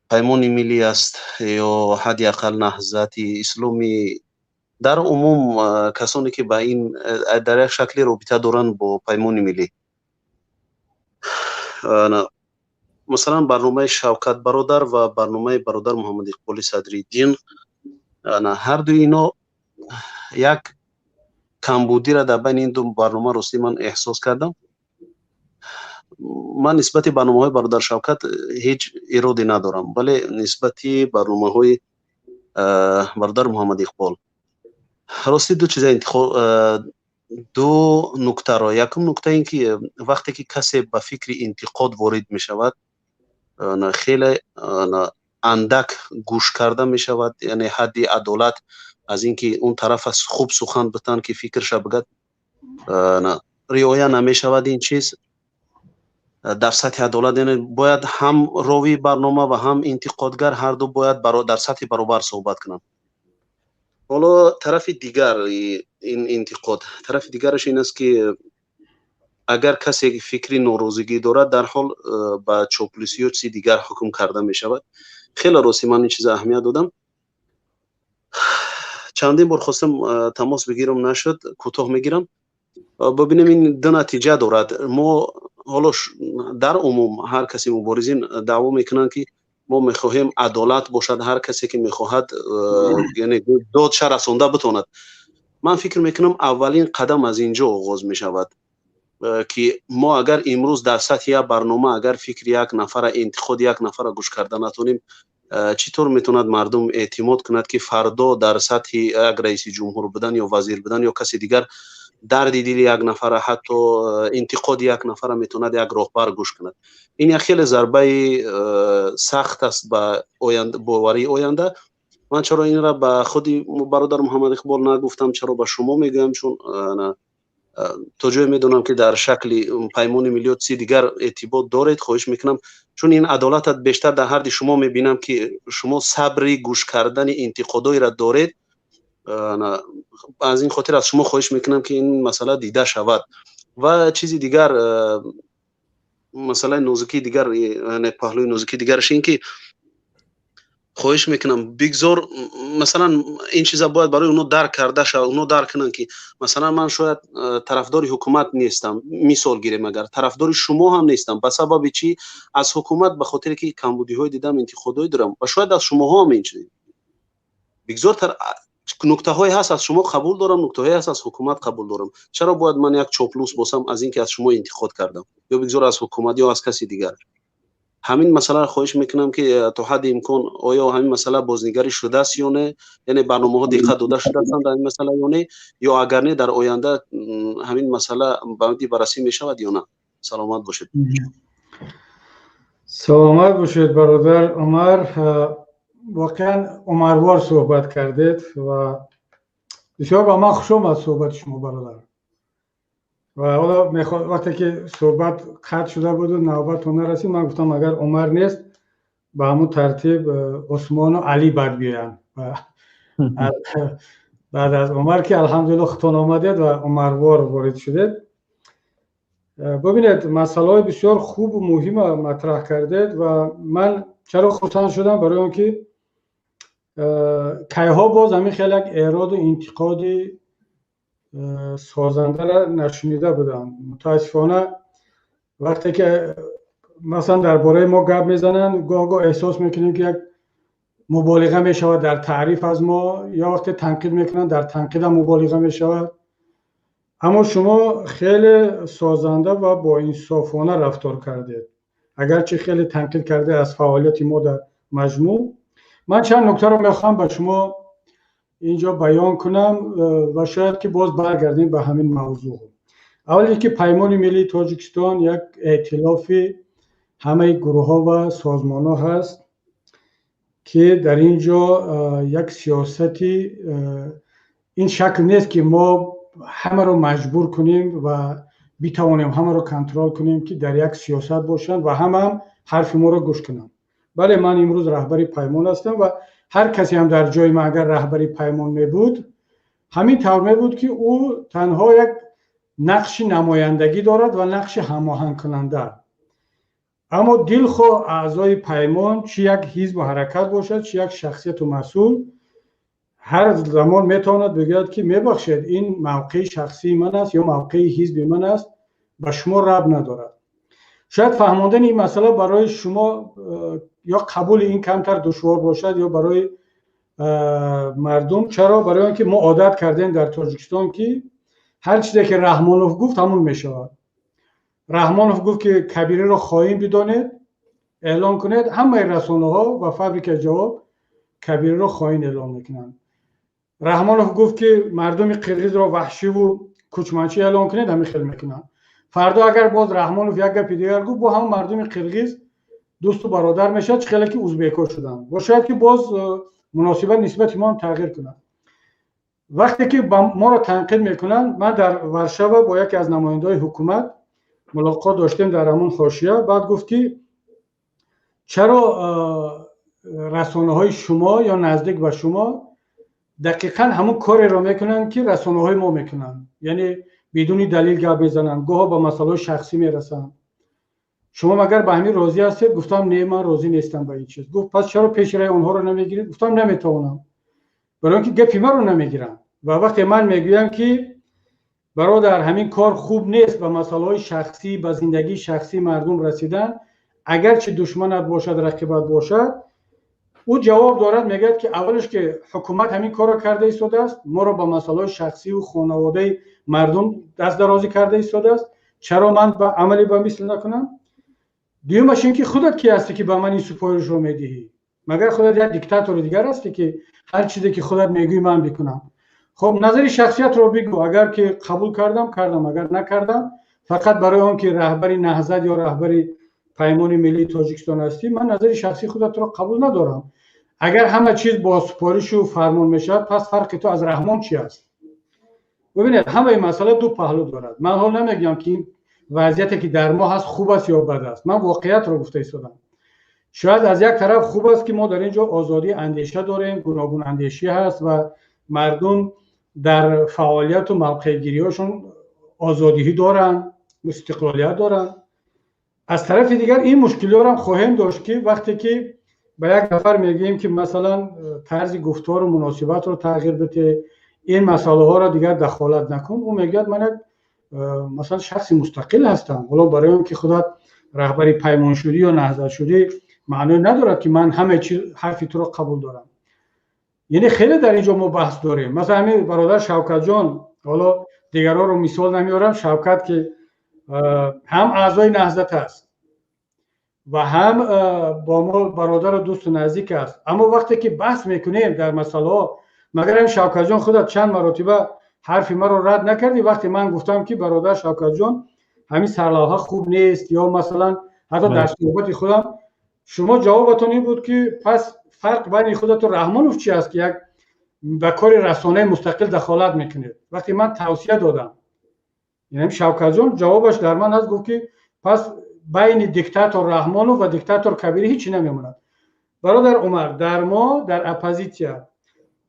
Паймони Миллӣ аст ё ҳадди ақал Наҳзати Исломӣ, дар умум касоне ки ба ин дар як шакле робита доранд бо Паймони Миллӣ, масалан барномаи Шавкат бародар ва барномаи бародар Муҳаммад Иқболи Садриддин, ҳар дуи ино як камбудиро дар байни ин ду барнома ростӣ ман эҳсос кардам. Ман нисбати барномаҳои бародар Шавкат ҳеҷ ироде надорам, вале нисбати барномаҳои бародар Муҳаммад Иқбол ростӣ ду чиза интихоб, ду нуктаро. Якум нукта ин ки вақте ки касе ба фикри интиқод ворид мешавад, хеле андак гӯш карда мешавад, яъне ҳадди адолат аз ин ки он тараф аз хуб сухан битан, ки фикрша бигад, риоя намешавад. Ин чиз дар сатҳи адолат, яъне бояд ҳам ровии барнома ва ҳам интиқодгар ҳарду бояд дар сатҳи баробар суҳбат кунанд. Ҳоло тарафи дигар ин интиқод, тарафи дигараш ин аст, ки агар касе фикри норозигӣ дорад, дар ҳол ба чоплусӣ ё чизи дигар ҳукм карда мешавад. Хеле ростӣ ман ин чиза аҳамият додам. Чандин бор хостам тамос бигирам, нашуд, кӯтоҳ мегирам. Бибинем, ин ду натиҷа дорад. Мо ҳоло дар умум ҳар касе муборизин даъво мекунанд, ки мо мехоҳем адолат бошад, ҳар касе ки мехоҳад, яъне додша расонда битонад. Ман фикр мекунам, аввалин қадам аз ин ҷо оғоз мешавад, ки мо агар имрӯз дар сатҳи як барнома агар фикри як нафара, интиқоди як нафара гӯш карда натонем, чӣ тавр метавонад мардум эътимод кунад, ки фардо дар сатҳи як раиси ҷумҳур будан ё вазир будан ё каси дигар дарди дили як нафара, ҳатто интиқоди як нафара метавонад як роҳбар гӯш кунад? Ин як хеле зарбаи сахт аст ба боварии оянда. Ман чаро инра ба худи бародар Муҳаммад Иқбол нагуфтам, чаро ба шумо мегӯям? Чун то ҷое медонам, ки дар шакли Паймони Миллиё чизи дигар эътибод доред. Хоҳиш мекунам, чун ин адолатат бештар дар ҳарди шумо мебинам, ки шумо сабри гӯш кардани интиқодҳоеро доред. Аз ин хотир аз шумо хоҳиш мекунам, ки ин масъала дида шавад. Ва чизи дигар, Масъалаи нозукии дигар, яъне паҳлӯи нозукии дигараш ин ки хоҳиш мекунам, бигзор, масалан, ин чиза бояд барои онҳо дарк карда шавад, онҳо дарк кунанд, ки масалан ман шояд тарафдори ҳукумат нестам, мисол гирем, агар тарафдори шумо ҳам нестам, ба сабаби чӣ? Аз ҳукумат ба хотире ки камбудиҳое дидам, интиқодҳое дорам ва шояд аз шумоҳо ҳам инчунин. Бигзор нуктаҳое ҳаст, аз шумо қабул дорам, нуктаҳое ҳаст, аз ҳукумат қабул дорам. Чаро бояд ман як чоплус бошам аз ин ки аз шумо интиқод кардам, ё бигзор аз ҳукумат ё аз каси дигар? Ҳамин масъаларо хоҳиш мекунам, ки то ҳадди имкон оё ҳамин масъала бознигарӣ шудааст ё не, яъне барномаҳо диққат дода шудаастанд дар ин масъала ё не, ё агар не, дар оянда ҳамин масъала ба мавриди баррасӣ мешавад ё на? Саломат бошед. Саломат бошед, бародар Умар. Воқеан умарвор суҳбат кардед ва бисёр ба ман хуш омад суҳбати шумо, бародар. Ва ҳоло вақте ки суҳбат қатъ шуда буду навбатон нарасид, ман гуфтам, агар Умар нест, ба ҳамун тартиб Усмону Алӣ бад биёянд баъд аз Умар, ки алҳамдулилло худтон омадед ва умарвор ворид шудед. Бубинед, масъалаҳои бисёр хубу муҳима матраҳ кардед ва ман чаро хурсанд шудам? Барои он ки кайҳо боз ҳамин хел як эроду интиқоди созандара нашунида будам. Мутаассифона, вақте ки масалан дар бораи мо гап мезананд, гоҳ гоҳ эҳсос мекунем, ки як муболиға мешавад дар таъриф аз мо, ё вақте танқид мекунанд, дар танқидам муболиға мешавад. Аммо шумо хеле созанда ва боинсофона рафтор кардед, агарчи хеле танқид карде аз фаъолияти мо дар маҷмӯъ. Ман чанд нуктаро мехоҳам ба шумо инҷо баён кунам ва шояд ки боз баргардем ба ҳамин мавзӯъ. Аввал ин ки Паймони миллии Тоҷикистон як эътилофи ҳамаи гурӯҳҳо ва созмонҳо ҳаст, ки дар ин ҷо як сиёсати ин шакл нест, ки мо ҳамаро маҷбур кунем ва битавонем ҳамаро контрол кунем, ки дар як сиёсат бошанд ва ҳамаам ҳарфи моро гӯш кунанд. Бале, ман имрӯз раҳбари Паймон ҳастам ва ҳар касе ҳам дар ҷои ман агар раҳбари Паймон мебуд, ҳамин тавр мебуд, ки ӯ танҳо як нақши намояндагӣ дорад ва нақши ҳамоҳангкунанда. Аммо дилхоҳ аъзои Паймон, чӣ як ҳизбу ҳаракат бошад, чӣ як шахсияту масъул, ҳар замон метавонад бигӯяд, ки мебахшед, ин мавқеи шахсии ман аст ё мавқеи ҳизби ман аст, ба шумо рабт надорад. Шояд фаҳмондани ин масъала барои шумо ё қабули ин камтар душвор бошад ё барои мардум. Чаро? Барои он ки мо одат кардем дар Тоҷикистон, ки ҳар чизе ки Раҳмонов гуфт, ҳамон мешавад. Раҳмонов гуфт, ки Кабириро хоин бидонед, эълон кунед, ҳамаи расонаҳо ва фабрикаи ҷавоб Кабириро хоин эълон мекунанд. Раҳмонов гуфт, ки мардуми қирғизро ваҳшиву кӯчманчӣ эълон кунед, ҳамин хел мекунанд. Фардо агар боз Раҳмонов як гапи дигар гуфт, бо ҳамон мардуми қирғиз дӯсту бародар мешавад, чӣ хеле ки узбекҳо шуданд, ва шояд ки боз муносибат нисбати мо ҳам тағйир кунад. Вақте ки моро танқид мекунанд, ман дар Варшава бо яке аз намояндаҳои ҳукумат мулоқот доштем дар ҳамон ҳошия. Баъд гуфт, ки чаро расонаҳои шумо ё наздик ба шумо дақиқан ҳамон кореро мекунанд, ки расонаҳои мо мекунанд, яъне бидуни далил гап мезананд, гоҳо ба масъалаҳои шахсӣ мерасанд? Шумо магар ба ҳамин розӣ ҳастед? Гуфтам, не, ман розӣ нестам ба ин чиз. Гуфт, пас чаро пеши раи онҳоро намегиред? Гуфтам, наметавонам, барои он ки гапи маро намегиранд. Ва вақте ман мегӯям, ки бародар, ҳамин кор хуб нест, ба масъалаҳои шахсӣ, ба зиндагии шахсии мардум расидан, агарчи душманат бошад, рақибат бошад, ӯ ҷавоб дорад, мегӯяд, ки аввалаш ки ҳукумат ҳамин корро карда истодааст, моро ба масъалаҳои шахсиву хонаводаи мардум дастдарозӣ карда истодааст, чаро ман ба амале ба мисл накунам? Дуюмаш ин ки худат ки ҳастӣ, ки ба ман ин супоришро медиҳӣ? Магар худат як диктатори дигар ҳастӣ, ки ҳар чизе ки худат мегӯӣ, ман бикунам? Хоб, назари шахсиятро бигӯ, агар ки қабул кардам, кардам, агар накардам, фақат барои он ки раҳбари Наҳзат ё раҳбари Паймони миллии Тоҷикистон ҳастӣ, ман назари шахсии худатро қабул надорам. Агар ҳама чиз бо супоришу фармон мешавад, пас фарқи ту аз Раҳмон чи аст? Бубинед, ҳамаи масъала ду паҳлӯ дорад. Ман ҳол намегӯям, ки ин вазъияте, ки дар мо ҳаст, хуб аст ё бад аст. Ман воқеиятро гуфта истодам. Шояд аз як тараф хуб аст, ки мо дар ин ҷо озодии андеша дорем, гуногунандешӣ ҳаст ва мардум дар фаъолияту мавқеъгириҳошон озодиҳӣ доранд, истиқлолият доранд. Аз тарафи дигар ин мушкилиҳоро хоҳем дошт, ки вақте ки ба як нафар мегӯем, ки масалан, тарзи гуфтору муносибатро тағйир бите, ин масъалаҳоро дигар дахолат накун, ӯ мегӯяд: ман як масалан шахси мустақил ҳастам. Ҳоло барои он ки худат раҳбари Паймон шудӣ ё Наҳзат шудӣ, маъное надорад, ки ман ҳама чиз ҳарфи туро қабул дорам. Яъне хеле дар ин ҷо мо баҳс дорем. Масалан, ҳамин бародар Шавкатҷон, ҳоло дигарҳоро мисол намеорам, Шавкат, ки ҳам аъзои Наҳзат аст ва ҳам бо мо бародару дӯсту наздик аст, аммо вақте ки баҳс мекунем дар масъалаҳо, магар ҳам Шавкатҷон, худат чанд маротиба ҳарфи маро рад накардӣ, вақте ман гуфтам, ки бародар Шавкатҷон, ҳамин сарлавҳа хуб нест, ё масалан ҳатто дар суҳбати худам шумо ҷавобатон ин буд, ки пас фарқ байни худату Раҳмонов чи аст, ки як ба кори расонаи мустақил дахолат мекунед? Вақте ман тавсия додам, Шавкатҷон ҷавобаш дар ман аст, гуфт, ки пас байни диктатор Раҳмонов ва диктатор Кабирӣ ҳечи намемонад. Бародар Умар, дар мо, дар оппозитсия,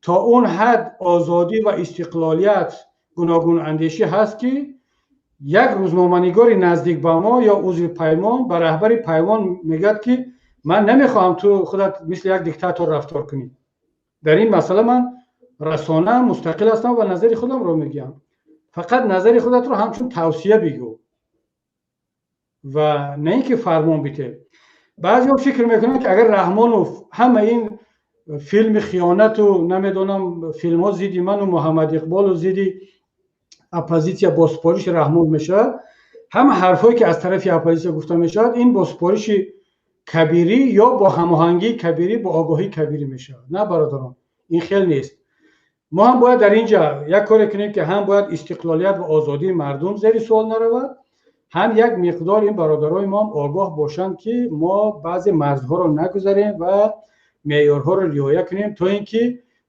то он ҳад озодӣ ва истиқлолият, гуногунандешӣ ҳаст, ки як рӯзноманигори наздик ба мо ё узви Паймон ба раҳбари Паймон мегӯяд, ки ман намехоҳам ту худат мисли як диктатор рафтор кунӣ. Дар ин масъала ман расона мустақил ҳастам ва назари худамро мегӯям. Фақат назари худатро ҳамчун тавсия бигӯ ва на ин ки фармон бите. Баъзеҳо фикр мекунанд, ки агар Раҳмонов ҳама ин филми хиёнату, намедонам, филмҳо зидди ману Муҳаммад Иқболу зидди оппозитсия бо супориши Раҳмон мешавад, ҳама ҳарфҳое ки аз тарафи оппозитсия гуфта мешавад, ин бо супориши Кабирӣ ё бо ҳамоҳангии Кабирӣ, бо огоҳии Кабирӣ мешавад. На, бародарон, ин хел нест. Мо ҳам бояд дар ин ҷа як коре кунем, ки ҳам бояд истиқлолият ва озодии мардум зери суол наравад, ҳам як миқдор ин бародарои мо ҳам огоҳ бошанд, ки мо баъзе марзҳоро нагузарем ва меъёрҳоро риоя кунем, то ин ки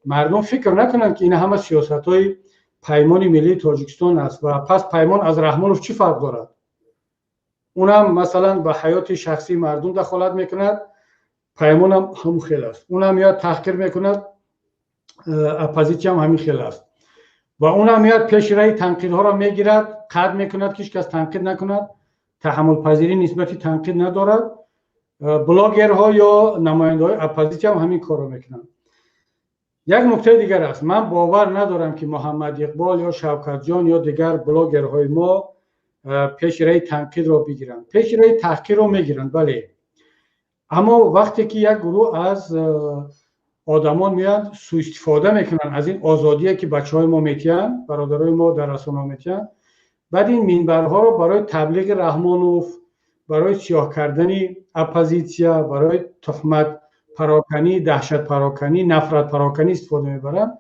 мардум фикр накунанд, ки ин ҳама сиёсатҳои Паймони Миллии Тоҷикистон аст. Ва пас Паймон аз Раҳмонов чӣ фарқ дорад? Унам масалан ба ҳаёти шахсии мардум дахолат мекунад, Паймонам ҳамун хел аст. Унам меояд, таҳқир мекунад, оппозитсиям ҳамин хел аст. Ва унам меояд, пеши раҳи танқидҳоро мегирад, қатъ мекунад, ки ҳеҷ кас танқид накунад, таҳаммулпазирӣ нисбати танқид надорад. Блогерҳо ё намояндаҳои оппозитсиям ҳамин корро мекунанд. Як нуктаи дигар аст: ман бовар надорам, ки Муҳаммад Иқбол ё Шавкатҷон ё дигар блогерҳои мо пеши раҳи танқидро бигиранд. Пеши раҳи таҳқирро мегиранд, бале, аммо вақте ки як гурӯҳ аз одамон меянд, суистифода мекунанд аз ин озодие, ки бачаҳои мо метиҳанд, бародарои мо дар расонаҳо метиҳанд, баъд ин минбарҳоро барои таблиғи Раҳмонов, барои сиёҳ кардани оппозитсия, барои тухмат пароканӣ, даҳшат пароканӣ, нафрат пароканӣ истифода мебаранд,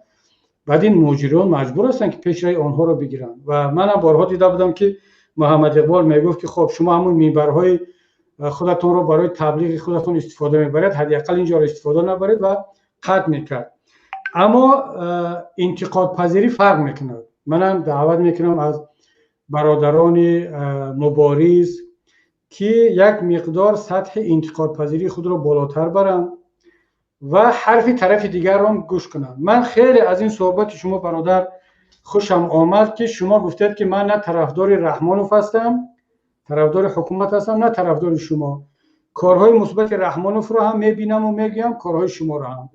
баъд ин муҷриён маҷбур ҳастанд, ки пеши раҳи онҳоро бигиранд. Ва манам борҳо дида будам, ки Муҳаммад Иқбол мегуфт, ки хоб, шумо ҳамун минбарҳои худатонро барои таблиғи худатон истифода мебаред, ҳадди ақал инҷоро истифода набаред, ва қатъ мекард. Аммо интиқодпазирӣ фарқ мекунад. Манам даъват мекунам аз бародарони мубориз, ки як миқдор сатҳи интиқодпазирии худро болотар баранд ва ҳарфи тарафи дигарро гӯш кунанд. Ман хеле аз ин суҳбати шумо, бародар, хушам омад, ки шумо гуфтед, ки ман на тарафдори Раҳмонов ҳастам, тарафдори ҳукумат ҳастам, на тарафдори шумо. Корҳои мусбати Раҳмоновро ҳам мебинаму мегӯям, корҳои шуморо ҳам,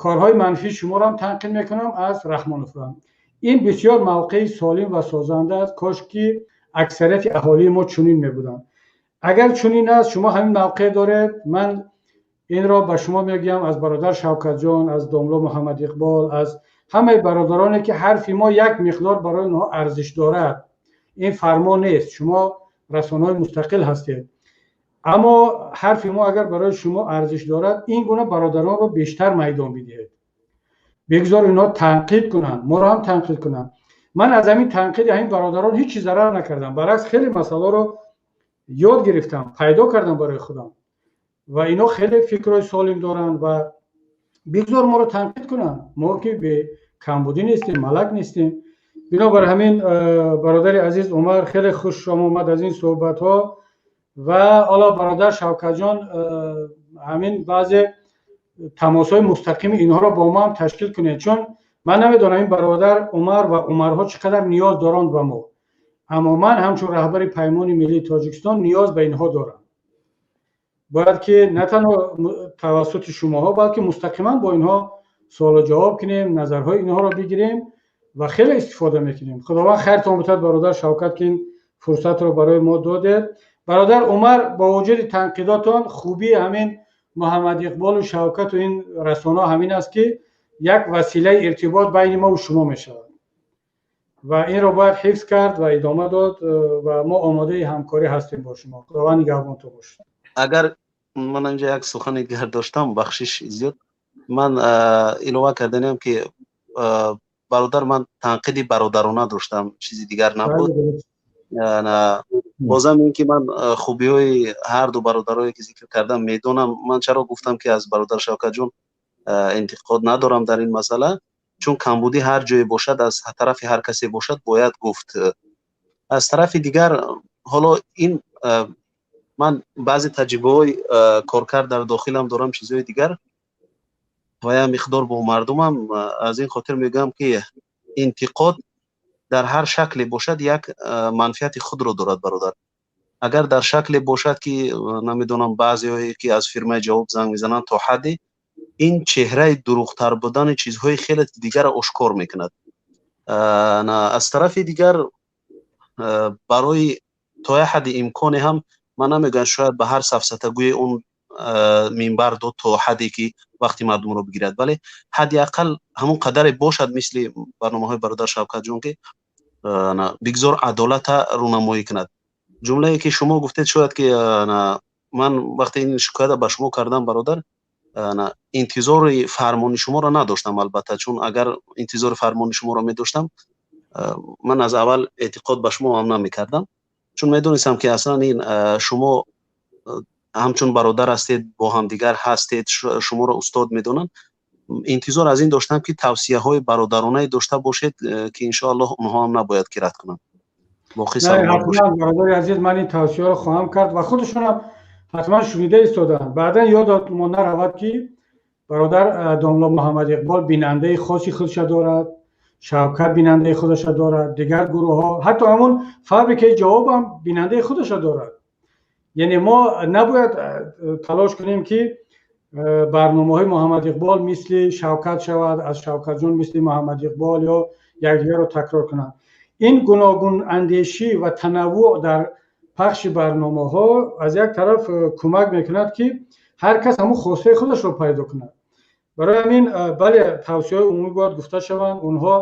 корҳои манфии шуморо ҳам танқид мекунам, аз Раҳмоновро ҳам. Ин бисёр мавқеи солим ва созанда аст. Кош ки аксарияти аҳолии мо чунин мебуданд. Агар чунин аст, шумо ҳамин мавқеъ доред, ман инро ба шумо мегӯям аз бародар Шавкатҷон, аз домло Муҳаммад Иқбол, аз ҳамаи бародароне, ки ҳарфи мо як миқдор барои онҳо арзиш дорад. Ин фармон нест, шумо расонаҳои мустақил ҳастед, аммо ҳарфи мо агар барои шумо арзиш дорад, ин гуна бародаронро бештар майдон бидиҳед. Бигзор инҳо танқид кунанд, моро ҳам танқид кунанд. Ман аз ҳамин танқиди ҳамин бародарон ҳеҷ чиз зарар накардам, баръакс, хеле масъаларо ёд гирифтам, пайдо кардам барои худам. Ва инҳо хеле фикрҳои солим доранд ва бигзор моро танқид кунанд. Мо ки бе камбудӣ нестем, малак нестем. Бинобар ҳамин, бародари азиз Умар, хеле хушам омад аз ин суҳбатҳо. Ва ҳоло, бародар Шавкатҷон, ҳамин баъзе тамосҳои мустақими инҳоро бо мо ҳам ташкил кунед, чун ман намедонам ин бародар Умар ва Умарҳо чӣ қадар ниёз доранд ба мо. Аммо ман ҳамчун раҳбари Паймони миллии Тоҷикистон ниёз ба инҳо дорам. Бояд ки на танҳо тавассути шумоҳо, балки мустақиман бо инҳо суолу ҷавоб кунем, назарҳои инҳоро бигирем ва хеле истифода мекунем. Худованд хайртон бутад, бародар Шавкат, ки ин фурсатро барои мо додед. Бародар Умар, бо вуҷуди танқидотон, хубии ҳамин Муҳаммад Иқболу Шавкату ин расонаҳо ҳамин аст, ки як василаи иртибот байни мо шумо мешавад ва инро бояд ҳифз кард ва идома дод ва мо омодаи ҳамкорӣ ҳастем бо шумо. Худованд нигаҳбонтон бошад. Агар ман инҷа як сухани дигар доштам, бахшиш зиёд, ман илова карданиам, ки бародар, ман танқиди бародарона доштам, чизи дигар набуд. Бозам ин ки ман хубиҳои ҳарду бародарое ки зикр кардам медонам. Ман чаро гуфтам, ки аз бародар Шавкатҷон интиқод надорам дар ин масъала? Чун камбудӣ ҳар ҷое бошад, аз тарафи ҳар касе бошад, бояд гуфт. Аз тарафи дигар, ҳоло ин ман баъзе таҷрибаҳои коркард дар дохилам дорам, чизҳои дигар ва як миқдор бо мардумам. Аз ин хотир мегӯям, ки интиқод дар ҳар шакле бошад, як манфиати худро дорад, бародар. Агар дар шакле бошад, ки намедонам, баъзеҳое ки аз фирмаи ҷавоб занг мезананд, то ҳадде ин чеҳраи дурӯғтар будани чизҳои хеле дигарро ошкор мекунад. Аз тарафи дигар, барои то як ҳадди имконе ҳам, ман намегӯям, шояд ба ҳар сафсатагӯе он минбар дод то ҳадде ки вақти мардумро бигирад, вале ҳадди ақал ҳамон қадаре бошад, мисли барномаҳои бародар Шавкатҷон, ки бигзор адолата рӯнамоӣ кунад. Ҷумлае ки шумо гуфтед, шояд ки ман вақте ин шикоята ба шумо кардам, бародар, интизори фармони шуморо надоштам, албатта, чун агар интизори фармони шуморо медоштам, ман аз аввал эътиқод ба шумо ҳам намекардам, чун медонистам, ки аслан ин шумо ҳамчун бародар ҳастед, бо ҳамдигар ҳастед, шуморо устод медонанд. Интизор аз ин доштам, ки тавсияҳои бародаронае дошта бошед, ки иншоаллоҳ онҳо ҳам набояд ки рад кунанд. Боқӣ саломат бошед. Бародари азиз, ман ин тавсияро хоҳам кард ва худашонам ҳатман шунида истоданд. Баъдан ёдатмон наравад, ки бародар домло Муҳаммад Иқбол бинандаи хоси худша дорад, Шавкат бинандаи худаша дорад, дигар гурӯҳҳо, ҳатто ҳамон фабрикаи ҷавобам бинандаи худаша дорад. Яъне мо набояд талош кунем, ки барномаҳои Муҳаммад Иқбол мисли Шавкат шавад, аз Шавкатҷон мисли Муҳаммад Иқбол ё якдигарро такрор кунанд. Ин гуногун андешӣ ва танаввӯъ дар пахши барномаҳо аз як тараф кӯмак мекунад, ки ҳар кас ҳамон хостаи худашро пайдо кунад. Барои ҳамин, бале, тавсияҳои умумӣ бояд гуфта шаванд, онҳо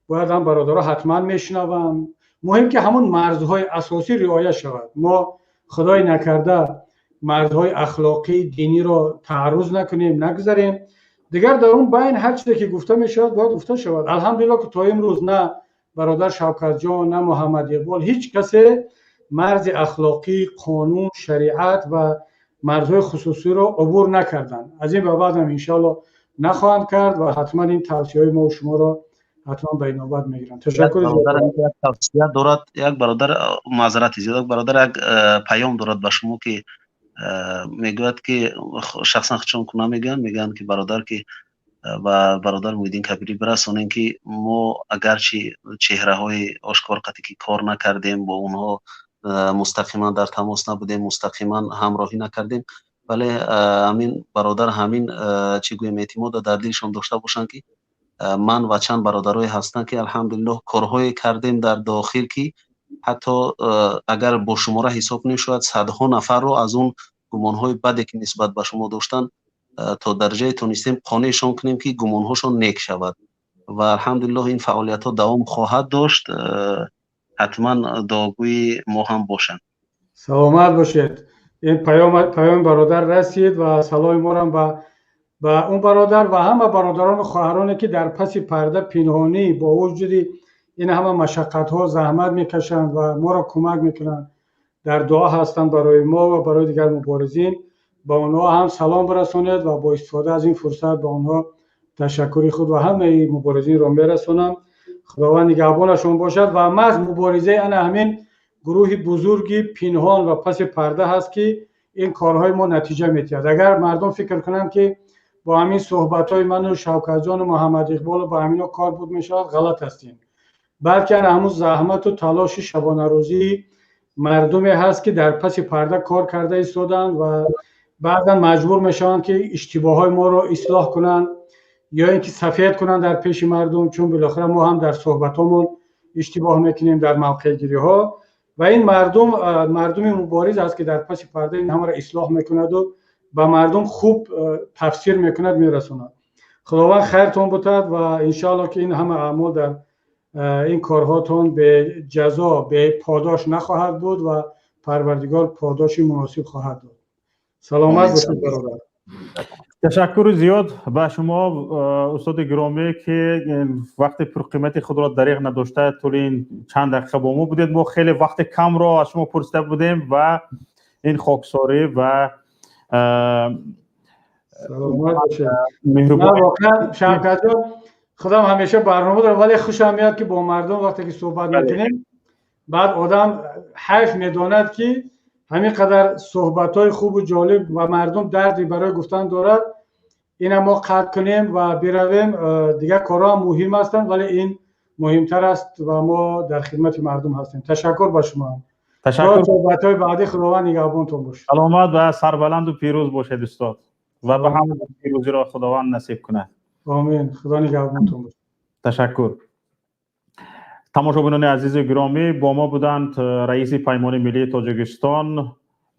бояд ҳам бародаро ҳатман мешунаванд. Муҳим ки ҳамон марзҳои асосӣ риоя шавад. Мо худои накарда марзҳои ахлоқӣ, диниро таъарруз накунем, нагузарем. Дигар дар он байн ҳар чизе ки гуфта мешавад, бояд гуфта шавад. Алҳамдулилло, ки то имрӯз на бародар Шавкатҷон, на Муҳаммад Иқбол, ҳеҷ касе марзи ахлоқӣ, қонун, шариат ва марзҳои хусусиро убур накарданд. Аз ин ба баъдам иншоалло нахоҳанд кард ва ҳатман ин тавсияҳои мо шуморо ҳатман ба инобат мегиранд. Ташаккур. Як тавсия дорад як бародар, маъзарати зиёд, як бародар як паём дорад ба шумо, ки мегӯяд, ки шахсан чун намегӯянд, мегӯянд, ки бародар, ки ба бародар Муҳиддин Кабирӣ бирасонем, ки мо агарчи чеҳраҳои ошкор қатӣ ки кор накардем, бо онҳо мустақиман дар тамос набудем, мустақиман ҳамроҳӣ накардем, вале ҳамин бародар ҳамин чӣ гӯем, эътимода дар дилшон дошта бошанд, ки ман ва чанд бародарое ҳастанд, ки алҳамдулиллоҳ корҳое кардем дар дохил, ки ҳатто агар бо шумора ҳисоб кунем, шояд садҳо нафарро аз он гумонҳои баде ки нисбат ба шумо доштанд, то дараҷае тонистем қонеъшон кунем, ки гумонҳошон нек шавад. Ва алҳамдулиллоҳ ин фаъолиятҳо давом хоҳад дошт, ҳатман дуогӯи мо ҳам бошанд. Саломат бошед. Ин паёми бародар расид ва саломи морам ба он бародар ва ҳама бародарону хоҳароне, ки дар паси парда пинҳонӣ бо вуҷуди ин ҳама машаққатҳо заҳмат мекашанд ва моро кӯмак мекунанд, дар дуо ҳастанд барои мо ва барои дигар муборизин. Ба онҳо ҳам салом бирасонед ва бо истифода аз ин фурсат ба онҳо ташаккури худ ва ҳамаи муборизинро мерасонам. Худованд нигаҳбонашон бошад. Ва маҳз муборизаи ана ҳамин гурӯҳи бузурги пинҳон ва паси парда ҳаст, ки ин корҳои мо натиҷа метиҳад. Агар мардум фикр кунанд, ки бо ҳамин суҳбатҳои ману Шавкатҷону Муҳаммад Иқболу ба ҳамино кор буд мешавад, ғалат ҳастем. Балки ана ҳамун заҳмату талоши шабонарӯзии мардуме ҳаст, ки дар паси парда кор карда истоданд ва баъзан маҷбур мешаванд, ки иштибоҳҳои моро ислоҳ кунанд ё ин ки сафед кунанд дар пеши мардум, чун билохира мо ҳам дар суҳбатҳомон иштибоҳ мекунем, дар мавқеъгириҳо. Ва ин мардум, мардуми мубориз аст, ки дар паси парда ин ҳамаро ислоҳ мекунаду ба мардум хуб тафсир мекунад, мерасонад. Худованд хайртон бутад ва иншоалло, ки ин ҳама аъмол дар ин корҳотон беҷазо, беподош нахоҳад буд ва Парвардигор подоши муносиб хоҳад дод. Саломат бошед, бародар. Ташаккури зиёд ба шумо, устоди гиромӣ, ки вақти пурқимати худро дариғ надошта, тӯли ин чанд дақиқа бо мо будед. Мо хеле вақти камро аз шумо пурсида будем ва ин хоксорӣ ва Саломат бошед. Воқеан, Шавкатҷон, худам ҳамеша барнома дорам, вале хушам меяд, ки бо мардум вақте ки суҳбат мекунем, баъд одам ҳайф медонад, ки ҳамин қадар суҳбатҳои хубу ҷолиб ва мардум дарди барои гуфтан дорад, ина мо қатъ кунем ва биравем. Дигар корҳо ҳам муҳим ҳастанд, вале ин муҳимтар аст ва мо дар хидмати мардум ҳастем. Ташаккур ба шумо. Ташаккур. Суҳбатҳои баъдӣ Худованд нигаҳбонтон бошад. Саломат ва сарбаланду пирӯз бошед, устод, ва ба ҳама пирӯзиро Худованд насиб кунад. Омин, Худо нигаҳбонтон бошад. Ташаккур. Тамошобинони азизу гиромӣ, бо мо буданд раиси Паймони миллии Тоҷикистон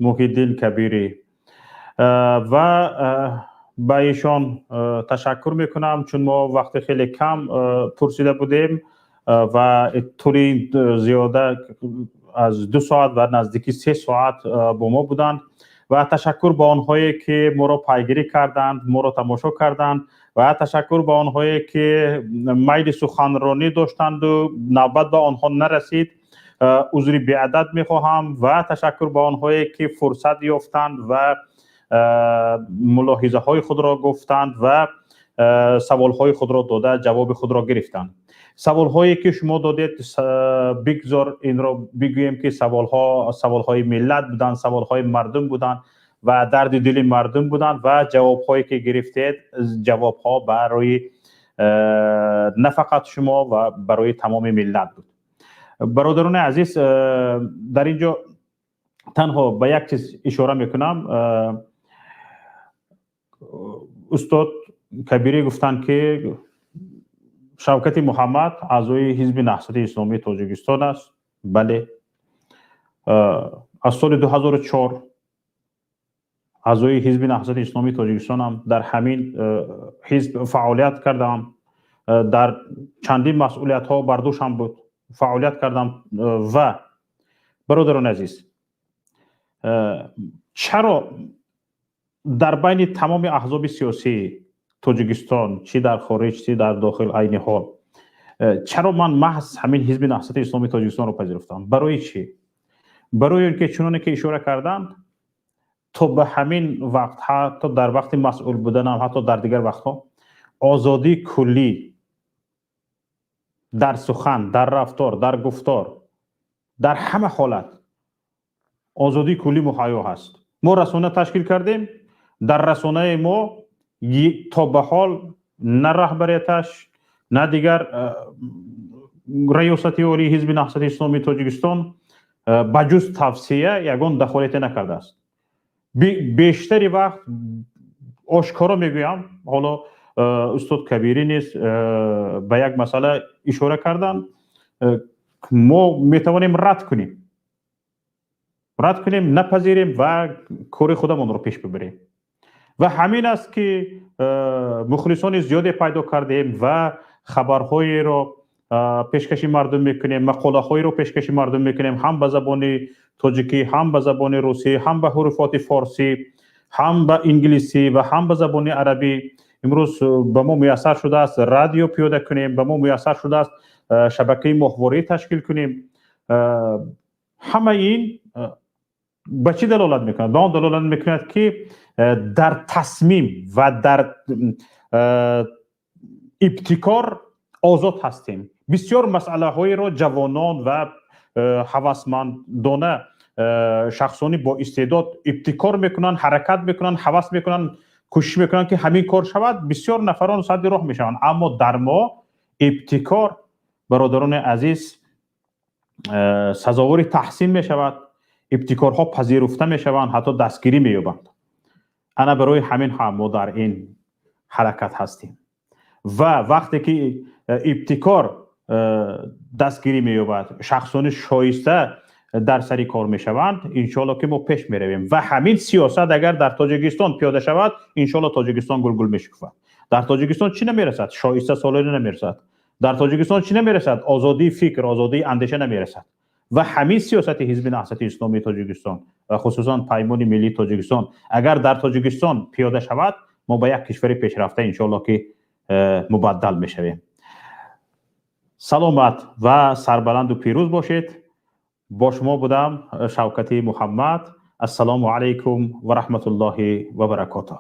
Муҳиддин Кабирӣ ва ба эшон ташаккур мекунам, чун мо вақти хеле кам пурсида будем ва тӯли зиёда аз 2 соат ва наздики 3 соат бо мо буданд. Ва ташаккур ба онҳое, ки моро пайгирӣ карданд, моро тамошо карданд, ва ташаккур ба онҳое, ки майли суханронӣ доштанду навбат ба онҳо нарасид, узри беадад мехоҳам. Ва ташаккур ба онҳое, ки фурсат ёфтанд ва мулоҳизаҳои худро гуфтанд ва саволҳои худро дода, ҷавоби худро гирифтанд. Саволҳое, ки шумо додед, бигзор инро бигӯем, ки саволҳо саволҳои миллат буданд, саволҳои мардум буданд ва дарди дили мардум буданд ва ҷавобҳое, ки гирифтед, ҷавобҳо барои на фақат шумо ва барои тамоми миллат буд. Бародарони азиз, дар ин ҷо танҳо ба як чиз ишора мекунам. Устод Кабирӣ гуфтанд, ки Шавкати Муҳаммад аъзои Ҳизби Наҳзати Исломии Тоҷикистон аст. Бале, аз соли 2004 аъзои Ҳизби Наҳзати Исломии Тоҷикистонам, дар ҳамин ҳизб фаъолият кардам, дар чандин масъулиятҳо бар дӯшам буд, фаъолият кардам. Ва бародарони азиз, чаро дар байни тамоми аҳзоби сиёсии Тоҷикистон, чӣ дар хориҷ, чӣ дар дохил, айни ҳол чаро ман маҳз ҳамин Ҳизби Наҳзати Исломии Тоҷикистонро пазируфтам? Барои чӣ? Барои он ки, чуноне ки ишора кардам, то ба ҳамин вақт, ҳатто дар вақти масъул буданам, ҳатто дар дигар вақтҳо, озодии куллӣ дар сухан, дар рафтор, дар гуфтор, дар ҳама ҳолат озодии куллӣ муҳайё ҳаст. Мо расона ташкил кардем. Дар расонаи мо то ба ҳол на раҳбарияташ, на дигар Раёсати Олии Ҳизби Наҳзати Исломии Тоҷикистон ба ҷуз тавсия ягон дахолате накардааст. Бештари вақт, ошкоро мегӯям, ҳоло устод Кабирӣ низ ба як масъала ишора карданд, мо метавонем рад кунем, напазирем ва кори худамонро пеш бибарем. Ва ҳамин аст, ки мухлисони зиёде пайдо кардем ва хабарҳоеро пешкаши мардум мекунем, мақолаҳоеро пешкаши мардум мекунем, ҳам ба забони тоҷикӣ, ҳам ба забони русӣ, ҳам ба ҳуруфоти форсӣ, ҳам ба инглисӣ ва ҳам ба забони арабӣ. Имрӯз ба мо муяссар шудааст радио пиёда кунем, ба мо муяссар шудааст шабакаи моҳворӣ ташкил кунем. Ҳамаи ин ба чӣ далолат мекунад? Ба он далолат мекунад, ки дар тасмим ва дар ибтикор озод ҳастем. Бисёр масъалаҳоеро ҷавонон ва ҳавасмандона шахсони бо истеъдод ибтикор мекунанд, ҳаракат мекунанд, ҳавас мекунанд, кӯшиш мекунанд, ки ҳамин кор шавад. Бисёр нафарон садди роҳ мешаванд, аммо дар мо ибтикор Бародарони азиз, сазовори таҳсин мешавад, ибтикорҳо пазируфта мешаванд, ҳатто дастгирӣ меёбанд. Ана барои ҳамин ҳам мо дар ин ҳаракат ҳастем. Ва вақте ки ибтикор дастгирӣ меёбад, шахсони шоиста дар сари кор мешаванд, иншоалло, ки мо пеш меравем. Ва ҳамин сиёсат агар дар Тоҷикистон пиёда шавад, иншоалло, Тоҷикистон гулгул мешукуфад. Дар Тоҷикистон чӣ намерасад? Шоиста солорӣ намерасад. Дар Тоҷикистон чӣ намерасад? Озодии фикр, озодии андеша намерасад. Ва ҳамин сиёсати Ҳизби Наҳзати Исломии Тоҷикистон ва хусусан Паймони Миллии Тоҷикистон агар дар Тоҷикистон пиёда шавад, мо ба як кишвари пешрафта, иншоалло, ки мубаддал мешавем. Саломат ва сарбаланду пирӯз бошед. Бо шумо будам Шавкати Муҳаммад. Ассалому алайкум ва раҳматуллоҳи ва баракотуҳ.